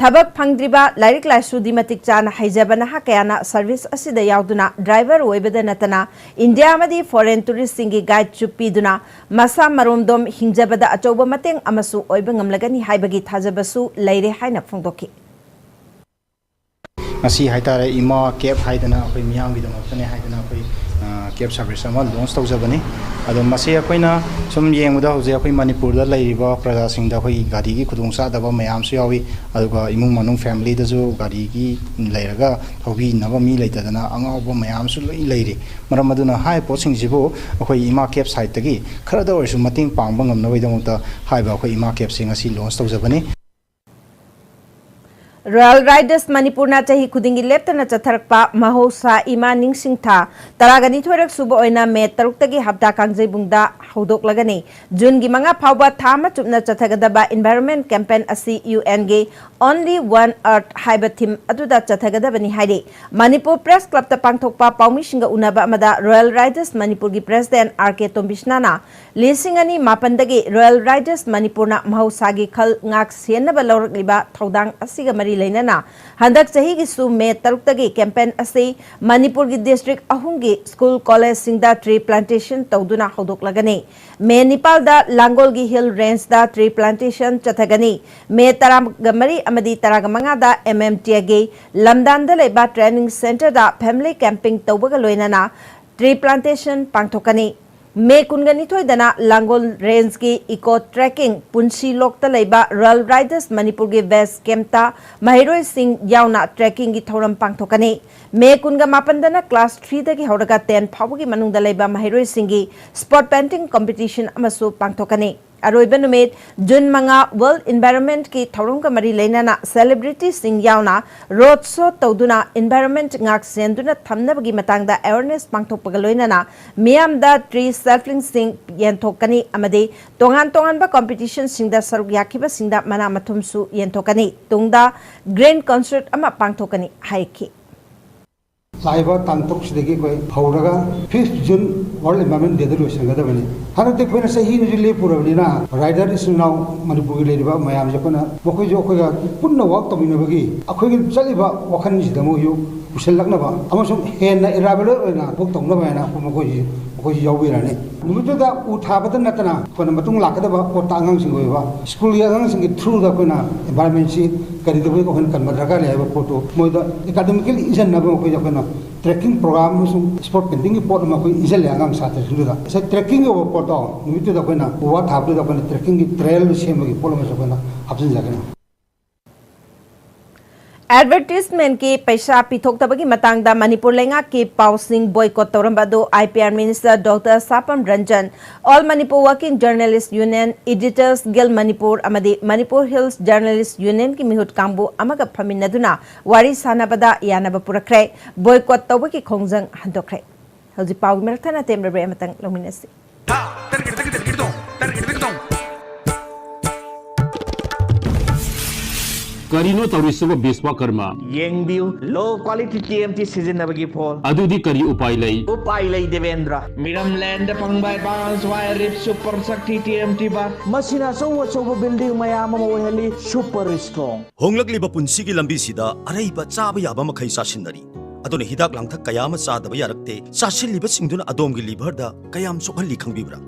ꯊꯕꯛ ꯐꯪꯗ꯭ꯔꯤꯕ, ꯂꯥꯏꯔꯤꯛ ꯂꯥꯏꯁꯨꯗꯤ ꯃꯇꯤꯛ ꯆꯥꯅ ꯍꯩꯖꯕ ꯅꯍꯥ ꯀꯌꯥꯅ ꯁꯔꯚꯤꯁ ꯑꯁꯤꯗ ꯌꯥꯎꯗꯨꯅ ꯗ꯭ꯔꯥꯏꯚꯔ ꯑꯣꯏꯕꯗ ꯅꯠꯇꯅ ꯏꯟꯗꯤꯌꯥ ꯑꯃꯗꯤ ꯐꯣꯔꯦꯟ ꯇꯨꯔꯤꯁꯁꯤꯡꯒꯤ ꯒꯥꯏꯗꯁꯨ ꯄꯤꯗꯨꯅ ꯃꯁꯥ ꯃꯔꯣꯝꯗꯣꯝ ꯍꯤꯡꯖꯕꯗ ꯑꯆꯧꯕ ꯃꯇꯦꯡ ꯑꯃꯁꯨ ꯑꯣꯏꯕ ꯉꯝꯂꯒꯅꯤ ꯍꯥꯏꯕꯒꯤ ꯊꯥꯖꯕꯁꯨ ꯂꯩꯔꯦ ꯍꯥꯏꯅ ꯐꯣꯡꯗꯣꯛꯈꯤ꯫ ꯉꯁꯤ ꯍꯥꯏꯇꯥꯔꯦ, ꯏꯃꯥ ꯀꯦꯕ ꯍꯥꯏꯗꯅ ꯑꯩꯈꯣꯏ ꯃꯤꯌꯥꯝꯒꯤꯗꯃꯛꯇꯅꯦ ꯍꯥꯏꯗꯅ ꯑꯩꯈꯣꯏ, ꯑ, ꯀꯦꯕ ꯁꯔꯚꯤꯁ ꯑꯃ ꯂꯣꯟꯁ ꯇꯧꯖꯕꯅꯤ꯫ ꯑꯗꯣ ꯃꯁꯤ ꯑꯩꯈꯣꯏꯅ ꯁꯨꯝ ꯌꯦꯡꯕꯗ ꯍꯧꯖꯤꯛ ꯑꯩꯈꯣꯏ ꯃꯅꯤꯄꯨꯔꯗ ꯂꯩꯔꯤꯕ ꯄ꯭ꯔꯖꯥꯁꯤꯡꯗ ꯑꯩꯈꯣꯏꯒꯤ ꯒꯥꯔꯤꯒꯤ ꯈꯨꯗꯣꯡꯆꯥꯗꯕ ꯃꯌꯥꯝꯁꯨ ꯌꯥꯎꯏ, ꯑꯗꯨꯒ ꯏꯃꯨꯡ ꯃꯅꯨꯡ ꯐꯦꯃꯤꯂꯤꯗꯁꯨ ꯒꯥꯔꯤꯒꯤ ꯂꯩꯔꯒ ꯊꯧꯕꯤꯅꯕ ꯃꯤ ꯂꯩꯇꯗꯅ ꯑꯉꯥꯎꯕ ꯃꯌꯥꯝꯁꯨ ꯂꯣꯏ ꯂꯩꯔꯤ꯫ ꯃꯔꯝ ꯑꯗꯨꯅ ꯍꯥꯏꯔꯤꯕ ꯄꯣꯠꯁꯤꯡꯁꯤꯕꯨ ꯑꯩꯈꯣꯏ ꯏꯃꯥ ꯀꯦꯕ ꯁꯥꯏꯠꯇꯒꯤ ꯈꯔꯗ ꯑꯣꯏꯔꯁꯨ ꯃꯇꯦꯡ ꯄꯥꯡꯕ ꯉꯝꯅꯕꯒꯤꯗꯃꯛꯇ ꯍꯥꯏꯔꯤꯕ ꯑꯩꯈꯣꯏ ꯏꯃꯥ ꯀꯦꯕꯁꯦ ꯉꯁꯤ ꯂꯣꯟꯁ ꯇꯧꯖꯕꯅꯤ꯫ ꯔꯣꯌꯦꯜ ꯔꯥꯏꯗꯔꯁ ꯃꯅꯤꯄꯨꯔꯅ ꯆꯍꯤ ꯈꯨꯗꯤꯡꯒꯤ ꯂꯦꯞꯇꯅ ꯆꯠꯊꯔꯛꯄ ꯃꯍꯧꯁꯥ ꯏꯃꯥ ꯅꯤꯡꯁꯤꯡ ꯊꯥ ꯇꯔꯥꯒ ꯅꯤꯊꯣꯏꯔꯛ ꯁꯨꯕ ꯑꯣꯏꯅ ꯃꯦ ꯇꯔꯨꯛꯇꯒꯤ ꯍꯞꯇꯥ ꯀꯥꯡꯖꯩꯕꯨꯡꯗ ꯍꯧꯗꯣꯛꯂꯒꯅꯤ꯫ ꯖꯨꯟꯒꯤ ꯃꯉꯥ ꯐꯥꯎꯕ ꯊꯥ ꯑꯃ ꯆꯨꯞꯅ ꯆꯠꯊꯒꯗꯕ ꯏꯟꯚꯥꯏꯔꯣꯟꯃꯦꯟ ꯀꯦꯝꯄꯦꯟ ꯑꯁꯤ ꯌꯨ ꯑꯦꯟꯒꯤ Only One Earth ꯍꯥꯏꯕ ꯊꯤꯝ ꯑꯗꯨꯗ ꯆꯠꯊꯒꯗꯕꯅꯤ ꯍꯥꯏꯔꯤ꯫ ꯃꯅꯤꯄꯨꯔ ꯄ꯭ꯔꯦꯁ ꯀ꯭ꯂꯕꯇ ꯄꯥꯡꯊꯣꯛꯄ ꯄꯥꯎꯃꯤꯁꯤꯡꯒ ꯎꯅꯕ ꯑꯃꯗ ꯔꯣꯌꯦꯜ ꯔꯥꯏꯗꯔꯁ ꯃꯅꯤꯄꯨꯔꯒꯤ ꯄ꯭ꯔꯦꯁꯤꯗꯦꯟ ꯑꯥꯔ ꯀꯦ ꯇꯣꯝꯕꯤꯁꯅꯥꯅ ꯂꯤꯁꯤꯡ ꯑꯅꯤ ꯃꯥꯄꯟꯗꯒꯤ ꯔꯣꯌꯦꯜ ꯔꯥꯏꯗꯔꯁ ꯃꯅꯤꯄꯨꯔꯅ ꯃꯍꯧꯁꯥꯒꯤ ꯈꯜ ꯉꯥꯛ ꯁꯦꯟꯅꯕ ꯂꯧꯔꯛꯂꯤꯕ ꯊꯧꯗꯥꯡ ꯑꯁꯤꯒ ꯃꯔꯤ ꯂꯩꯅꯅ ꯍꯟꯗꯛ ꯆꯍꯤꯒꯤꯁꯨ ꯃꯦ ꯇꯔꯨꯛꯇꯒꯤ ꯀꯦꯝꯄꯦꯟ ꯑꯁꯤ ꯃꯅꯤꯄꯨꯔꯒꯤ ꯗꯤꯁꯇ꯭ꯔꯤꯛ ꯑꯍꯨꯝꯒꯤ ꯁ꯭ꯀꯨꯜ ꯀꯣꯂꯦꯖꯁꯤꯡꯗ ꯇ꯭ꯔꯤ ꯄ꯭ꯂꯥꯟꯇꯦꯁꯟ ꯇꯧꯗꯨꯅ ꯍꯧꯗꯣꯛꯂꯒꯅꯤ꯫ ꯃꯦ ꯅꯤꯄꯥꯜꯗ ꯂꯥꯡꯒꯣꯜꯒꯤ ꯍꯤꯜ ꯔꯦꯟꯖꯇ ꯇ꯭ꯔꯤ ꯄ꯭ꯂꯥꯟꯇꯦꯁꯟ ꯆꯠꯊꯒꯅꯤ꯫ ꯃꯦ ꯇꯔꯥꯃꯔꯤ ꯑꯃꯗꯤ ꯇꯔꯥꯃꯉꯥꯗ ꯑꯦꯝ ꯑꯦꯝ ꯇꯤ ꯑꯦꯒꯤ ꯂꯝꯗꯥꯟꯗ ꯂꯩꯕ ꯇ꯭ꯔꯦꯅꯤꯡ ꯁꯦꯟꯇꯔꯗ ꯐꯦꯃꯤꯂꯤ ꯀꯦꯝꯄꯤꯡ ꯇꯧꯕꯒ ꯂꯣꯏꯅꯅ ꯇ꯭ꯔꯤ ꯄ꯭ꯂꯥꯟꯇꯦꯁꯟ ꯄꯥꯡꯊꯣꯛꯀꯅꯤ꯫ ꯃꯦ ꯀꯨꯟꯒ ꯅꯤꯊꯣꯏꯗꯅ ꯂꯥꯡꯒꯣꯜ ꯔꯦꯟꯖꯀꯤ ꯏꯀꯣ ꯇ꯭ꯔꯦꯀꯤꯡ ꯄꯨꯟꯁꯤ ꯂꯣꯛꯇ ꯂꯩꯕ ꯔꯣꯌꯦꯜ ꯔꯥꯏꯗꯔꯁ ꯃꯅꯤꯄꯨꯔꯒꯤ ꯕꯦꯁ ꯀꯦꯝꯞꯇ ꯃꯍꯩꯔꯣꯏꯁꯤꯡ ꯌꯥꯎꯅ ꯇ꯭ꯔꯦꯀꯤꯡꯒꯤ ꯊꯧꯔꯝ ꯄꯥꯡꯊꯣꯛꯀꯅꯤ꯫ ꯃꯦ ꯀꯨꯟꯒ ꯃꯥꯄꯟꯗꯅ ꯀ꯭ꯂꯥꯁ ꯊ꯭ꯔꯤꯗꯒꯤ ꯍꯧꯔꯒ ꯇꯦꯟ ꯐꯥꯎꯕꯒꯤ ꯃꯅꯨꯡꯗ ꯂꯩꯕ ꯃꯍꯩꯔꯣꯏꯁꯤꯡꯒꯤ ꯁ꯭ꯄꯣꯠ ꯄꯦꯟꯇꯤꯡ ꯀꯝꯄꯤꯇꯤꯁꯟ ꯑꯃꯁꯨ ꯄꯥꯡꯊꯣꯛꯀꯅꯤ꯫ ꯑꯔꯣꯏꯕ ꯅꯨꯃꯤꯠ ꯖꯨꯟ ꯃꯉꯥ, World Environment ꯀꯤ ꯊꯧꯔꯝꯒ ꯃꯔꯤ ꯂꯩꯅꯅ celebrity ꯁꯤꯡ ꯌꯥꯎꯅ road show ꯇꯧꯗꯨꯅ environment ꯉꯥꯛ ꯁꯦꯟꯗꯨꯅ ꯊꯝꯅꯕꯒꯤ ꯃꯇꯥꯡꯗ awareness ꯄꯥꯡꯊꯣꯛꯄꯒ ꯂꯣꯏꯅꯅ ꯃꯤꯌꯥꯝꯗ tree sapling ꯁꯤꯡ ꯌꯦꯟꯊꯣꯛꯀꯅꯤ ꯑꯃꯗꯤ ꯇꯣꯉꯥꯟ ꯇꯣꯉꯥꯟꯕ competition ꯁꯤꯡꯗ ꯁꯔꯨꯛ ꯌꯥꯈꯤꯕꯁꯤꯡꯗ ꯃꯅꯥ ꯃꯊꯨꯝꯁꯨ ꯌꯦꯟꯊꯣꯛꯀꯅꯤ꯫ ꯇꯨꯡꯗ green concert ꯑꯃ ꯄꯥꯡꯊꯣꯛꯀꯅꯤ ꯍꯥꯏꯈꯤ꯫ ꯂꯥꯛꯏꯕ ꯇꯥꯡ ꯇꯔꯨꯛꯁꯤꯗꯒꯤ ꯑꯩꯈꯣꯏ ꯍꯧꯔꯒ fifth June World Environment Day ꯗ ꯂꯣꯏꯁꯤꯟꯒꯗꯕꯅꯤ꯫ ꯍꯟꯗꯛꯇꯤ ꯑꯩꯈꯣꯏꯅ ꯆꯍꯤ ꯑꯃꯁꯨ ꯂꯦꯞꯄꯨꯔꯕꯅꯤꯅ, rider ꯏꯆꯤꯟ ꯏꯅꯥꯎ ꯃꯅꯤꯄꯨꯔꯒꯤ ꯂꯩꯔꯤꯕ ꯃꯌꯥꯝꯁꯦ ꯑꯩꯈꯣꯏꯅ ꯃꯈꯣꯏꯁꯨ ꯑꯩꯈꯣꯏꯒ ꯄꯨꯟꯅ work ꯇꯧꯃꯤꯟꯅꯕꯒꯤ ꯑꯩꯈꯣꯏꯒꯤ ꯆꯠꯂꯤꯕ ꯋꯥꯈꯜꯁꯤꯗ ꯃꯣꯏꯁꯨ ꯄꯨꯁꯤꯜꯂꯛꯅꯕ ꯑꯃꯁꯨꯡ ꯍꯦꯟꯅ elaborate ꯑꯣꯏꯅ work ꯇꯧꯅꯕ ꯍꯥꯏꯅ ꯑꯩꯈꯣꯏ ꯃꯈꯣꯏꯁꯤ, ꯃꯈꯣꯏꯁꯤ ꯌꯥꯎꯕꯤꯔꯅꯤ꯫ ꯅꯨꯃꯤꯠꯇꯨꯗ ꯎ ꯊꯥꯕꯗ ꯅꯠꯇꯅ ꯑꯩꯈꯣꯏꯅ ꯃꯇꯨꯡ ꯂꯥꯛꯀꯗꯕ ꯄꯣꯠꯇ ꯑꯉꯥꯡꯁꯤꯡꯒꯤ ꯑꯣꯏꯕ school ꯒꯤ ꯑꯉꯥꯡꯁꯤꯡꯒꯤ through ꯗ ꯑꯩꯈꯣꯏꯅ environment ꯁꯤ ꯀꯔꯤꯗꯧꯕꯩ ꯑꯩꯈꯣꯏꯅ ꯀꯟꯕ ꯗꯔꯀꯥꯔ ꯂꯩ ꯍꯥꯏꯕ ꯄꯣꯠꯇꯨ ꯃꯣꯏꯗ academically ꯏꯟꯁꯤꯟꯅꯕ ꯑꯩꯈꯣꯏꯗ ꯑꯩꯈꯣꯏꯅ trekking program ꯑꯃꯁꯨꯡ sport painting ꯒꯤ ꯄꯣꯠ ꯑꯃ ꯑꯩꯈꯣꯏ ꯏꯟꯁꯤꯜꯂꯦ ꯑꯉꯥꯡ ꯁꯥꯇ꯭ꯔꯁꯤꯡꯗꯨꯗ꯫ ꯉꯁꯥꯏ trekking ꯌꯧꯕ ꯄꯣꯠꯇꯣ ꯅꯨꯃꯤꯠꯇꯨꯗ ꯑꯩꯈꯣꯏꯅ ꯎ ꯋꯥ ꯊꯥꯕꯗꯨꯗ ꯑꯩꯈꯣꯏꯅ trekking ꯒꯤ trail ꯗꯨ ꯁꯦꯝꯕꯒꯤ ꯄꯣꯠ ꯑꯃꯁꯨ ꯑꯩꯈꯣꯏꯅ ꯍꯥꯞꯆꯤꯟꯖꯒꯅꯤ꯫ Advertisement ꯀꯤ ꯄꯩꯁꯥ ꯄꯤꯊꯣꯛꯇꯕꯒꯤ ꯃꯇꯥꯡꯗ ꯃꯅꯤꯄꯨꯔ ꯂꯩꯉꯥꯛꯀꯤ ꯄꯥꯎꯁꯤꯡ boycott ꯇꯧꯔꯝꯕ ꯑꯗꯨ I P R minister Doctor ꯁꯥꯄꯝ Ranjan, All Manipur Working Journalist Union, Editors Guild Manipur ꯑꯃꯗꯤ Manipur Hills Journalist Union ꯒꯤ ꯃꯤꯍꯨꯠ ꯀꯥꯡꯕꯨ ꯑꯃꯒ ꯐꯝꯃꯤꯟꯅꯗꯨꯅ ꯋꯥꯔꯤ ꯁꯥꯟꯅꯕꯗ ꯌꯥꯅꯕ ꯄꯨꯔꯛꯈ꯭ꯔꯦ꯫ Boycott ꯇꯧꯕꯒꯤ ꯈꯣꯡꯖꯪ ꯍꯟꯗꯣꯛꯈ꯭ꯔꯦ꯫ ꯍꯧꯖꯤꯛ ꯄꯥꯎꯒꯤ ꯃꯔꯛ ꯊꯠꯅ ꯇꯦꯝꯕ break ꯑꯃꯇꯪ ꯂꯧꯃꯤꯟꯅꯁꯤ꯫ ꯀꯔꯤꯅꯣ ꯇꯧꯔꯤꯁꯤꯕꯣ ꯕꯤꯁ꯭ꯋꯀꯔꯃ? ꯌꯦꯡꯕꯤꯌꯨ, low quality T M T ꯁꯤꯖꯤꯟꯅꯕꯒꯤ ꯐꯣꯜ꯫ ꯑꯗꯨꯗꯤ ꯀꯔꯤ ꯎꯄꯥꯏ ꯂꯩ? ꯎꯄꯥꯏ ꯂꯩ, ꯗꯦꯕꯦꯟꯗ꯭ꯔ꯫ ꯃꯤꯔꯝꯂꯦꯟꯗ ꯐꯪꯕ advance wire rip super shakti T M T bar꯫ ꯃꯁꯤꯅ ꯑꯆꯧ ꯑꯆꯧꯕ building ꯃꯌꯥꯝ ꯑꯃ ꯑꯣꯏꯍꯜꯂꯤ super strong꯫ ꯍꯣꯡꯂꯛꯂꯤꯕ ꯄꯨꯟꯁꯤꯒꯤ ꯂꯝꯕꯤꯁꯤꯗ ꯑꯔꯩꯕ ꯆꯥꯕ ꯌꯥꯕ ꯃꯈꯩ ꯆꯥꯁꯤꯟꯅꯔꯤ꯫ ꯑꯗꯨꯅ ꯍꯤꯗꯥꯛ ꯂꯥꯡꯊꯛ ꯀꯌꯥ ꯑꯃ ꯆꯥꯗꯕ ꯌꯥꯔꯛꯇꯦ꯫ ꯆꯥꯁꯤꯜꯂꯤꯕꯁꯤꯡꯗꯨꯅ ꯑꯗꯣꯝꯒꯤ liver ꯗ ꯀꯌꯥꯝ ꯁꯣꯛꯍꯜꯂꯤ ꯈꯪꯕꯤꯕ꯭ꯔꯥ?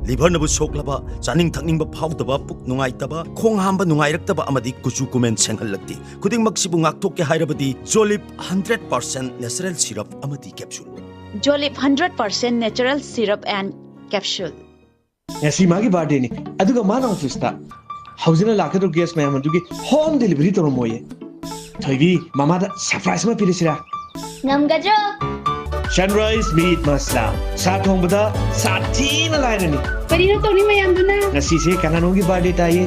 Liver ꯅꯕꯨ ꯁꯣꯛꯂꯕ, ꯆꯥꯅꯤꯡ ꯊꯛꯅꯤꯡꯕ ꯐꯥꯎꯗꯕ, ꯄꯨꯛ ꯅꯨꯡꯉꯥꯏꯇꯕ, ꯈꯣꯡ ꯍꯥꯝꯕ ꯅꯨꯡꯉꯥꯏꯔꯛꯇꯕ ꯑꯃꯗꯤ ꯀꯨꯆꯨ ꯀꯨꯃꯦꯟ ꯁꯦꯡꯍꯜꯂꯛꯇꯦ꯫ ꯈꯨꯗꯤꯡꯃꯛꯁꯤꯕꯨ ꯉꯥꯛꯊꯣꯛꯀꯦ ꯍꯥꯏꯔꯕꯗꯤ Jolib hundred percent natural syrup ꯑꯃꯗꯤ capsule꯫ Jolib hundred percent natural syrup and capsule. ꯉꯁꯤ ꯃꯥꯒꯤ birthday ꯅꯤ, ꯑꯗꯨꯒ ꯃꯥꯅ office ꯇ ꯍꯧꯖꯤꯛꯅ ꯂꯥꯛꯀꯗꯧꯔꯤꯕ guest ꯃꯌꯥꯝ ꯑꯗꯨꯒꯤ home delivery ꯇꯧꯔꯝꯃꯣꯏꯌꯦ꯫ ꯊꯣꯏꯕꯤ, ꯃꯃꯥꯗ surprise ꯑꯃ ꯄꯤꯔꯁꯤꯔꯥ? ꯉꯝꯒꯗ꯭ꯔꯣ? Sunrise Meat Masala, ꯁꯥ ꯊꯣꯡꯕꯗ ꯁꯥꯊꯤꯅ ꯂꯥꯏꯔꯅꯤ꯫ ꯀꯔꯤꯅꯣ ꯇꯧꯅꯤ ꯃꯌꯥꯝꯗꯨꯅ? ꯉꯁꯤꯁꯦ ꯀꯅꯥꯅꯣꯝꯒꯤ ꯕꯥꯔꯗꯦ ꯇꯥꯏꯌꯦ꯫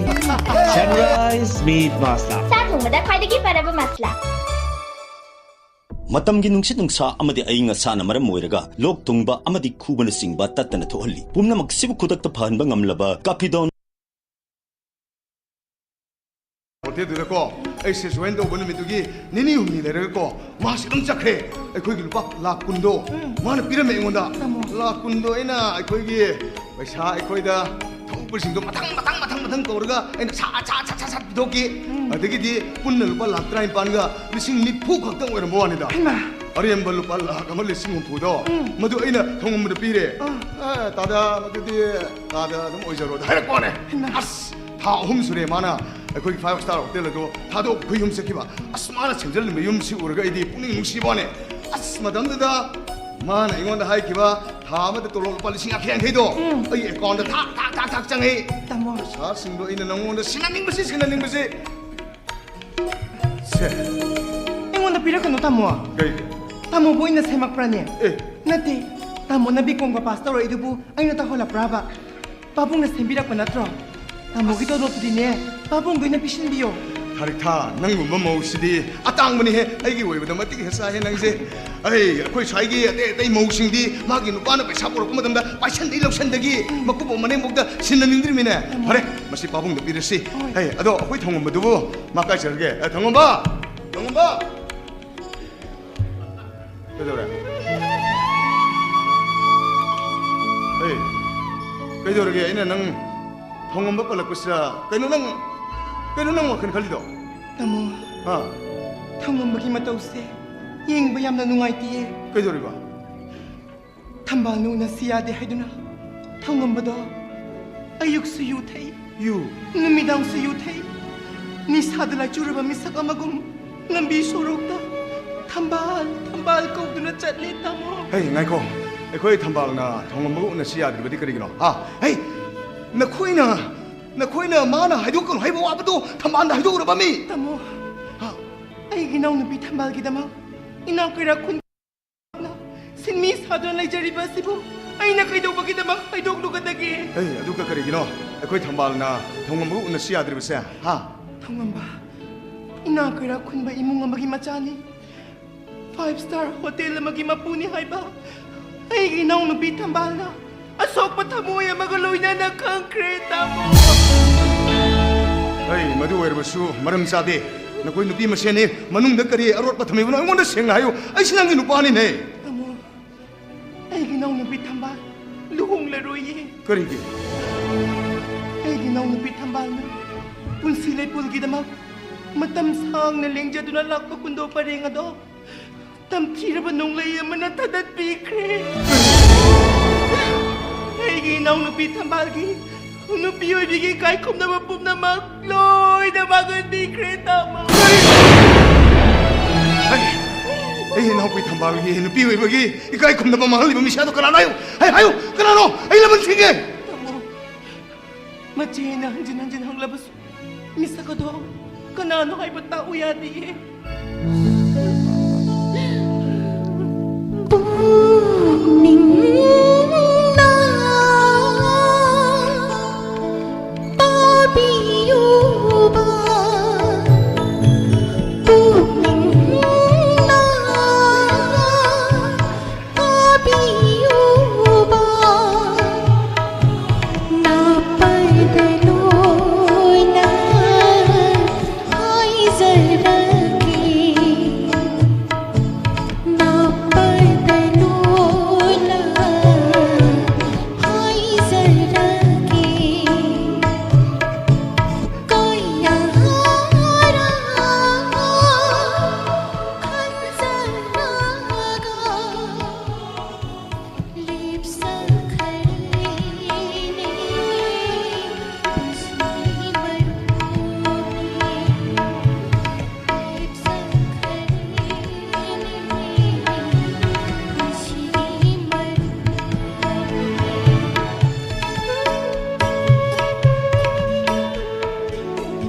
ꯁꯟꯔꯥꯏꯁ ꯃꯤꯠ ꯃꯁꯂꯥ꯫ ꯁꯥ ꯊꯣꯡꯕꯗ ꯈ꯭ꯋꯥꯏꯗꯒꯤ ꯐꯔꯕ ꯃꯁꯂꯥ꯫ ꯃꯇꯝꯒꯤ ꯅꯨꯡꯁꯤꯠ ꯅꯨꯡꯁꯥ ꯑꯃꯗꯤ ꯑꯏꯪ ꯑꯁꯥꯅ ꯃꯔꯝ ꯑꯣꯏꯔꯒ ꯂꯣꯛ ꯊꯨꯡꯕ ꯑꯃꯗꯤ ꯈꯨꯕꯅꯆꯤꯡꯕ ꯇꯠꯇꯅ ꯊꯣꯛꯍꯜꯂꯤ꯫ ꯄꯨꯝꯅꯃꯛꯁꯤꯕꯨ ꯈꯨꯗꯛꯇ ꯐꯍꯟꯕ ꯉꯝꯂꯕ ꯀꯥꯄꯤꯗꯣꯟ꯫ ꯍꯣꯇꯦꯜꯗꯨꯗꯀꯣ ꯑꯩꯁꯦ ꯖꯣꯏꯟ ꯇꯧꯕ ꯅꯨꯃꯤꯠꯇꯨꯒꯤ ꯅꯤꯅꯤ ꯍꯨꯝꯅꯤ ꯂꯩꯔꯒꯀꯣ ꯃꯥꯁꯦ ꯑꯗꯨꯝ ꯆꯠꯈ꯭ꯔꯦ꯫ ꯑꯩꯈꯣꯏꯒꯤ ꯂꯨꯄꯥ ꯂꯥꯈ ꯀꯨꯟꯗꯣ ꯃꯥꯅ ꯄꯤꯔꯝꯃꯦ ꯑꯩꯉꯣꯟꯗ꯫ ꯇꯥꯃꯣ꯫ ꯂꯥꯈ ꯀꯨꯟꯗꯣ ꯑꯩꯅ ꯑꯩꯈꯣꯏꯒꯤ ꯄꯩꯁꯥ ꯑꯩꯈꯣꯏꯗ ꯊꯧꯕꯁꯤꯡꯗꯣ ꯃꯊꯪ ꯃꯊꯪ ꯃꯊꯪ ꯃꯊꯪ ꯀꯧꯔꯒ ꯑꯩꯅ ꯁꯥ ꯁꯥ ꯁꯥ ꯁꯥ ꯁꯥ ꯄꯤꯊꯣꯛꯈꯤ꯫ ꯎꯝ꯫ ꯑꯗꯒꯤꯗꯤ ꯄꯨꯟꯅ ꯂꯨꯄꯥ ꯂꯥꯈ ꯇꯔꯥꯅꯤꯄꯥꯟꯒ ꯂꯤꯁꯤꯡ ꯅꯤꯐꯨ ꯈꯛꯇꯪ ꯑꯣꯏꯔꯝꯕ ꯋꯥꯅꯤꯗ꯫ ꯍꯩꯃꯥ꯫ ꯑꯔꯦꯝꯕ ꯂꯨꯄꯥ ꯂꯥꯈ ꯑꯃ ꯂꯤꯁꯤꯡ ꯍꯨꯝꯐꯨꯗꯣ ꯎꯝ꯫ ꯃꯗꯨ ꯑꯩꯅ ꯊꯣꯡꯉꯝꯕꯗ ꯄꯤꯔꯦ꯫ ꯑꯥ꯫ "ꯑꯦ, ꯇꯥꯗ, ꯃꯗꯨꯗꯤ ꯇꯥꯗ ꯑꯗꯨꯝ ꯑꯣꯏꯖꯔꯣꯗ" ꯍꯥꯏꯔꯛꯄ ꯋꯥꯅꯦ꯫ ꯍꯩꯃꯥ꯫ ꯑꯁ! ꯊꯥ ꯑꯍꯨꯝ ꯁꯨꯔꯦ ꯃꯥꯅ ꯑꯩꯈꯣꯏꯒꯤ ꯐꯥꯏꯚ ꯁ꯭ꯇꯥꯔ ꯍꯣꯇꯦꯜ ꯑꯗꯣ ꯊꯥꯗꯣꯛ ꯑꯩꯈꯣꯏ ꯌꯨꯝ ꯆꯠꯈꯤꯕ꯫ ꯑꯁ, ꯃꯥꯅ ꯁꯦꯝꯖꯤꯜꯂꯝꯕ ꯌꯨꯝꯁꯤ ꯎꯔꯒ ꯑꯩꯗꯤ ꯄꯨꯛꯅꯤꯡ ꯅꯨꯡꯁꯤꯕ ꯋꯥꯅꯦ꯫ ꯑꯁ, ꯃꯇꯝꯗꯨꯗ ꯃꯥꯅ ꯑꯩꯉꯣꯟꯗ ꯍꯥꯏꯈꯤꯕ ꯊꯥ ꯑꯃꯗ ꯇꯣꯂꯣꯞ ꯂꯨꯄꯥ ꯂꯤꯁꯤꯡ ꯌꯥꯡꯈꯩ ꯌꯥꯡꯈꯩꯗꯣ ꯎꯝ꯫ ꯑꯩꯒꯤ ꯑꯦꯀꯥꯎꯟꯗ ꯊꯥꯛ ꯊꯥꯛ ꯊꯥꯛ ꯊꯥꯛ ꯆꯪꯉꯛꯏ꯫ ꯇꯥꯃꯣ꯫ ꯄꯩꯁꯥꯁꯤꯡꯗꯣ ꯑꯩꯅ ꯅꯪꯉꯣꯟꯗ ꯁꯤꯟꯅꯅꯤꯡꯕꯁꯤ, ꯁꯤꯟꯅꯅꯤꯡꯕꯁꯤ꯫ ꯁꯦ꯫ ꯑꯩꯉꯣꯟꯗ ꯄꯤꯔꯛꯀꯅꯨ, ꯇꯥꯃꯣ꯫ ꯀꯩꯒꯤ? ꯇꯥꯃꯣꯕꯨ ꯑꯩꯅ ꯁꯦꯝꯃꯛꯄ꯭ꯔꯅꯦ? ꯑꯦ꯫ ꯅꯠꯇꯦ꯫ ꯇꯥꯃꯣꯅ ꯕꯤ ꯀꯣꯝꯒ ꯄꯥꯁ ꯇꯧꯔꯛꯏꯗꯨꯕꯨ ꯑꯩꯅ ꯇꯧꯍꯜꯂꯛꯄ꯭ꯔꯕ? ꯄꯥꯕꯨꯡꯅ ꯁꯦꯝꯕꯤꯔꯛꯄ ꯅꯠꯇ꯭ꯔꯣ? ꯇꯥꯃꯣꯒꯤ ꯇꯣꯂꯣꯞꯇꯨꯗꯤꯅꯦ, ꯄꯥꯕꯨꯡꯗ ꯑꯣꯏꯅ ꯄꯤꯁꯤꯟꯕꯤꯌꯣ꯫ ꯊꯥꯔꯤꯛꯊꯥ, ꯅꯪꯒꯨꯝꯕ ꯃꯧꯁꯤꯗꯤ ꯑꯇꯥꯡꯕꯅꯤꯍꯦ꯫ ꯑꯩꯒꯤ ꯑꯣꯏꯕꯗ ꯃꯇꯤꯛ ꯍꯦꯛ ꯆꯥꯏꯍꯦ ꯅꯪꯁꯦ꯫ ꯑꯩ, ꯑꯩꯈꯣꯏ ꯁ꯭ꯋꯥꯏꯒꯤ ꯑꯇꯩ ꯑꯇꯩ ꯃꯧꯁꯤꯡꯗꯤ ꯃꯥꯒꯤ ꯅꯨꯄꯥꯅ ꯄꯩꯁꯥ ꯄꯨꯔꯛꯄ ꯃꯇꯝꯗ ꯄꯥꯏꯁꯟꯗꯩ ꯂꯧꯁꯟꯗꯒꯤ ꯃꯀꯨꯕꯣꯛ ꯃꯅꯦꯝꯕꯣꯛꯇ ꯁꯤꯟꯅꯅꯤꯡꯗ꯭ꯔꯤꯃꯤꯅꯦ꯫ ꯐꯔꯦ, ꯃꯁꯤ ꯄꯥꯕꯨꯡꯗ ꯄꯤꯔꯁꯤ꯫ ꯍꯣꯏ꯫ ꯑꯦ, ꯑꯗꯣ ꯑꯩꯈꯣꯏ ꯊꯣꯡꯉꯝꯕꯗꯨꯕꯨ ꯃꯥ ꯀꯥꯏ ꯆꯠꯈ꯭ꯔꯒꯦ? ꯑꯦ, ꯊꯣꯡꯉꯝꯕ! ꯊꯣꯡꯉꯝꯕ! ꯀꯩꯗꯧꯔꯦ? ꯑꯦ, ꯀꯩꯗꯧꯔꯒꯦ? ꯑꯩꯅ ꯅꯪ ꯊꯣꯡꯉꯝꯕ ꯄꯜꯂꯛꯄꯁꯤꯗ ꯀꯩꯅꯣ ꯅꯪ, ꯀꯩꯅꯣ ꯅꯪ ꯋꯥꯈꯜ ꯈꯜꯂꯤꯗꯣ? ꯇꯥꯃꯣ, ꯑꯥ꯫ ꯊꯣꯡꯉꯝꯕꯒꯤ ꯃꯇꯧꯁꯦ ꯌꯦꯡꯕ ꯌꯥꯝꯅ ꯅꯨꯡꯉꯥꯏꯇꯤꯌꯦ꯫ ꯀꯩꯗꯧꯔꯤꯕ? ꯊꯝꯕꯥꯜꯅ ꯎꯅꯁꯤ ꯌꯥꯗꯦ ꯍꯥꯏꯗꯨꯅ ꯊꯣꯡꯉꯝꯕꯗꯣ ꯑꯌꯨꯛꯁꯨ ꯌꯨ ꯊꯛꯏ, ꯌꯨ? ꯅꯨꯃꯤꯗꯥꯡꯁꯨ ꯌꯨ ꯊꯛꯏ꯫ ꯅꯤꯁꯥꯗ ꯂꯥꯏꯆꯨꯔꯕ ꯃꯤꯁꯛ ꯑꯃꯒꯨꯝ ꯂꯝꯕꯤ ꯁꯣꯔꯣꯛꯇ ꯊꯝꯕꯥꯜ, ꯊꯝꯕꯥꯜ ꯀꯧꯗꯨꯅ ꯆꯠꯂꯦ, ꯇꯥꯃꯣ꯫ ꯍꯩ, ꯉꯥꯏꯈꯣ꯫ ꯑꯩꯈꯣꯏ ꯊꯝꯕꯥꯜꯅ ꯊꯣꯡꯉꯝꯕꯒ ꯎꯅꯁꯤ ꯌꯥꯗ꯭ꯔꯤꯕꯗꯤ ꯀꯔꯤꯒꯤꯅꯣ? ꯍꯥ? ꯍꯩ, ꯅꯈꯣꯏꯅ, ꯅꯈꯣꯏꯅ ꯃꯥꯅ ꯍꯥꯏꯗꯣꯛꯀꯅꯨ ꯍꯥꯏꯕ ꯋꯥꯕꯗꯣ ꯊꯝꯕꯥꯜꯗ ꯍꯥꯏꯗꯣꯛꯎꯔꯕ ꯃꯤ? ꯇꯥꯃꯣ, ꯍꯥ? ꯑꯩꯒꯤ ꯏꯅꯥꯎꯅꯨꯄꯤ ꯊꯝꯕꯥꯜꯒꯤꯗꯃꯛ ꯏꯅꯥꯎ ꯀꯩꯔꯥꯛ ꯈꯨꯟ ꯁꯤꯟꯃꯤ ꯁꯥꯗꯨꯅ ꯂꯩꯖꯔꯤꯕ ꯑꯁꯤꯕꯨ ꯑꯩꯅ ꯀꯩꯗꯧꯕꯒꯤꯗꯃꯛ ꯍꯥꯏꯗꯣꯛꯂꯨꯒꯗꯒꯦ? ꯑꯩ ꯑꯗꯨꯒ ꯀꯔꯤꯒꯤꯅꯣ ꯑꯩꯈꯣꯏ ꯊꯝꯕꯥꯜꯅ ꯊꯧꯉꯝꯕꯒ ꯎꯅꯁꯤ ꯌꯥꯗ꯭ꯔꯤꯕꯁꯦ? ꯍꯥ? ꯊꯧꯉꯝꯕ, ꯏꯅꯥꯛ ꯀꯩꯔꯥꯛ ꯈꯨꯟꯕ ꯏꯃꯨꯡ ꯑꯃꯒꯤ ꯃꯆꯥꯅꯤ꯫ Five star hotel ꯑꯃꯒꯤ ꯃꯄꯨꯅꯤ ꯍꯥꯏꯕ ꯑꯩꯒꯤ ꯏꯅꯥꯎꯅꯨꯄꯤ ꯊꯝꯕꯥꯜꯅ ꯑꯁꯣꯛꯄ ꯊꯃꯣꯏ ꯑꯃꯒ ꯂꯣꯏꯅꯅ ꯈꯪꯈ꯭ꯔꯦ, ꯇꯥꯃꯣ꯫ ꯑꯩ ꯃꯗꯨ ꯑꯣꯏꯔꯕꯁꯨ ꯃꯔꯝ ꯆꯥꯗꯦ꯫ ꯅꯈꯣꯏ ꯅꯨꯄꯤ ꯃꯁꯦꯟꯅꯤ, ꯃꯅꯨꯡꯗ ꯀꯔꯤ ꯑꯔꯣꯠꯄ ꯊꯝꯃꯤꯕꯅꯣ ꯑꯩꯉꯣꯟꯗ ꯁꯦꯡꯅ ꯍꯥꯏꯌꯨ꯫ ꯑꯩꯁꯤ ꯅꯪꯒꯤ ꯅꯨꯄꯥꯅꯤꯅꯦ꯫ ꯇꯥꯃꯣ, ꯑꯩꯒꯤ ꯏꯅꯥꯎꯅꯨꯄꯤ ꯊꯝꯕꯥꯜ ꯂꯨꯍꯣꯡꯂꯔꯣꯏꯌꯦ꯫ ꯀꯔꯤꯒꯤ? ꯑꯩꯒꯤ ꯏꯅꯥꯎꯅꯨꯄꯤ ꯊꯝꯕꯥꯜꯅ ꯄꯨꯟꯁꯤ ꯂꯩꯄꯨꯜꯒꯤꯗꯃꯛ ꯃꯇꯝ ꯁꯥꯡꯅ ꯂꯦꯡꯖꯗꯨꯅ ꯂꯥꯛꯄ ꯀꯨꯟꯗꯣ ꯄꯔꯦꯡ ꯑꯗꯣ ꯇꯝꯊꯤꯔꯕ ꯅꯣꯡꯂꯩ ꯑꯃꯅ ꯊꯗꯠꯄꯤꯈ꯭ꯔꯦ꯫ ꯑꯩꯒꯤ ꯏꯅꯥꯎꯅꯨꯄꯤ ꯊꯝꯕꯥꯜꯒꯤ ꯅꯨꯄꯤ ꯑꯣꯏꯕꯤꯒꯤ ꯏꯀꯥꯏ ꯈꯨꯝꯅꯕ ꯄꯨꯝꯅꯃꯛ ꯂꯣꯏꯅ ꯃꯥꯡꯍꯟꯕꯤꯈ꯭ꯔꯦ, ꯇꯥꯃꯣ꯫ ꯑꯩ, ꯑꯩ ꯏꯅꯥꯎꯄꯤ ꯊꯝꯕꯥꯜꯒꯤ ꯅꯨꯄꯤ ꯑꯣꯏꯕꯒꯤ ꯏꯀꯥꯏ ꯈꯨꯝꯅꯕ ꯃꯥꯡꯍꯜꯂꯤꯕ ꯃꯤꯁꯛ ꯑꯗꯣ ꯀꯅꯥꯅꯣ? ꯍꯥꯏꯌꯨ, ꯍꯥꯏ, ꯍꯥꯏꯌꯨ, ꯀꯅꯥꯅꯣ? ꯑꯩ ꯂꯃꯟ ꯁꯤꯡꯒꯦ꯫ ꯇꯥꯃꯣ, ꯃꯆꯦꯅ ꯍꯟꯖꯤꯟ ꯍꯟꯖꯤꯟ ꯍꯪꯂꯕꯁꯨ ꯃꯤꯁꯛ ꯑꯗꯣ ꯀꯅꯥꯅꯣ ꯍꯥꯏꯕ ꯇꯥꯛꯎ ꯌꯥꯗꯤꯌꯦ꯫ ꯄꯨꯛꯅꯤꯡꯅ ꯇꯥꯕꯤꯌꯨꯕ, ꯄꯨꯛꯅꯤꯡꯅ ꯇꯥꯕꯤꯌꯨꯕ, ꯅꯥꯄꯗ ꯂꯣꯏꯅ ꯍꯥꯏꯖꯔꯒꯦ꯫ ꯅꯥꯄꯗ ꯂꯣꯏꯅ ꯍꯥꯏꯖꯔꯒꯦ꯫ ꯀꯌꯥ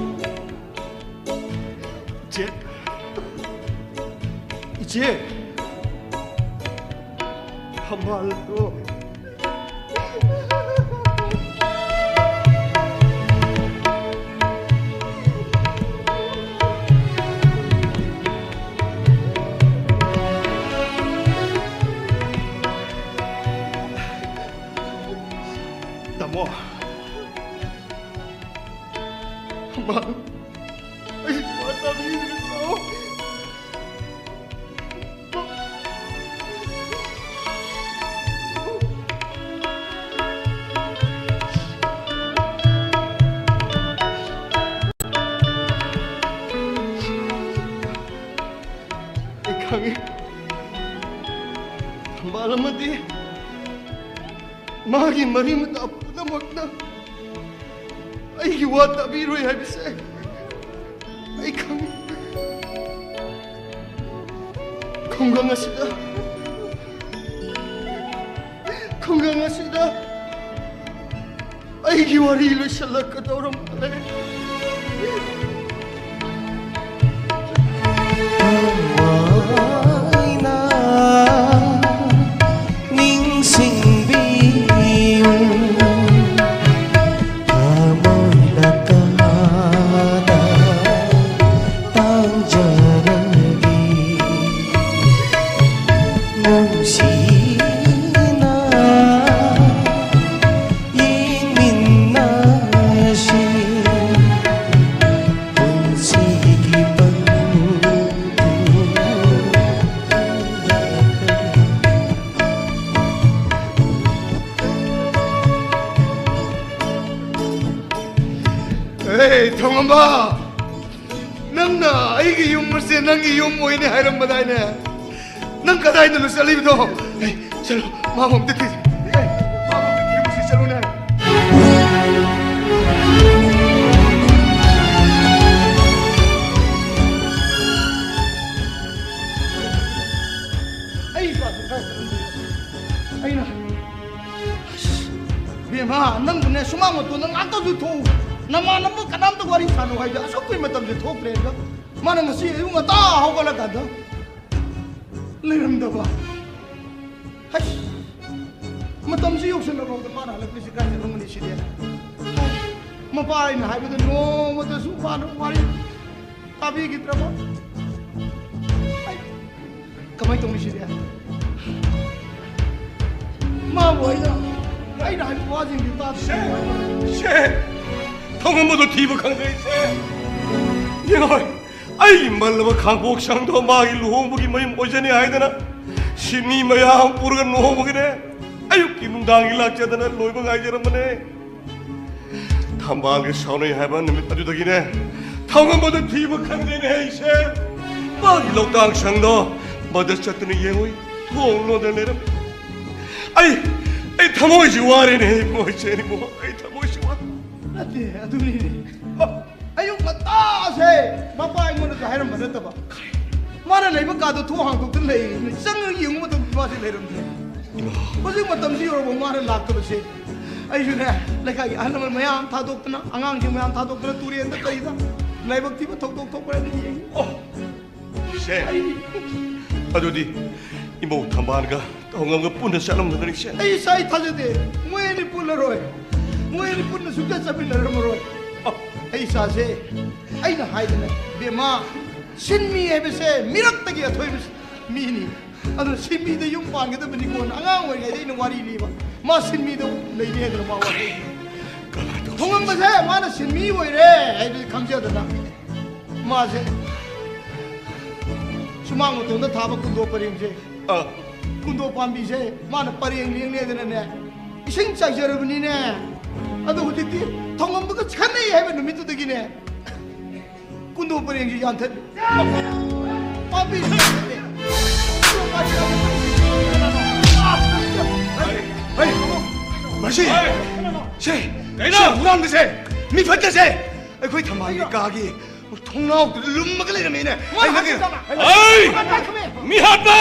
ꯊꯝꯕꯥꯜ, ꯑꯩ ꯋꯥ ꯇꯥꯕꯤꯔꯤꯕ꯭ꯔꯣ? ꯑꯩ ꯈꯪꯉꯤ, ꯊꯝꯕꯥꯜ ꯑꯃꯗꯤ ꯃꯥꯒꯤ ꯃꯔꯤ ꯃꯇꯥ ꯄꯨꯝꯅꯃꯛꯅ ꯑꯩꯒꯤ ꯋꯥ ꯇꯥꯕꯤꯔꯣꯏ ꯍꯥꯏꯕꯁꯦ ꯑꯩ ꯈꯪꯉꯤ꯫ ꯈꯨꯡꯒꯪ ꯑꯁꯤꯗ, ꯈꯨꯡꯒꯪ ꯑꯁꯤꯗ ꯑꯩꯒꯤ ꯋꯥꯔꯤ ꯂꯣꯏꯁꯤꯜꯂꯛꯀꯗꯧꯔ ꯃꯥꯜꯂꯦ꯫ ꯊꯋꯥꯏꯅ ꯅꯤꯡꯁꯤꯡꯕꯤꯌꯨ, ꯊꯃꯣꯏ ꯂꯀꯥꯗ ꯇꯥꯡꯖꯔꯒꯦ꯫ ꯅꯨꯡꯁꯤꯅ ꯌꯦꯡꯃꯤꯟꯅꯁꯤ ꯄꯨꯟꯁꯤꯒꯤ ꯄꯟꯊꯨꯡ꯫ ꯍꯦ, ꯊꯣꯡꯉꯝꯕ! ꯅꯪꯅ ꯑꯩꯒꯤ ꯌꯨꯝ ꯑꯁꯦ ꯅꯪꯒꯤ ꯌꯨꯝ ꯑꯣꯏꯅꯤ ꯍꯥꯏꯔꯝꯕꯗꯥꯏꯅꯦ? ꯅꯪ ꯀꯗꯥꯏꯗꯅꯣ ꯆꯠꯂꯤꯕꯗꯣ? ꯑꯦ, ꯆꯠꯂꯣ, ꯃꯥꯕꯨ ꯑꯝꯇ ꯊꯤꯖ-, ꯑꯦ, ꯃꯥꯕꯨ ꯑꯝꯇ ꯊꯤꯔꯨꯁꯤ, ꯆꯠꯂꯨꯅꯦ꯫ ꯑꯩ ꯏꯆꯥꯁꯦ ꯀꯗꯥꯏ ꯆꯠꯂꯝꯗꯣꯏꯅꯣ? ꯑꯩꯅ ꯑꯁ, ꯕꯦꯝꯃ, ꯅꯪꯕꯨꯅꯦ, ꯁꯨꯃꯥꯡ ꯃꯇꯣꯟꯗ ꯉꯥꯛꯇꯁꯨ ꯊꯣꯛꯎ꯫ ꯅꯃꯥꯟꯅꯕ ꯀꯅꯥꯝꯇ ꯋꯥꯔꯤ ꯁꯥꯟꯅꯧ ꯍꯥꯏꯕꯗ ꯑꯁꯨꯛ ꯀꯨꯏ ꯃꯇꯝꯁꯦ ꯊꯣꯛꯇ꯭ꯔꯦ꯫ ꯑꯗꯨꯒ ꯃꯥꯅ ꯉꯁꯤ ꯑꯌꯨꯛ ꯉꯟꯇꯥ ꯍꯧꯒꯠꯂꯀꯥꯟꯗ ꯂꯩꯔꯝꯗꯕ꯫ ꯍꯩꯁ, ꯃꯇꯝꯁꯤ ꯌꯧꯁꯤꯜꯂꯐꯥꯎꯗ ꯃꯥꯅ ꯍꯜꯂꯛꯇ꯭ꯔꯤꯁꯤ ꯀꯥꯏ ꯆꯠꯂꯝꯒꯅꯤ ꯁꯤꯗꯤ? ꯃꯄꯥ ꯑꯩꯅ ꯍꯥꯏꯕꯗ ꯅꯣꯡꯃꯇꯁꯨ ꯃꯥꯅ ꯋꯥꯔꯤ ꯇꯥꯕꯤꯈꯤꯗ꯭ꯔꯕ? ꯑꯩ ꯀꯃꯥꯏꯅ ꯇꯧꯅꯤ ꯁꯤꯗꯤ? ꯃꯥꯕꯨ ꯑꯩꯅ, ꯑꯩꯅ ꯍꯥꯏꯕ ꯋꯥꯁꯤꯡꯗꯤ ꯇꯥꯗꯦ꯫ ꯁꯦ! ꯁꯦ! ꯑꯃꯗꯣ ꯊꯤꯕ ꯈꯪꯗꯦ ꯑꯩꯁꯦ꯫ ꯌꯦꯡꯉꯣ, ꯑꯩꯒꯤ ꯃꯜꯂꯕ ꯈꯥꯡꯄꯣꯛ ꯁꯪꯗꯣ ꯃꯥꯒꯤ ꯂꯨꯍꯣꯡꯕꯒꯤ ꯃꯌꯨꯝ ꯑꯣꯏꯖꯅꯤ ꯍꯥꯏꯗꯅ ꯁꯤꯟꯃꯤ ꯃꯌꯥꯝ ꯄꯨꯔꯒ ꯂꯨꯍꯣꯡꯕꯒꯤꯅꯦ, ꯑꯌꯨꯛꯀꯤ ꯅꯨꯡꯗꯥꯡꯒꯤ ꯂꯥꯛꯆꯗꯅ ꯂꯣꯏꯕ ꯉꯥꯏꯖꯔꯝꯕꯅꯦ꯫ ꯊꯝꯕꯥꯜꯒ ꯁꯥꯎꯅꯩ ꯍꯥꯏꯕ ꯅꯨꯃꯤꯠ ꯑꯗꯨꯗꯒꯤꯅꯦ, ꯊꯧꯉꯝꯕꯗꯣ ꯊꯤꯕ ꯈꯪꯗꯦꯅꯦ ꯑꯩꯁꯦ꯫ ꯃꯥꯒꯤ ꯂꯧꯇꯥꯡ ꯁꯪꯗꯣ ꯃꯗ ꯆꯠꯇꯨꯅ ꯌꯦꯡꯉꯨꯏ, ꯊꯣꯡ ꯂꯣꯟꯗꯅ ꯂꯩꯔꯝꯃꯤ꯫ ꯑꯩ, ꯑꯩ ꯊꯃꯣꯏꯁꯤ ꯋꯥꯔꯦꯅꯦ, ꯏꯕꯨꯡꯉꯣ, ꯏꯆꯦ, ꯏꯕꯨꯡꯉꯣ, ꯑꯩ ꯊꯃꯣꯏꯁꯤ ꯋꯥꯔꯦ꯫ ꯅꯠꯇꯦ, ꯑꯗꯨꯅꯤꯅꯦ꯫ ꯑꯌꯨꯛ ꯉꯟꯇꯥꯁꯦ ꯃꯄꯥ ꯑꯩꯉꯣꯟꯗꯁꯨ ꯍꯥꯏꯔꯝꯕ ꯅꯠꯇꯕ, ꯃꯥꯅ ꯂꯩꯕ ꯀꯥꯗꯣ ꯊꯣꯡ ꯍꯥꯡꯗꯣꯛꯇꯅ ꯂꯩ꯫ ꯆꯪꯉꯒ ꯌꯦꯡꯕ ꯃꯇꯝꯗ ꯃꯥꯁꯦ ꯂꯩꯔꯝꯗ꯭ꯔꯦ꯫ ꯍꯧꯖꯤꯛ ꯃꯇꯝꯁꯤ ꯌꯧꯔꯕ ꯃꯥꯅ ꯂꯥꯛꯇꯕꯁꯦ, ꯑꯩꯁꯨꯅꯦ, ꯂꯩꯀꯥꯏꯒꯤ ꯑꯍꯜ ꯂꯃꯟ ꯃꯌꯥꯝ ꯊꯥꯗꯣꯛꯇꯅ, ꯑꯉꯥꯡꯁꯤꯡ ꯃꯌꯥꯝ ꯊꯥꯗꯣꯛꯇꯅ ꯇꯨꯔꯦꯟꯗ ꯀꯔꯤꯗ ꯂꯥꯏꯕꯛ ꯊꯤꯕ ꯊꯧꯗꯣꯛ ꯊꯣꯛꯄ꯭ꯔꯥ ꯍꯥꯏꯅ ꯌꯦꯡꯉꯤ꯫ ꯑꯣ, ꯁꯦ, ꯑꯗꯨꯗꯤ ꯏꯃꯧ ꯊꯝꯕꯥꯜꯒ ꯊꯧꯉꯝꯒ ꯄꯨꯟꯅ ꯆꯠꯂꯝꯒꯗ꯭ꯔ, ꯏꯆꯦ? ꯑꯩ ꯏꯆꯥ, ꯑꯩ ꯊꯥꯖꯗꯦ꯫ ꯃꯣꯏ ꯑꯅꯤ ꯄꯨꯜꯂꯔꯣꯏ꯫ ꯃꯣꯏ ꯑꯅꯤ ꯄꯨꯟꯅ ꯁꯨꯡꯆꯠ ꯆꯠꯃꯤꯟꯅꯔꯝꯃꯔꯣꯏ꯫ ꯑꯩ ꯏꯆꯥꯁꯦ, ꯑꯩꯅ ꯍꯥꯏꯗꯅ, ꯕꯦꯝꯃ, ꯁꯤꯟꯃꯤ ꯍꯥꯏꯕꯁꯦ ꯃꯤꯔꯛꯇꯒꯤ ꯑꯊꯣꯏꯕ ꯃꯤꯅꯤ꯫ ꯑꯗꯨꯅ ꯁꯤꯟꯃꯤꯗ ꯌꯨꯝ ꯄꯥꯟꯒꯗꯕꯅꯤꯀꯣꯅ ꯑꯉꯥꯡ ꯑꯣꯏꯔꯤꯉꯩꯗ ꯑꯩꯅ ꯋꯥꯔꯤ ꯂꯤꯕ꯫ ꯃꯥ ꯁꯤꯟꯃꯤꯗ ꯂꯩꯅꯤ ꯍꯥꯏꯗꯅ ꯃꯥ ꯋꯥꯔꯤ ꯂꯤꯕ꯫ ꯊꯣꯡꯉꯝꯕꯁꯦ ꯃꯥꯅ ꯁꯤꯟꯃꯤ ꯑꯣꯏꯔꯦ ꯍꯥꯏꯕꯗꯤ ꯈꯪꯖꯗꯅ ꯃꯥꯁꯦ ꯁꯨꯃꯥꯡ ꯃꯇꯣꯟꯗ ꯊꯥꯕ ꯀꯨꯟꯗꯣ ꯄꯔꯦꯡꯁꯦ, ꯑ, ꯀꯨꯟꯗꯣ ꯄꯥꯝꯕꯤꯁꯦ ꯃꯥꯅ ꯄꯔꯦꯡ ꯂꯦꯡꯂꯦꯗꯅꯅꯦ, ꯏꯁꯤꯡ ꯆꯥꯏꯖꯔꯕꯅꯤꯅꯦ꯫ ꯑꯗꯣ ꯍꯧꯖꯤꯛꯇꯤ ꯊꯣꯡꯉꯝꯕꯒ ꯈꯟꯅꯩ ꯍꯥꯏꯕ ꯅꯨꯃꯤꯠꯇꯨꯗꯒꯤꯅꯦ, ꯀꯨꯟꯗꯣ ꯄꯔꯦꯡꯁꯤ ꯌꯥꯟꯊꯠꯂꯤ꯫ ꯄꯥꯝꯕꯤꯁꯤ ꯌꯥꯟꯊꯠꯂꯤ꯫ ꯍꯩ, ꯃꯁꯤ, ꯁꯦ, ꯀꯩꯅꯣ? ꯁꯦ, ꯍꯨꯔꯥꯟꯕꯁꯦ, ꯃꯤ ꯐꯠꯇꯁꯦ, ꯑꯩꯈꯣꯏ ꯊꯝꯕꯥꯜꯒꯤ ꯀꯥꯒꯤ ꯊꯣꯡꯅꯥꯎꯗꯨꯗ ꯂꯨꯝꯃꯒ ꯂꯩꯔꯝꯃꯦꯅꯦ꯫ ꯃꯣꯏ ꯑꯩ ꯅꯪꯒꯤ ꯍꯥꯠꯈꯤꯗꯅ꯫ ꯑꯩ! ꯃꯤ ꯍꯥꯠꯄ!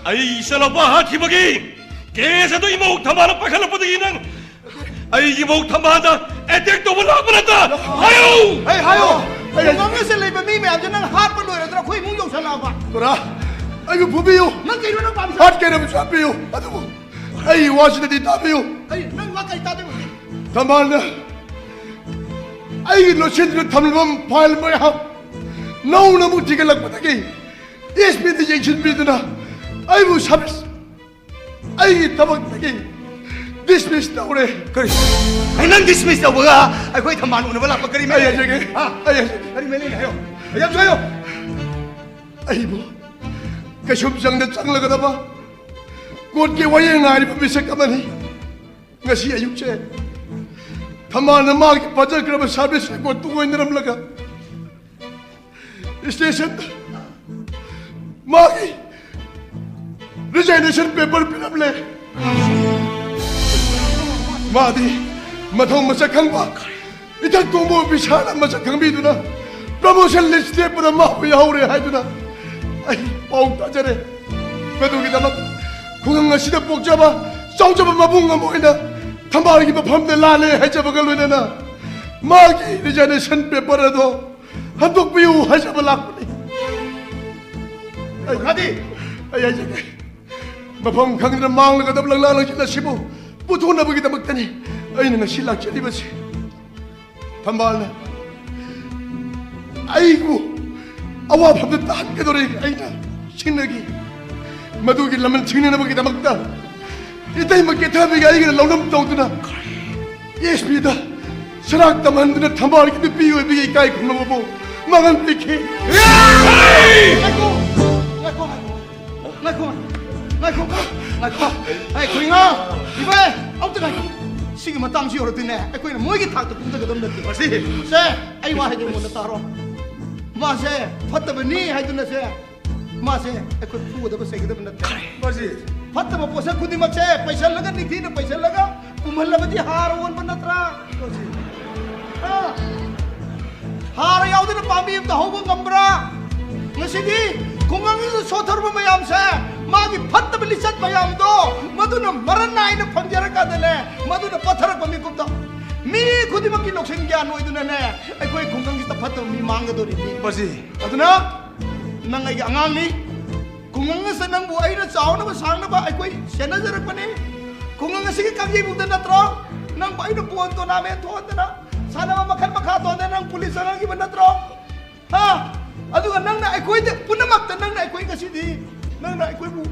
ꯑꯩ ꯏꯆꯥꯅꯨꯄꯥ ꯍꯥꯠꯈꯤꯕꯒꯤ ꯀꯦꯁ ꯑꯗꯨ ꯏꯃꯧ ꯊꯝꯕꯥꯜꯅ ꯄꯥꯏꯈꯠꯂꯛꯄꯗꯒꯤ ꯅꯪ ꯑꯩꯒꯤ ꯏꯃꯧ ꯊꯝꯕꯥꯜꯗ ꯑꯦꯇꯦꯛ ꯇꯧꯕ ꯂꯥꯛꯄ ꯅꯠꯇ? ꯍꯥꯏꯌꯨ! ꯑꯩ ꯍꯥꯏꯌꯨ! ꯑꯩ ꯍꯥꯏ- ꯈꯨꯡꯒꯪ ꯑꯁꯤꯗ ꯂꯩꯕ ꯃꯤ ꯃꯌꯥꯝꯁꯦ ꯅꯪ ꯍꯥꯠꯄ ꯂꯣꯏꯔꯗ꯭ꯔꯥ ꯑꯩꯈꯣꯏ ꯏꯃꯨꯡ ꯌꯧꯁꯜꯂꯛꯑꯕ? ꯄꯨꯔꯥ ꯑꯩꯕꯨ ꯐꯨꯕꯤꯌꯨ! ꯅꯪ ꯀꯩꯅꯣ ꯅꯪ ꯄꯥꯝꯃꯤꯁꯦ? ꯍꯥꯠꯀꯦꯔꯕꯁꯨ ꯍꯥꯠꯄꯤꯌꯨ, ꯑꯗꯨꯕꯨ ꯑꯩ ꯋꯥꯁꯤꯗꯗꯤ ꯇꯥꯕꯤꯌꯨ꯫ ꯑꯩ ꯅꯪ ꯋꯥ ꯀꯩ ꯇꯥꯗꯣꯏꯕ ꯍꯧꯖꯤꯛ? ꯊꯝꯕꯥꯜꯅ ꯑꯩꯒꯤ ꯂꯣꯠꯁꯤꯟꯗꯨꯅ ꯊꯝꯂꯕ ꯐꯥꯏꯜ ꯃꯌꯥꯝ ꯅꯧꯅ ꯑꯃꯨꯛ ꯊꯤꯒꯠꯂꯛꯄꯗꯒꯤ ꯑꯦꯁ ꯄꯤꯗ ꯌꯦꯡꯁꯤꯟꯕꯤꯗꯨꯅ ꯑꯩꯕꯨ ꯁꯕꯤꯁ ꯑꯩꯒꯤ ꯊꯕꯛꯇꯒꯤ Dismiss ꯇꯧꯔꯦ꯫ ꯀꯔꯤ? ꯑꯩ ꯅꯪ dismiss ꯇꯧꯕꯒ ꯑꯩꯈꯣꯏ ꯊꯝꯕꯥꯜ ꯎꯅꯕ ꯂꯥꯛꯄ ꯀꯔꯤ ꯑꯩ ꯃꯔꯤ ꯍꯥꯏꯖꯒꯦ꯫ ꯂꯩꯅꯩ? ꯍꯥ? ꯑꯩ ꯍꯥꯏꯖꯒꯦ꯫ ꯀꯔꯤ ꯃꯔꯤ ꯂꯩꯅꯩ? ꯍꯥꯏꯌꯣ꯫ ꯌꯥꯝꯁꯨ ꯍꯥꯏꯌꯣ꯫ ꯑꯩꯕꯨ ꯀꯩꯁꯨꯝꯁꯪꯗ ꯆꯪꯂꯒꯗꯕ ꯀꯣꯔꯠꯀꯤ ꯋꯥꯌꯦꯜ ꯉꯥꯏꯔꯤꯕ ꯃꯤꯁꯛ ꯑꯃꯅꯤ꯫ ꯉꯁꯤ ꯑꯌꯨꯛꯁꯦ ꯊꯝꯕꯥꯜꯅ ꯃꯥꯒꯤ ꯐꯥꯖꯈ꯭ꯔꯕ service record ꯇꯨ ꯑꯣꯏꯅꯔꯝꯂꯒ stationꯗ ꯃꯥꯒꯤ resignation paper ꯄꯤꯔꯝꯂꯦ꯫ ꯃꯥꯗꯤ ꯃꯊꯧ ꯃꯁꯛ ꯈꯪꯕ ꯏꯊꯛ ꯊꯣꯡꯕ officerꯅ ꯃꯁꯛ ꯈꯪꯕꯤꯗꯨꯅ promotion list ꯇꯦꯛꯄꯗ ꯃꯥꯕꯨ ꯌꯥꯍꯧꯔꯦ ꯍꯥꯏꯗꯨꯅ ꯑꯩ ꯄꯥꯎ ꯇꯥꯖꯔꯦ꯫ ꯃꯗꯨꯒꯤꯗꯃꯛ ꯈꯨꯡꯒꯪ ꯑꯁꯤꯗ ꯄꯣꯛꯆꯕ ꯆꯥꯎꯖꯕ ꯃꯕꯨꯡ ꯑꯃ ꯑꯣꯏꯅ ꯊꯝꯕꯥꯜꯒꯤ ꯃꯐꯝꯗ ꯂꯥꯜꯂꯦ ꯍꯥꯏꯖꯕꯒ ꯂꯣꯏꯅꯅ ꯃꯥꯒꯤ resignation paper ꯑꯗꯣ ꯍꯟꯗꯣꯛꯄꯤꯌꯨ ꯍꯥꯏꯖꯕ ꯂꯥꯛꯄꯅꯤ꯫ ꯑꯩ ꯈꯥꯗꯤ ꯑꯩ ꯍꯥꯏꯖꯒꯦ, ꯃꯐꯝ ꯈꯪꯗꯅ ꯃꯥꯡꯂꯒꯗꯕ ꯂꯪꯂꯥ ꯂꯪꯁꯤꯠ ꯑꯁꯤꯕꯨ ꯄꯨꯊꯣꯛꯅꯕꯒꯤꯗꯃꯛꯇꯅꯤ ꯑꯩꯅ ꯉꯁꯤ ꯂꯥꯛꯆꯔꯤꯕꯁꯤ꯫ ꯊꯝꯕꯥꯜꯅ ꯑꯩꯕꯨ ꯑꯋꯥꯐꯝꯗ ꯇꯥꯍꯟꯒꯗꯧꯔꯦ ꯑꯩꯅ ꯁꯤꯡꯅꯈꯤ꯫ ꯃꯗꯨꯒꯤ ꯂꯃꯟ ꯁꯤꯡꯅꯅꯕꯒꯤꯗꯃꯛꯇ ꯏꯇꯩꯃ ꯀꯦꯊꯕꯤꯒ ꯑꯩꯒꯅ ꯂꯧꯅꯝ ꯇꯧꯗꯨꯅ ꯑꯦꯁ ꯄꯤꯗ ꯁꯔꯥꯛ ꯇꯝꯍꯟꯗꯨꯅ ꯊꯝꯕꯥꯜꯒꯤ ꯅꯨꯄꯤ ꯑꯣꯏꯕꯒꯤ ꯏꯀꯥꯏ ꯈꯨꯝꯅꯕꯕꯨ ꯃꯥꯡꯍꯟꯕꯤꯈꯤ꯫ ꯉꯥꯏꯈꯣ! ꯉꯥꯏꯈꯣ! ꯉꯥꯏꯈꯣ! ꯉꯥꯏꯈꯣ! ꯉꯥꯏꯈꯣ! ꯉꯥꯏꯈꯣ! ꯑꯩ ꯈꯨꯏꯉꯥ! ꯏꯕꯥꯏ! ꯑꯝꯇ ꯉꯥꯏꯈꯣ! ꯁꯤꯒꯤ ꯃꯇꯥꯡꯁꯤ ꯌꯧꯔꯗꯤꯅꯦ, ꯑꯩꯈꯣꯏꯅ ꯃꯣꯏꯒꯤ ꯊꯥꯛꯇ ꯀꯨꯝꯊꯒꯗꯕ ꯅꯠꯇꯦ꯫ ꯃꯁꯤ ꯁꯦ, ꯑꯩ ꯋꯥ ꯍꯥꯏꯒꯦ, ꯃꯨꯟꯅ ꯇꯥꯔꯣ꯫ ꯃꯥꯁꯦ ꯐꯠꯇꯕꯅꯤ ꯍꯥꯏꯗꯨꯅꯁꯦ, ꯃꯥꯁꯦ ꯑꯩꯈꯣꯏ ꯐꯨꯒꯗꯕ ꯆꯩꯒꯗꯕ ꯅꯠꯇꯦ꯫ ꯃꯁꯤ ꯐꯠꯇꯕ ꯄꯣꯠꯁꯛ ꯈꯨꯗꯤꯡꯃꯛꯁꯦ ꯄꯩꯁꯜꯂꯒ, ꯅꯤꯡꯊꯤꯅ ꯄꯩꯁꯜꯂꯒ ꯄꯨꯝꯍꯜꯂꯕꯗꯤ ꯍꯥꯔ ꯑꯣꯟꯕ ꯅꯠꯇ꯭ꯔꯥ? ꯃꯁꯤ, ꯑꯥ, ꯍꯥꯔ ꯌꯥꯎꯗꯅ ꯄꯥꯝꯕꯤ ꯑꯝꯇ ꯍꯧꯕ ꯉꯝꯕ꯭ꯔꯥ? ꯉꯁꯤꯗꯤ ꯈꯨꯡꯒꯪꯁꯤꯗ ꯁꯣꯠꯊꯔꯨꯕ ꯃꯌꯥꯝꯁꯦ, ꯃꯥꯒꯤ ꯐꯠꯇꯕ ꯂꯤꯆꯠ ꯃꯌꯥꯝꯗꯣ, ꯃꯗꯨꯅ ꯃꯔꯟ ꯅꯥꯏꯅ ꯐꯪꯖꯔꯀꯥꯟꯗꯅꯦ, ꯃꯗꯨꯅ ꯄꯠꯊꯔꯛꯄ ꯃꯤꯀꯨꯞꯇ ꯃꯤ ꯈꯨꯗꯤꯡꯃꯛꯀꯤ ꯂꯧꯁꯤꯡ ꯒ꯭ꯌꯥꯟ ꯑꯣꯏꯗꯨꯅꯅꯦ, ꯑꯩꯈꯣꯏ ꯈꯨꯡꯒꯪꯁꯤꯗ ꯐꯠꯇꯕ ꯃꯤ ꯃꯥꯡꯒꯗꯧꯔꯤꯅꯤ꯫ ꯃꯁꯤ ꯑꯗꯨꯅ ꯅꯪ ꯑꯩꯒꯤ ꯑꯉꯥꯡꯅꯤ, ꯈꯨꯡꯒꯪ ꯑꯁꯤꯗ ꯅꯪꯕꯨ ꯑꯩꯅ ꯆꯥꯎꯅꯕ ꯁꯥꯡꯅꯕ ꯑꯩꯈꯣꯏ ꯁꯦꯟꯅꯖꯔꯛꯄꯅꯤ꯫ ꯈꯨꯡꯒꯪ ꯑꯁꯤꯒꯤ ꯀꯥꯡꯖꯩꯕꯨꯡꯗ ꯅꯠꯇ꯭ꯔꯣ ꯅꯪꯕꯨ ꯑꯩꯅ ꯕꯣꯜ tournament ꯊꯣꯛꯍꯟꯗꯅ, ꯁꯥꯟꯅꯕ ꯃꯈꯜ ꯃꯈꯥ ꯊꯣꯛꯍꯟꯗꯅ ꯅꯪ police ꯆꯪꯍꯟꯈꯤꯕ ꯅꯠꯇ꯭ꯔꯣ? ꯍꯥ? ꯑꯗꯨꯒ ꯅꯪꯅ ꯑꯩꯈꯣꯏꯗ ꯄꯨꯝꯅꯃꯛꯇ ꯅꯪꯅ ꯑꯩꯈꯣꯏ ꯉꯁꯤꯗꯤ ꯅꯪꯅ ꯑꯩꯈꯣꯏꯕꯨ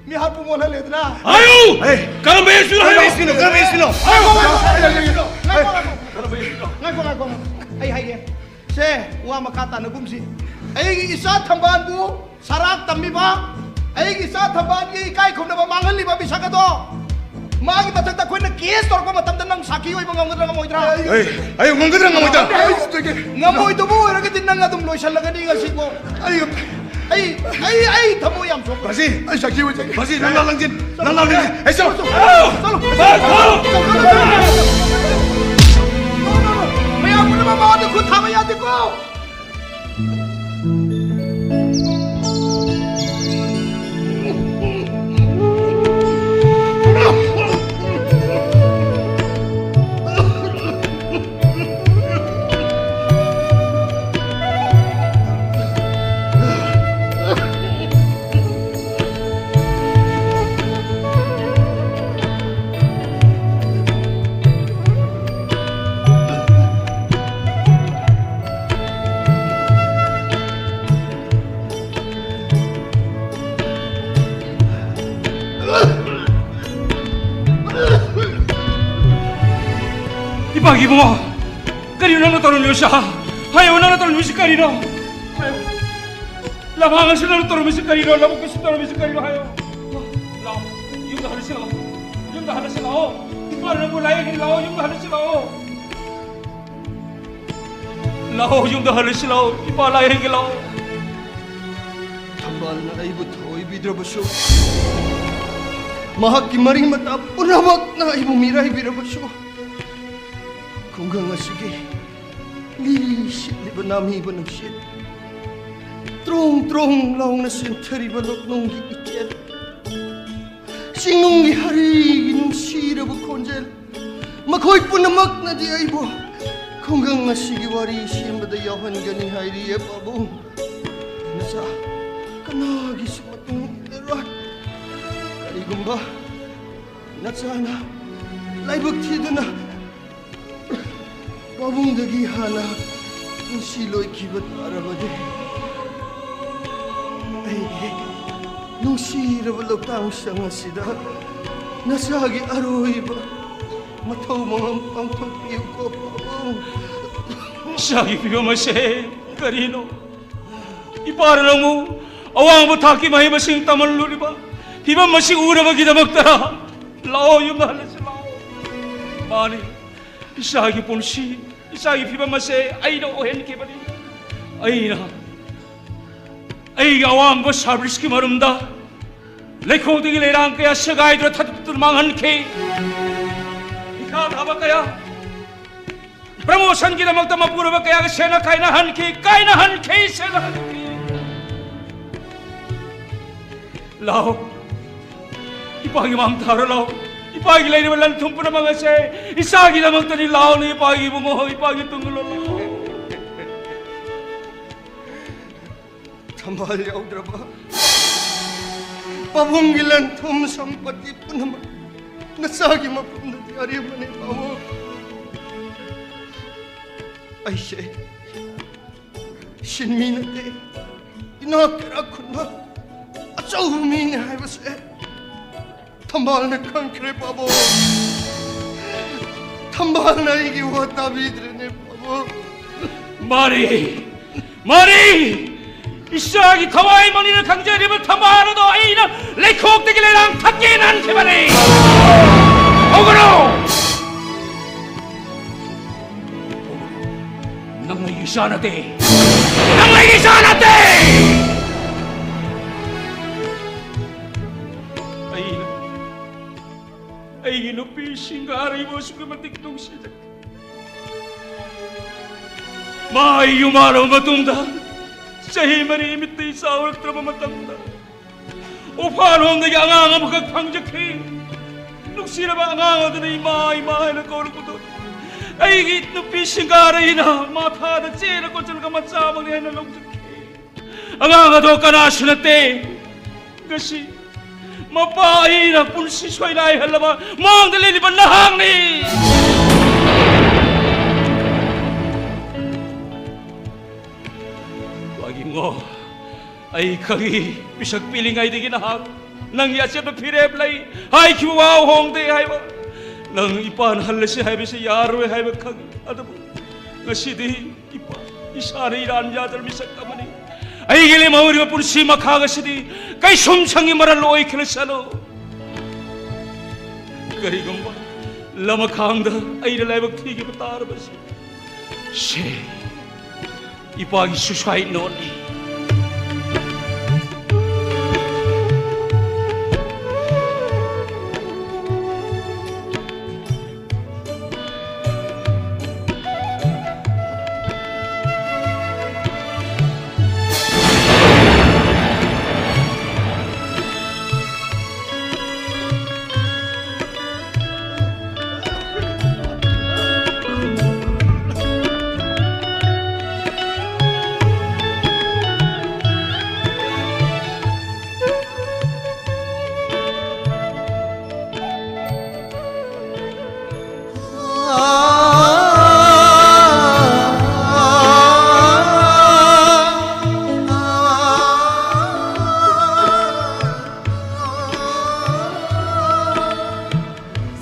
ꯃꯤꯍꯥꯠꯄꯨ ꯃꯣꯠꯍꯜꯂꯦꯗꯅ꯫ ꯍꯥꯏꯌꯨ! ꯍꯦ! ꯀꯔꯝꯕ ꯌꯦꯁꯨꯅꯣ ꯍꯥꯏꯌꯨ! ꯀꯔꯝꯕ ꯌꯦꯁꯨꯅꯣ? ꯀꯔꯝꯕ ꯌꯦꯁꯨꯅꯣ? ꯉꯥꯏꯈꯣ, ꯉꯥꯏꯈꯣ, ꯉꯥꯏꯈꯣ꯫ ꯀꯔꯝꯕ ꯌꯦꯁꯨꯅꯣ? ꯉꯥꯏꯈꯣ, ꯉꯥꯏꯈꯣ, ꯉꯥꯏꯈꯣ꯫ ꯑꯩ ꯍꯥꯏꯒꯦ꯫ ꯁꯦ, ꯋꯥ ꯃꯈꯥ ꯇꯥꯅꯒꯨꯝꯁꯤ꯫ ꯑꯩꯒꯤ ꯏꯆꯥ ꯊꯝꯕꯥꯜꯕꯨ ꯁꯔꯥꯛ ꯇꯝꯕꯤꯕ, ꯑꯩꯒꯤ ꯏꯆꯥ ꯊꯝꯕꯥꯜꯒꯤ ꯏꯀꯥꯏ ꯈꯨꯝꯅꯕ ꯃꯥꯡꯍꯜꯂꯤꯕ ꯃꯤꯁꯛ ꯑꯗꯣ, ꯃꯥꯒꯤ ꯃꯊꯛꯇ ꯑꯩꯈꯣꯏꯅ ꯀꯦꯁ ꯇꯧꯔꯛꯄ ꯃꯇꯝꯗ ꯅꯪ ꯁꯥꯈꯤ ꯑꯣꯏꯕ ꯉꯝꯒꯗ꯭ꯔꯥ ꯉꯝꯃꯣꯏꯗ꯭ꯔꯥ? ꯑꯩ, ꯑꯩ ꯉꯝꯒꯗ꯭ꯔꯥ ꯉꯝꯃꯣꯏꯗ꯭ꯔꯥ? ꯉꯝꯃꯣꯏꯗꯕ ꯑꯣꯏꯔꯒꯗꯤ ꯅꯪ ꯑꯗꯨꯝ ꯂꯣꯏꯁꯜꯂꯒꯅꯤ ꯉꯁꯤꯀꯣ꯫ ꯑꯩ ꯑꯩ, ꯑꯩ, ꯑꯩ ꯊꯃꯣꯏ ꯌꯥꯝ ꯁꯣꯛꯄ꯫ ꯃꯁꯤ ꯑꯩ ꯁꯥꯈꯤ ꯑꯣꯏꯖꯒꯦ꯫ ꯃꯁꯤ ꯅꯪ ꯂꯥꯛ ꯂꯪꯁꯤꯟ, ꯅꯪ ꯂꯥꯛ ꯂꯪꯁꯤꯟ꯫ ꯑꯩ ꯆꯠꯂꯣ꯫ ꯆꯠꯂꯣ꯫ ꯆꯠꯂꯣ꯫ ꯆꯠꯂꯣ꯫ ꯆꯠꯂꯣ꯫ ꯃꯌꯥꯝ ꯄꯨꯝꯅꯃꯛ ꯃꯉꯣꯟꯗ ꯈꯨꯠ ꯊꯥꯕ ꯌꯥꯗꯦꯀꯣ꯫ ꯏꯄꯥꯒꯤ ꯏꯕꯨꯡꯉꯣ, ꯀꯔꯤꯅꯣ ꯅꯪꯅ ꯇꯧꯔꯝꯃꯤꯕꯁꯤ? ꯍꯥꯏꯌꯣ, ꯅꯪꯅ ꯇꯧꯔꯝꯃꯤꯕꯁꯤ ꯀꯔꯤꯅꯣ? ꯍꯥꯏꯌꯣ꯫ ꯂꯝꯍꯥꯡ ꯑꯁꯤ ꯅꯪꯅ ꯇꯧꯔꯝꯃꯤꯁꯤ ꯀꯔꯤꯅꯣ? ꯂꯧꯕꯨꯛ ꯑꯁꯤ ꯇꯧꯔꯝꯃꯤꯁꯤ ꯀꯔꯤꯅꯣ? ꯍꯥꯏꯌꯣ꯫ ꯂꯥꯛꯑꯣ, ꯌꯨꯝꯗ ꯍꯜꯂꯁꯤ ꯂꯥꯛꯑꯣ꯫ ꯌꯨꯝꯗ ꯍꯜꯂꯁꯤ ꯂꯥꯛꯑꯣ꯫ ꯏꯄꯥꯅ ꯅꯪꯕꯨ ꯂꯥꯏꯌꯦꯡꯉꯤ ꯂꯥꯛꯑꯣ, ꯌꯨꯝꯗ ꯍꯜꯂꯁꯤ ꯂꯥꯛꯑꯣ꯫ ꯂꯥꯛꯑꯣ, ꯌꯨꯝꯗ ꯍꯜꯂꯁꯤ ꯂꯥꯛꯑꯣ꯫ ꯏꯄꯥ ꯂꯥꯏꯌꯦꯡꯒꯦ ꯂꯥꯛꯑꯣ꯫ ꯊꯝꯕꯥꯜꯅ ꯑꯩꯕꯨ ꯊꯑꯣꯏꯕꯤꯗ꯭ꯔꯕꯁꯨ, ꯃꯍꯥꯛꯀꯤ ꯃꯔꯤ ꯃꯇꯥ ꯄꯨꯝꯅꯃꯛꯅ ꯑꯩꯕꯨ ꯃꯤꯔꯥꯏꯕꯤꯔꯕꯁꯨ, ꯈꯨꯡꯒꯪ ꯑꯁꯤꯒꯤ ꯂꯤ ꯁꯤꯠꯂꯤꯕ ꯅꯥꯃꯤꯕ ꯅꯨꯡꯁꯤꯠ, ꯇ꯭ꯔꯣꯡ ꯇ꯭ꯔꯣꯡ ꯂꯥꯎꯅ ꯆꯦꯟꯊꯔꯤꯕ ꯂꯣꯛꯅꯨꯡꯒꯤ ꯏꯆꯦꯜ, ꯆꯤꯡꯅꯨꯡꯒꯤ ꯍꯔꯤꯒꯤ ꯅꯨꯡꯁꯤꯔꯕ ꯈꯣꯟꯖꯦꯜ, ꯃꯈꯣꯏ ꯄꯨꯝꯅꯃꯛꯅꯗꯤ ꯑꯩꯕꯨ ꯈꯨꯡꯒꯪ ꯑꯁꯤꯒꯤ ꯋꯥꯔꯤ ꯁꯦꯝꯕꯗ ꯌꯥꯎꯍꯟꯒꯅꯤ ꯍꯥꯏꯔꯤꯌꯦ ꯄꯥꯕꯨꯡ꯫ ꯅꯆꯥ ꯀꯅꯥꯒꯤꯁꯨ ꯃꯇꯨꯡ ꯏꯜꯂꯔꯣꯏ꯫ ꯀꯔꯤꯒꯨꯝꯕ ꯅꯆꯥꯅ ꯂꯥꯏꯕꯛ ꯊꯤꯗꯨꯅ ꯄꯥꯕꯨꯡꯗꯒꯤ ꯍꯥꯟꯅ ꯄꯨꯟꯁꯤ ꯂꯣꯏꯈꯤꯕ ꯇꯥꯔꯕꯗꯤ, ꯑꯩꯒꯤ ꯅꯨꯡꯁꯤꯔꯕ ꯂꯧꯇꯥꯡ ꯁꯪ ꯑꯁꯤꯗ ꯅꯆꯥꯒꯤ ꯑꯔꯣꯏꯕ ꯃꯊꯧ ꯃꯉꯝ ꯄꯥꯡꯊꯣꯛꯄꯤꯌꯨꯀꯣ, ꯄꯥꯕꯨꯡ꯫ ꯏꯆꯥꯒꯤ ꯐꯤꯕꯝ ꯑꯁꯦ ꯀꯔꯤꯅꯣ? ꯏꯄꯥꯅ ꯅꯪꯕꯨ ꯑꯋꯥꯡꯕ ꯊꯥꯛꯀꯤ ꯃꯍꯩ ꯃꯁꯤꯡ ꯇꯝꯍꯜꯂꯨꯔꯤꯕ ꯐꯤꯕꯝ ꯑꯁꯤ ꯎꯔꯕꯒꯤꯗꯃꯛꯇ ꯂꯥꯛꯑꯣ, ꯌꯨꯝꯗ ꯍꯜꯂꯁꯤ ꯂꯥꯛꯑꯣ꯫ ꯃꯥꯅꯤ, ꯏꯆꯥꯒꯤ ꯄꯨꯟꯁꯤ, ꯏꯆꯥꯒꯤ ꯐꯤꯕꯝ ꯑꯁꯦ ꯑꯩꯅ ꯑꯣꯏꯍꯟꯈꯤꯕꯅꯤ꯫ ꯑꯩꯅ ꯑꯩꯒꯤ ꯑꯋꯥꯡꯕ ꯁꯥꯔꯚꯤꯁꯀꯤ ꯃꯔꯨꯝꯗ ꯂꯩꯈꯣꯡꯗꯒꯤ ꯂꯩꯔꯥꯡ ꯀꯌꯥ ꯁꯦꯒꯥꯏꯗꯨꯅ ꯊꯠꯇꯨꯅ ꯃꯥꯡꯍꯟꯈꯤ꯫ ꯏꯈꯥ ꯊꯥꯕ ꯀꯌꯥ, ꯄ꯭ꯔꯃꯣꯁꯟꯒꯤꯗꯃꯛꯇ ꯃꯄꯨꯔꯣꯏꯕ ꯀꯌꯥꯒ ꯁꯦꯟꯅ ꯀꯥꯏꯅꯍꯟꯈꯤ, ꯀꯥꯏꯅꯍꯟꯈꯤ, ꯁꯦꯟꯅꯍꯟꯈꯤ꯫ ꯂꯥꯎ, ꯏꯄꯥꯒꯤ ꯃꯥꯡ ꯊꯥꯔꯣ ꯂꯥꯎ꯫ ꯏꯄꯥꯒꯤ ꯂꯩꯔꯤꯕ ꯂꯟ ꯊꯨꯝ ꯄꯨꯝꯅꯃꯛ ꯑꯁꯦ ꯏꯆꯥꯒꯤꯗꯃꯛꯇꯅꯤ꯫ ꯂꯥꯎꯅꯦ ꯏꯄꯥꯒꯤ ꯏꯕꯨꯡꯉꯣ, ꯏꯄꯥꯒꯤ ꯇꯨꯡ ꯂꯣ ꯂꯥꯎ꯫ ꯊꯝꯕꯥꯜ ꯌꯥꯎꯗ꯭ꯔꯕ ꯄꯥꯕꯨꯡꯒꯤ ꯂꯟ ꯊꯨꯝ ꯁꯝꯄꯇꯤ ꯄꯨꯝꯅꯃꯛ ꯅꯆꯥꯒꯤ ꯃꯐꯝꯗꯗꯤ ꯑꯔꯦꯝꯕꯅꯤ ꯄꯥꯕꯨꯡ꯫ ꯑꯩꯁꯦ ꯁꯤꯟꯃꯤ ꯅꯠꯇꯦ, ꯏꯅꯥꯛ ꯀꯩꯔꯥꯛ ꯈꯨꯟꯕ ꯑꯆꯧꯕ ꯃꯤꯅꯤ ꯍꯥꯏꯕꯁꯦ ꯊꯝꯕꯥꯜꯅ ꯈꯪꯈ꯭ꯔꯦ ꯄꯥꯕꯨꯡ꯫ ꯊꯝꯕꯥꯜꯅ ꯑꯩꯒꯤ ꯋꯥ ꯇꯥꯕꯤꯗ꯭ꯔꯦꯅꯦ ꯄꯥꯕꯨꯡ꯫ ꯃꯥꯔꯤ! ꯃꯥꯔꯤ! ꯏꯆꯥꯒꯤ ꯊꯋꯥꯏ ꯃꯅꯤꯅ ꯈꯪꯖꯔꯤꯕ ꯊꯝꯕꯥꯜ ꯑꯗꯣ ꯑꯩꯅ ꯂꯩꯈꯣꯛꯇꯒꯤ ꯂꯩꯔꯥꯡ ꯊꯛꯀꯦꯅ ꯍꯟꯈꯤꯕꯅꯤ꯫ ꯍꯧꯒꯠꯂꯣ! ꯅꯪ ꯑꯩꯒꯤ ꯏꯆꯥ ꯅꯠꯇꯦ꯫ ꯅꯪ ꯑꯩꯒꯤ ꯏꯆꯥ ꯅꯠꯇꯦ꯫ ꯑꯩꯅ ꯑꯩꯒꯤ ꯅꯨꯄꯤ ꯁꯤꯡꯒꯥꯔꯩꯕꯨ ꯑꯁꯨꯛꯀꯤ ꯃꯇꯤꯛ ꯅꯨꯡꯁꯤꯖꯩ꯫ ꯃꯥ ꯌꯨꯝ ꯍꯥꯜꯂꯕ ꯃꯇꯨꯡꯗ ꯆꯍꯤ ꯃꯔꯤ ꯃꯤꯠꯇꯩ ꯆꯥꯎꯔꯛꯇ꯭ꯔꯕ ꯃꯇꯝꯗ ꯎꯐꯥꯜꯂꯣꯝꯗꯒꯤ ꯑꯉꯥꯡ ꯑꯃꯈꯛ ꯐꯪꯖꯈꯤ꯫ ꯅꯨꯡꯁꯤꯔꯕ ꯑꯉꯥꯡ ꯑꯗꯨꯅ ꯏꯃꯥ, ꯏꯃꯥ ꯍꯥꯏꯅ ꯀꯧꯔꯛꯄꯗꯣ ꯑꯩꯒꯤ ꯅꯨꯄꯤ ꯁꯤꯡꯒꯥꯔꯩꯅ ꯃꯊꯥꯗ ꯆꯦꯅ ꯀꯣꯠꯁꯤꯜꯂꯒ ꯃꯆꯥꯃꯛꯅꯤ ꯍꯥꯏꯅ ꯂꯧꯖꯈꯤ꯫ ꯑꯉꯥꯡ ꯑꯗꯣ ꯀꯅꯥꯁꯨ ꯅꯠꯇꯦ꯫ ꯉꯁꯤ ꯃꯄꯥ ꯑꯩꯅ ꯄꯨꯟꯁꯤ ꯁꯣꯏꯅꯥꯏꯍꯜꯂꯕ ꯃꯥꯡꯗ ꯂꯩꯔꯤꯕ ꯅꯍꯥꯛꯅꯤ꯫ ꯋꯥꯒꯤꯉꯣ, ꯑꯩ ꯈꯪꯏ, ꯄꯤꯁꯛ ꯄꯤꯛꯂꯤꯉꯩꯗꯒꯤ ꯅꯍꯥꯛ ꯅꯪꯒꯤ ꯑꯆꯦꯠꯄ ꯐꯤꯔꯦꯞ ꯂꯩ ꯍꯥꯏꯈꯤꯕ ꯋꯥ ꯍꯣꯡꯗꯦ ꯍꯥꯏꯕ꯫ ꯅꯪ ꯏꯄꯥꯅ ꯍꯜꯂꯁꯤ ꯍꯥꯏꯕꯁꯤ ꯌꯥꯔꯣꯏ ꯍꯥꯏꯕ ꯈꯪꯏ꯫ ꯑꯗꯨꯕꯨ ꯉꯁꯤꯗꯤ ꯏꯄꯥ, ꯏꯁꯥꯅ ꯏꯔꯥꯟ ꯌꯥꯗ꯭ꯔꯕ ꯃꯤꯁꯛ ꯑꯃꯅꯤ꯫ ꯑꯩꯒꯤ ꯂꯦꯝꯍꯧꯔꯤꯕ ꯄꯨꯟꯁꯤ ꯃꯈꯥ ꯑꯁꯤꯗꯤ ꯀꯩꯁꯨꯝꯁꯪꯒꯤ ꯃꯔꯜ ꯑꯣꯏꯈꯤꯔꯁꯅꯨ꯫ ꯀꯔꯤꯒꯨꯝꯕ ꯂꯃꯈꯥꯡꯗ ꯑꯩꯅ ꯂꯥꯏꯕꯛ ꯊꯤꯈꯤꯕ ꯇꯥꯔꯕꯁꯨ, ꯁꯦ, ꯏꯄꯥꯒꯤ suicide noteꯅꯤ꯫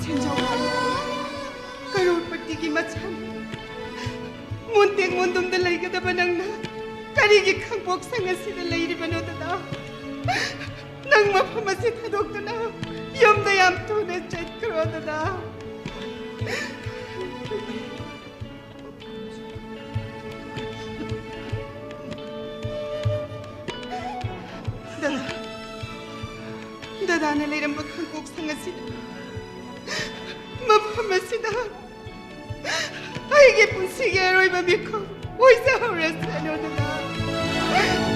ꯁꯦꯟꯖꯥꯎ ꯄꯥꯏꯕ, ꯀꯔꯣꯔꯄꯇꯤꯒꯤ ꯃꯆꯥꯅꯤ꯫ ꯃꯣꯟꯇꯦꯛ ꯃꯣꯟꯗꯨꯝꯗ ꯂꯩꯒꯗꯕ ꯅꯪꯅ ꯀꯔꯤꯒꯤ ꯈꯥꯡꯄꯣꯛꯁꯪ ꯑꯁꯤꯗ ꯂꯩꯔꯤꯕꯅꯣ, ꯗꯗꯥ? ꯅꯪ ꯃꯐꯝ ꯑꯁꯤ ꯊꯥꯗꯣꯛꯇꯨꯅ ꯌꯨꯝꯗ ꯌꯥꯝ ꯊꯨꯅ ꯆꯠꯈ꯭ꯔꯣ, ꯗꯗꯥ꯫ ꯗꯗꯥ, ꯗꯗꯥꯅ ꯂꯩꯔꯝꯕ ꯈꯥꯡꯄꯣꯛꯁꯪ ꯑꯁꯤꯗ, ꯃꯐꯝ ꯑꯁꯤꯗ ꯑꯩꯒꯤ ꯄꯨꯟꯁꯤꯒꯤ ꯑꯔꯣꯏꯕ ꯃꯤꯀꯨꯞ ꯑꯣꯏꯖꯍꯧꯔꯁꯅꯨ, ꯗꯗꯥ꯫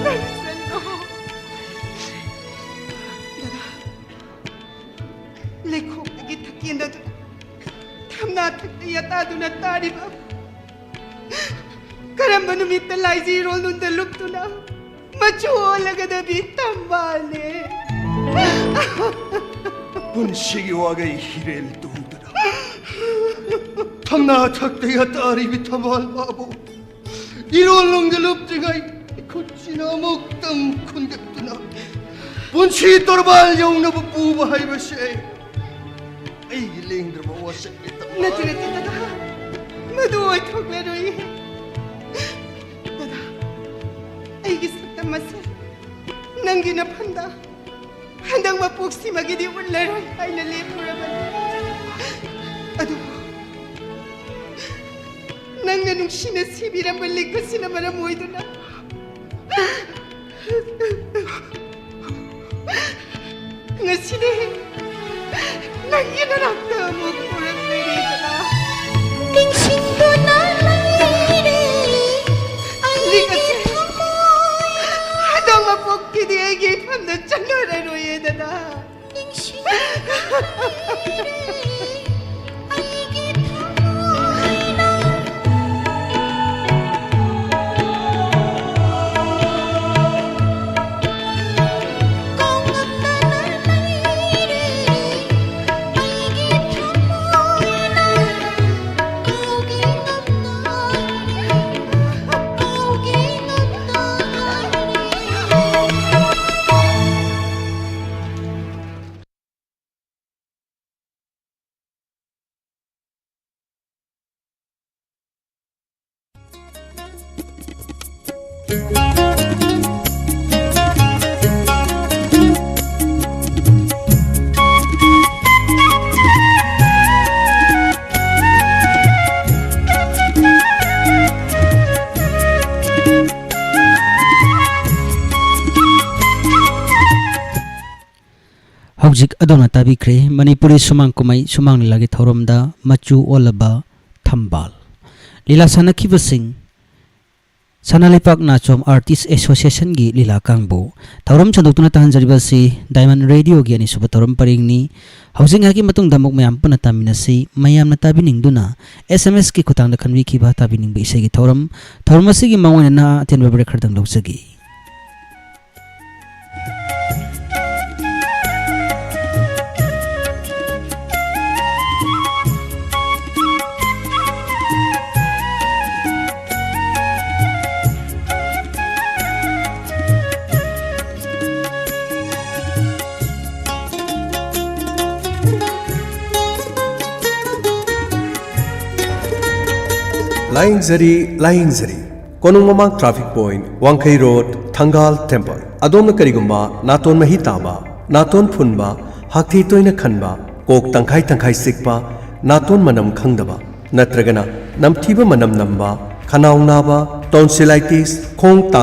ꯅꯪ ꯆꯠꯂꯣ꯫ ꯗꯗꯥ, ꯂꯩꯈꯣꯝꯗꯒꯤ ꯊꯛꯀꯦꯟꯗꯗꯨꯅ, ꯊꯝꯅꯥ ꯊꯛꯇ ꯌꯥꯇꯥꯗꯨꯅ ꯇꯥꯔꯤꯕ ꯀꯔꯝꯕ ꯅꯨꯃꯤꯠꯇ ꯂꯥꯏꯖꯤ ꯏꯔꯣꯜ ꯅꯨꯡꯗ ꯂꯨꯞꯇꯨꯅ ꯃꯆꯨ ꯑꯣꯜꯂꯒꯗꯕꯤ ꯊꯝꯕꯥꯜꯅꯦ? ꯄꯨꯟꯁꯤꯒꯤ ꯋꯥꯒꯩ ꯍꯤꯔꯦꯜ ꯇꯣꯡꯗꯨꯅ ꯊꯝꯅꯥ ꯊꯛꯇ ꯌꯥꯇꯥꯔꯤꯕꯤ ꯊꯝꯕꯥꯜ ꯃꯥꯕꯨ ꯏꯔꯣꯜ ꯅꯨꯡꯗ ꯂꯨꯞꯇ꯭ꯔꯤꯉꯩ ꯈꯨꯠꯁꯤꯅ ꯑꯃꯨꯛꯇꯪ ꯈꯨꯟꯒꯠꯇꯨꯅ ꯄꯨꯟꯁꯤ ꯇꯣꯔꯕꯥꯟ ꯌꯧꯅꯕ ꯄꯨꯕ ꯍꯥꯏꯕꯁꯦ ꯑꯩꯒꯤ ꯂꯦꯡꯗ꯭ꯔꯕ ꯋꯥꯁꯛꯅꯤ, ꯇꯃꯥ꯫ ꯅꯠꯇꯦ, ꯅꯠꯇꯦ, ꯗꯗꯥ꯫ ꯃꯗꯨ ꯑꯣꯏꯊꯣꯛꯂꯔꯣꯏꯌꯦ꯫ ꯗꯗꯥ, ꯑꯩꯒꯤ ꯁꯛꯇꯝ ꯑꯁꯦ ꯅꯪꯒꯤ ꯅꯐꯝꯗ ꯍꯟꯗꯛ ꯃꯄꯣꯛꯁꯤꯃꯒꯤꯗꯤ ꯎꯠꯂꯔꯣꯏ ꯍꯥꯏꯅ ꯂꯦꯞꯄꯨꯔꯕꯅꯤ꯫ ꯑꯗꯨꯕꯨ ꯅꯪꯅ ꯅꯨꯡꯁꯤꯅ ꯁꯤꯕꯤꯔꯝꯕ ꯂꯤꯛ ꯑꯁꯤꯅ ꯃꯔꯝ ꯑꯣꯏꯗꯨꯅ ꯉꯁꯤꯗꯤ ꯅꯪꯒꯤ ꯅꯅꯥꯛꯇ ꯑꯃꯨꯛ ꯄꯨꯔꯛꯂꯤꯔꯦꯗꯅ꯫ ꯅꯤꯡꯁꯤꯡꯗꯨꯅ ꯂꯩꯔꯦ ꯂꯤꯛ ꯑꯁꯤ ꯑꯩꯒꯤ ꯊꯃꯣꯏꯅ꯫ ꯍꯟꯗꯛ ꯃꯄꯣꯛꯀꯤꯗꯤ ꯑꯩꯒꯤ ꯏꯐꯝꯗ ꯆꯪꯂꯔꯔꯣꯏꯌꯦꯗꯅ꯫ ꯅꯤꯡꯁꯤꯡꯂꯔꯦ ꯑꯩꯒꯤ ꯊꯃꯣꯏꯅ꯫ ꯀꯥꯎꯉꯝꯗꯅ ꯂꯩꯔꯦ ꯑꯩꯒꯤ ꯊꯃꯣꯏꯅ꯫ ꯀꯥꯎꯒꯦ ꯉꯝꯗꯔꯦ, ꯀꯥꯎꯒꯦ ꯉꯝꯗꯔꯦ꯫ ꯍꯧꯖꯤꯛ ꯑꯗꯣꯝꯅ ꯇꯥꯕꯤꯈ꯭ꯔꯦ ꯃꯅꯤꯄꯨꯔꯤ ꯁꯨꯃꯥꯡ ꯀꯨꯝꯍꯩ ꯁꯨꯃꯥꯡ ꯂꯤꯂꯥꯒꯤ ꯊꯧꯔꯝꯗ ꯃꯆꯨ ꯑꯣꯜꯂꯕ ꯊꯝꯕꯥꯜ꯫ ꯂꯤꯂꯥ ꯁꯥꯟꯅꯈꯤꯕꯁꯤꯡ ꯁꯅꯥ ꯂꯩꯄꯥꯛ ꯅꯥꯆꯣꯝ ꯑꯥꯔꯇꯤꯁ ꯑꯦꯁꯣꯁꯤꯌꯦꯁꯟꯒꯤ ꯂꯤꯂꯥ ꯀꯥꯡꯕꯨ꯫ ꯊꯧꯔꯝ ꯁꯟꯗꯣꯛꯇꯨꯅ ꯇꯥꯍꯟꯖꯔꯤꯕ ꯑꯁꯤ ꯗꯥꯏꯃꯟ ꯔꯦꯗꯤꯑꯣꯒꯤ ꯑꯅꯤꯁꯨꯕ ꯊꯧꯔꯝ ꯄꯔꯤꯡꯅꯤ꯫ ꯍꯧꯖꯤꯛ ꯉꯥꯏꯍꯥꯛꯀꯤ ꯃꯇꯨꯡꯗ ꯑꯃꯨꯛ ꯃꯌꯥꯝ ꯄꯨꯟꯅ ꯇꯥꯃꯤꯟꯅꯁꯤ꯫ ꯃꯌꯥꯝꯅ ꯇꯥꯕꯤꯅꯤꯡꯗꯨꯅ ꯑꯦꯁ ꯑꯦꯝ ꯑꯦꯁꯀꯤ ꯈꯨꯠꯊꯥꯡꯗ ꯈꯟꯕꯤꯈꯤꯕ ꯇꯥꯕꯤꯅꯤꯡꯕ ꯏꯁꯩꯒꯤ ꯊꯧꯔꯝ꯫ ꯊꯧꯔꯝ ꯑꯁꯤꯒꯤ ꯃꯥꯡꯑꯣꯏꯅꯅ ꯑꯇꯦꯟꯕ ꯕ꯭ꯔꯦꯛ ꯈꯔꯗꯪ ꯂꯧꯖꯒꯦ꯫ ꯂꯥꯌꯦꯡꯖꯔꯤ, ꯂꯥꯌꯦꯡꯖꯔꯤ꯫ ꯀꯣꯅꯨꯡ ꯃꯃꯥꯡ traffic point, ꯋꯥꯡꯈꯩ road, ꯊꯪꯒꯥꯜ temple꯫ ꯑꯗꯣꯝꯅ ꯀꯔꯤꯒꯨꯝꯕ ꯅꯥꯇꯣꯟ ꯃꯍꯤ ꯇꯥꯕ, ꯅꯥꯇꯣꯟ ꯐꯨꯟꯕ, ꯍꯥꯛꯊꯤ ꯇꯣꯏꯅ ꯈꯟꯕ, ꯀꯣꯛ ꯇꯪꯈꯥꯏ ꯇꯪꯈꯥꯏ ꯆꯤꯛꯄ, ꯅꯥꯇꯣꯟ ꯃꯅꯝ ꯈꯪꯗꯕ, ꯅꯠꯇ꯭ꯔꯒꯅ ꯅꯝꯊꯤꯕ ꯃꯅꯝ ꯅꯝꯕ, ꯈꯅꯥꯎ ꯅꯥꯕ, tonsillitis, ꯈꯣꯡ ꯇꯥꯡ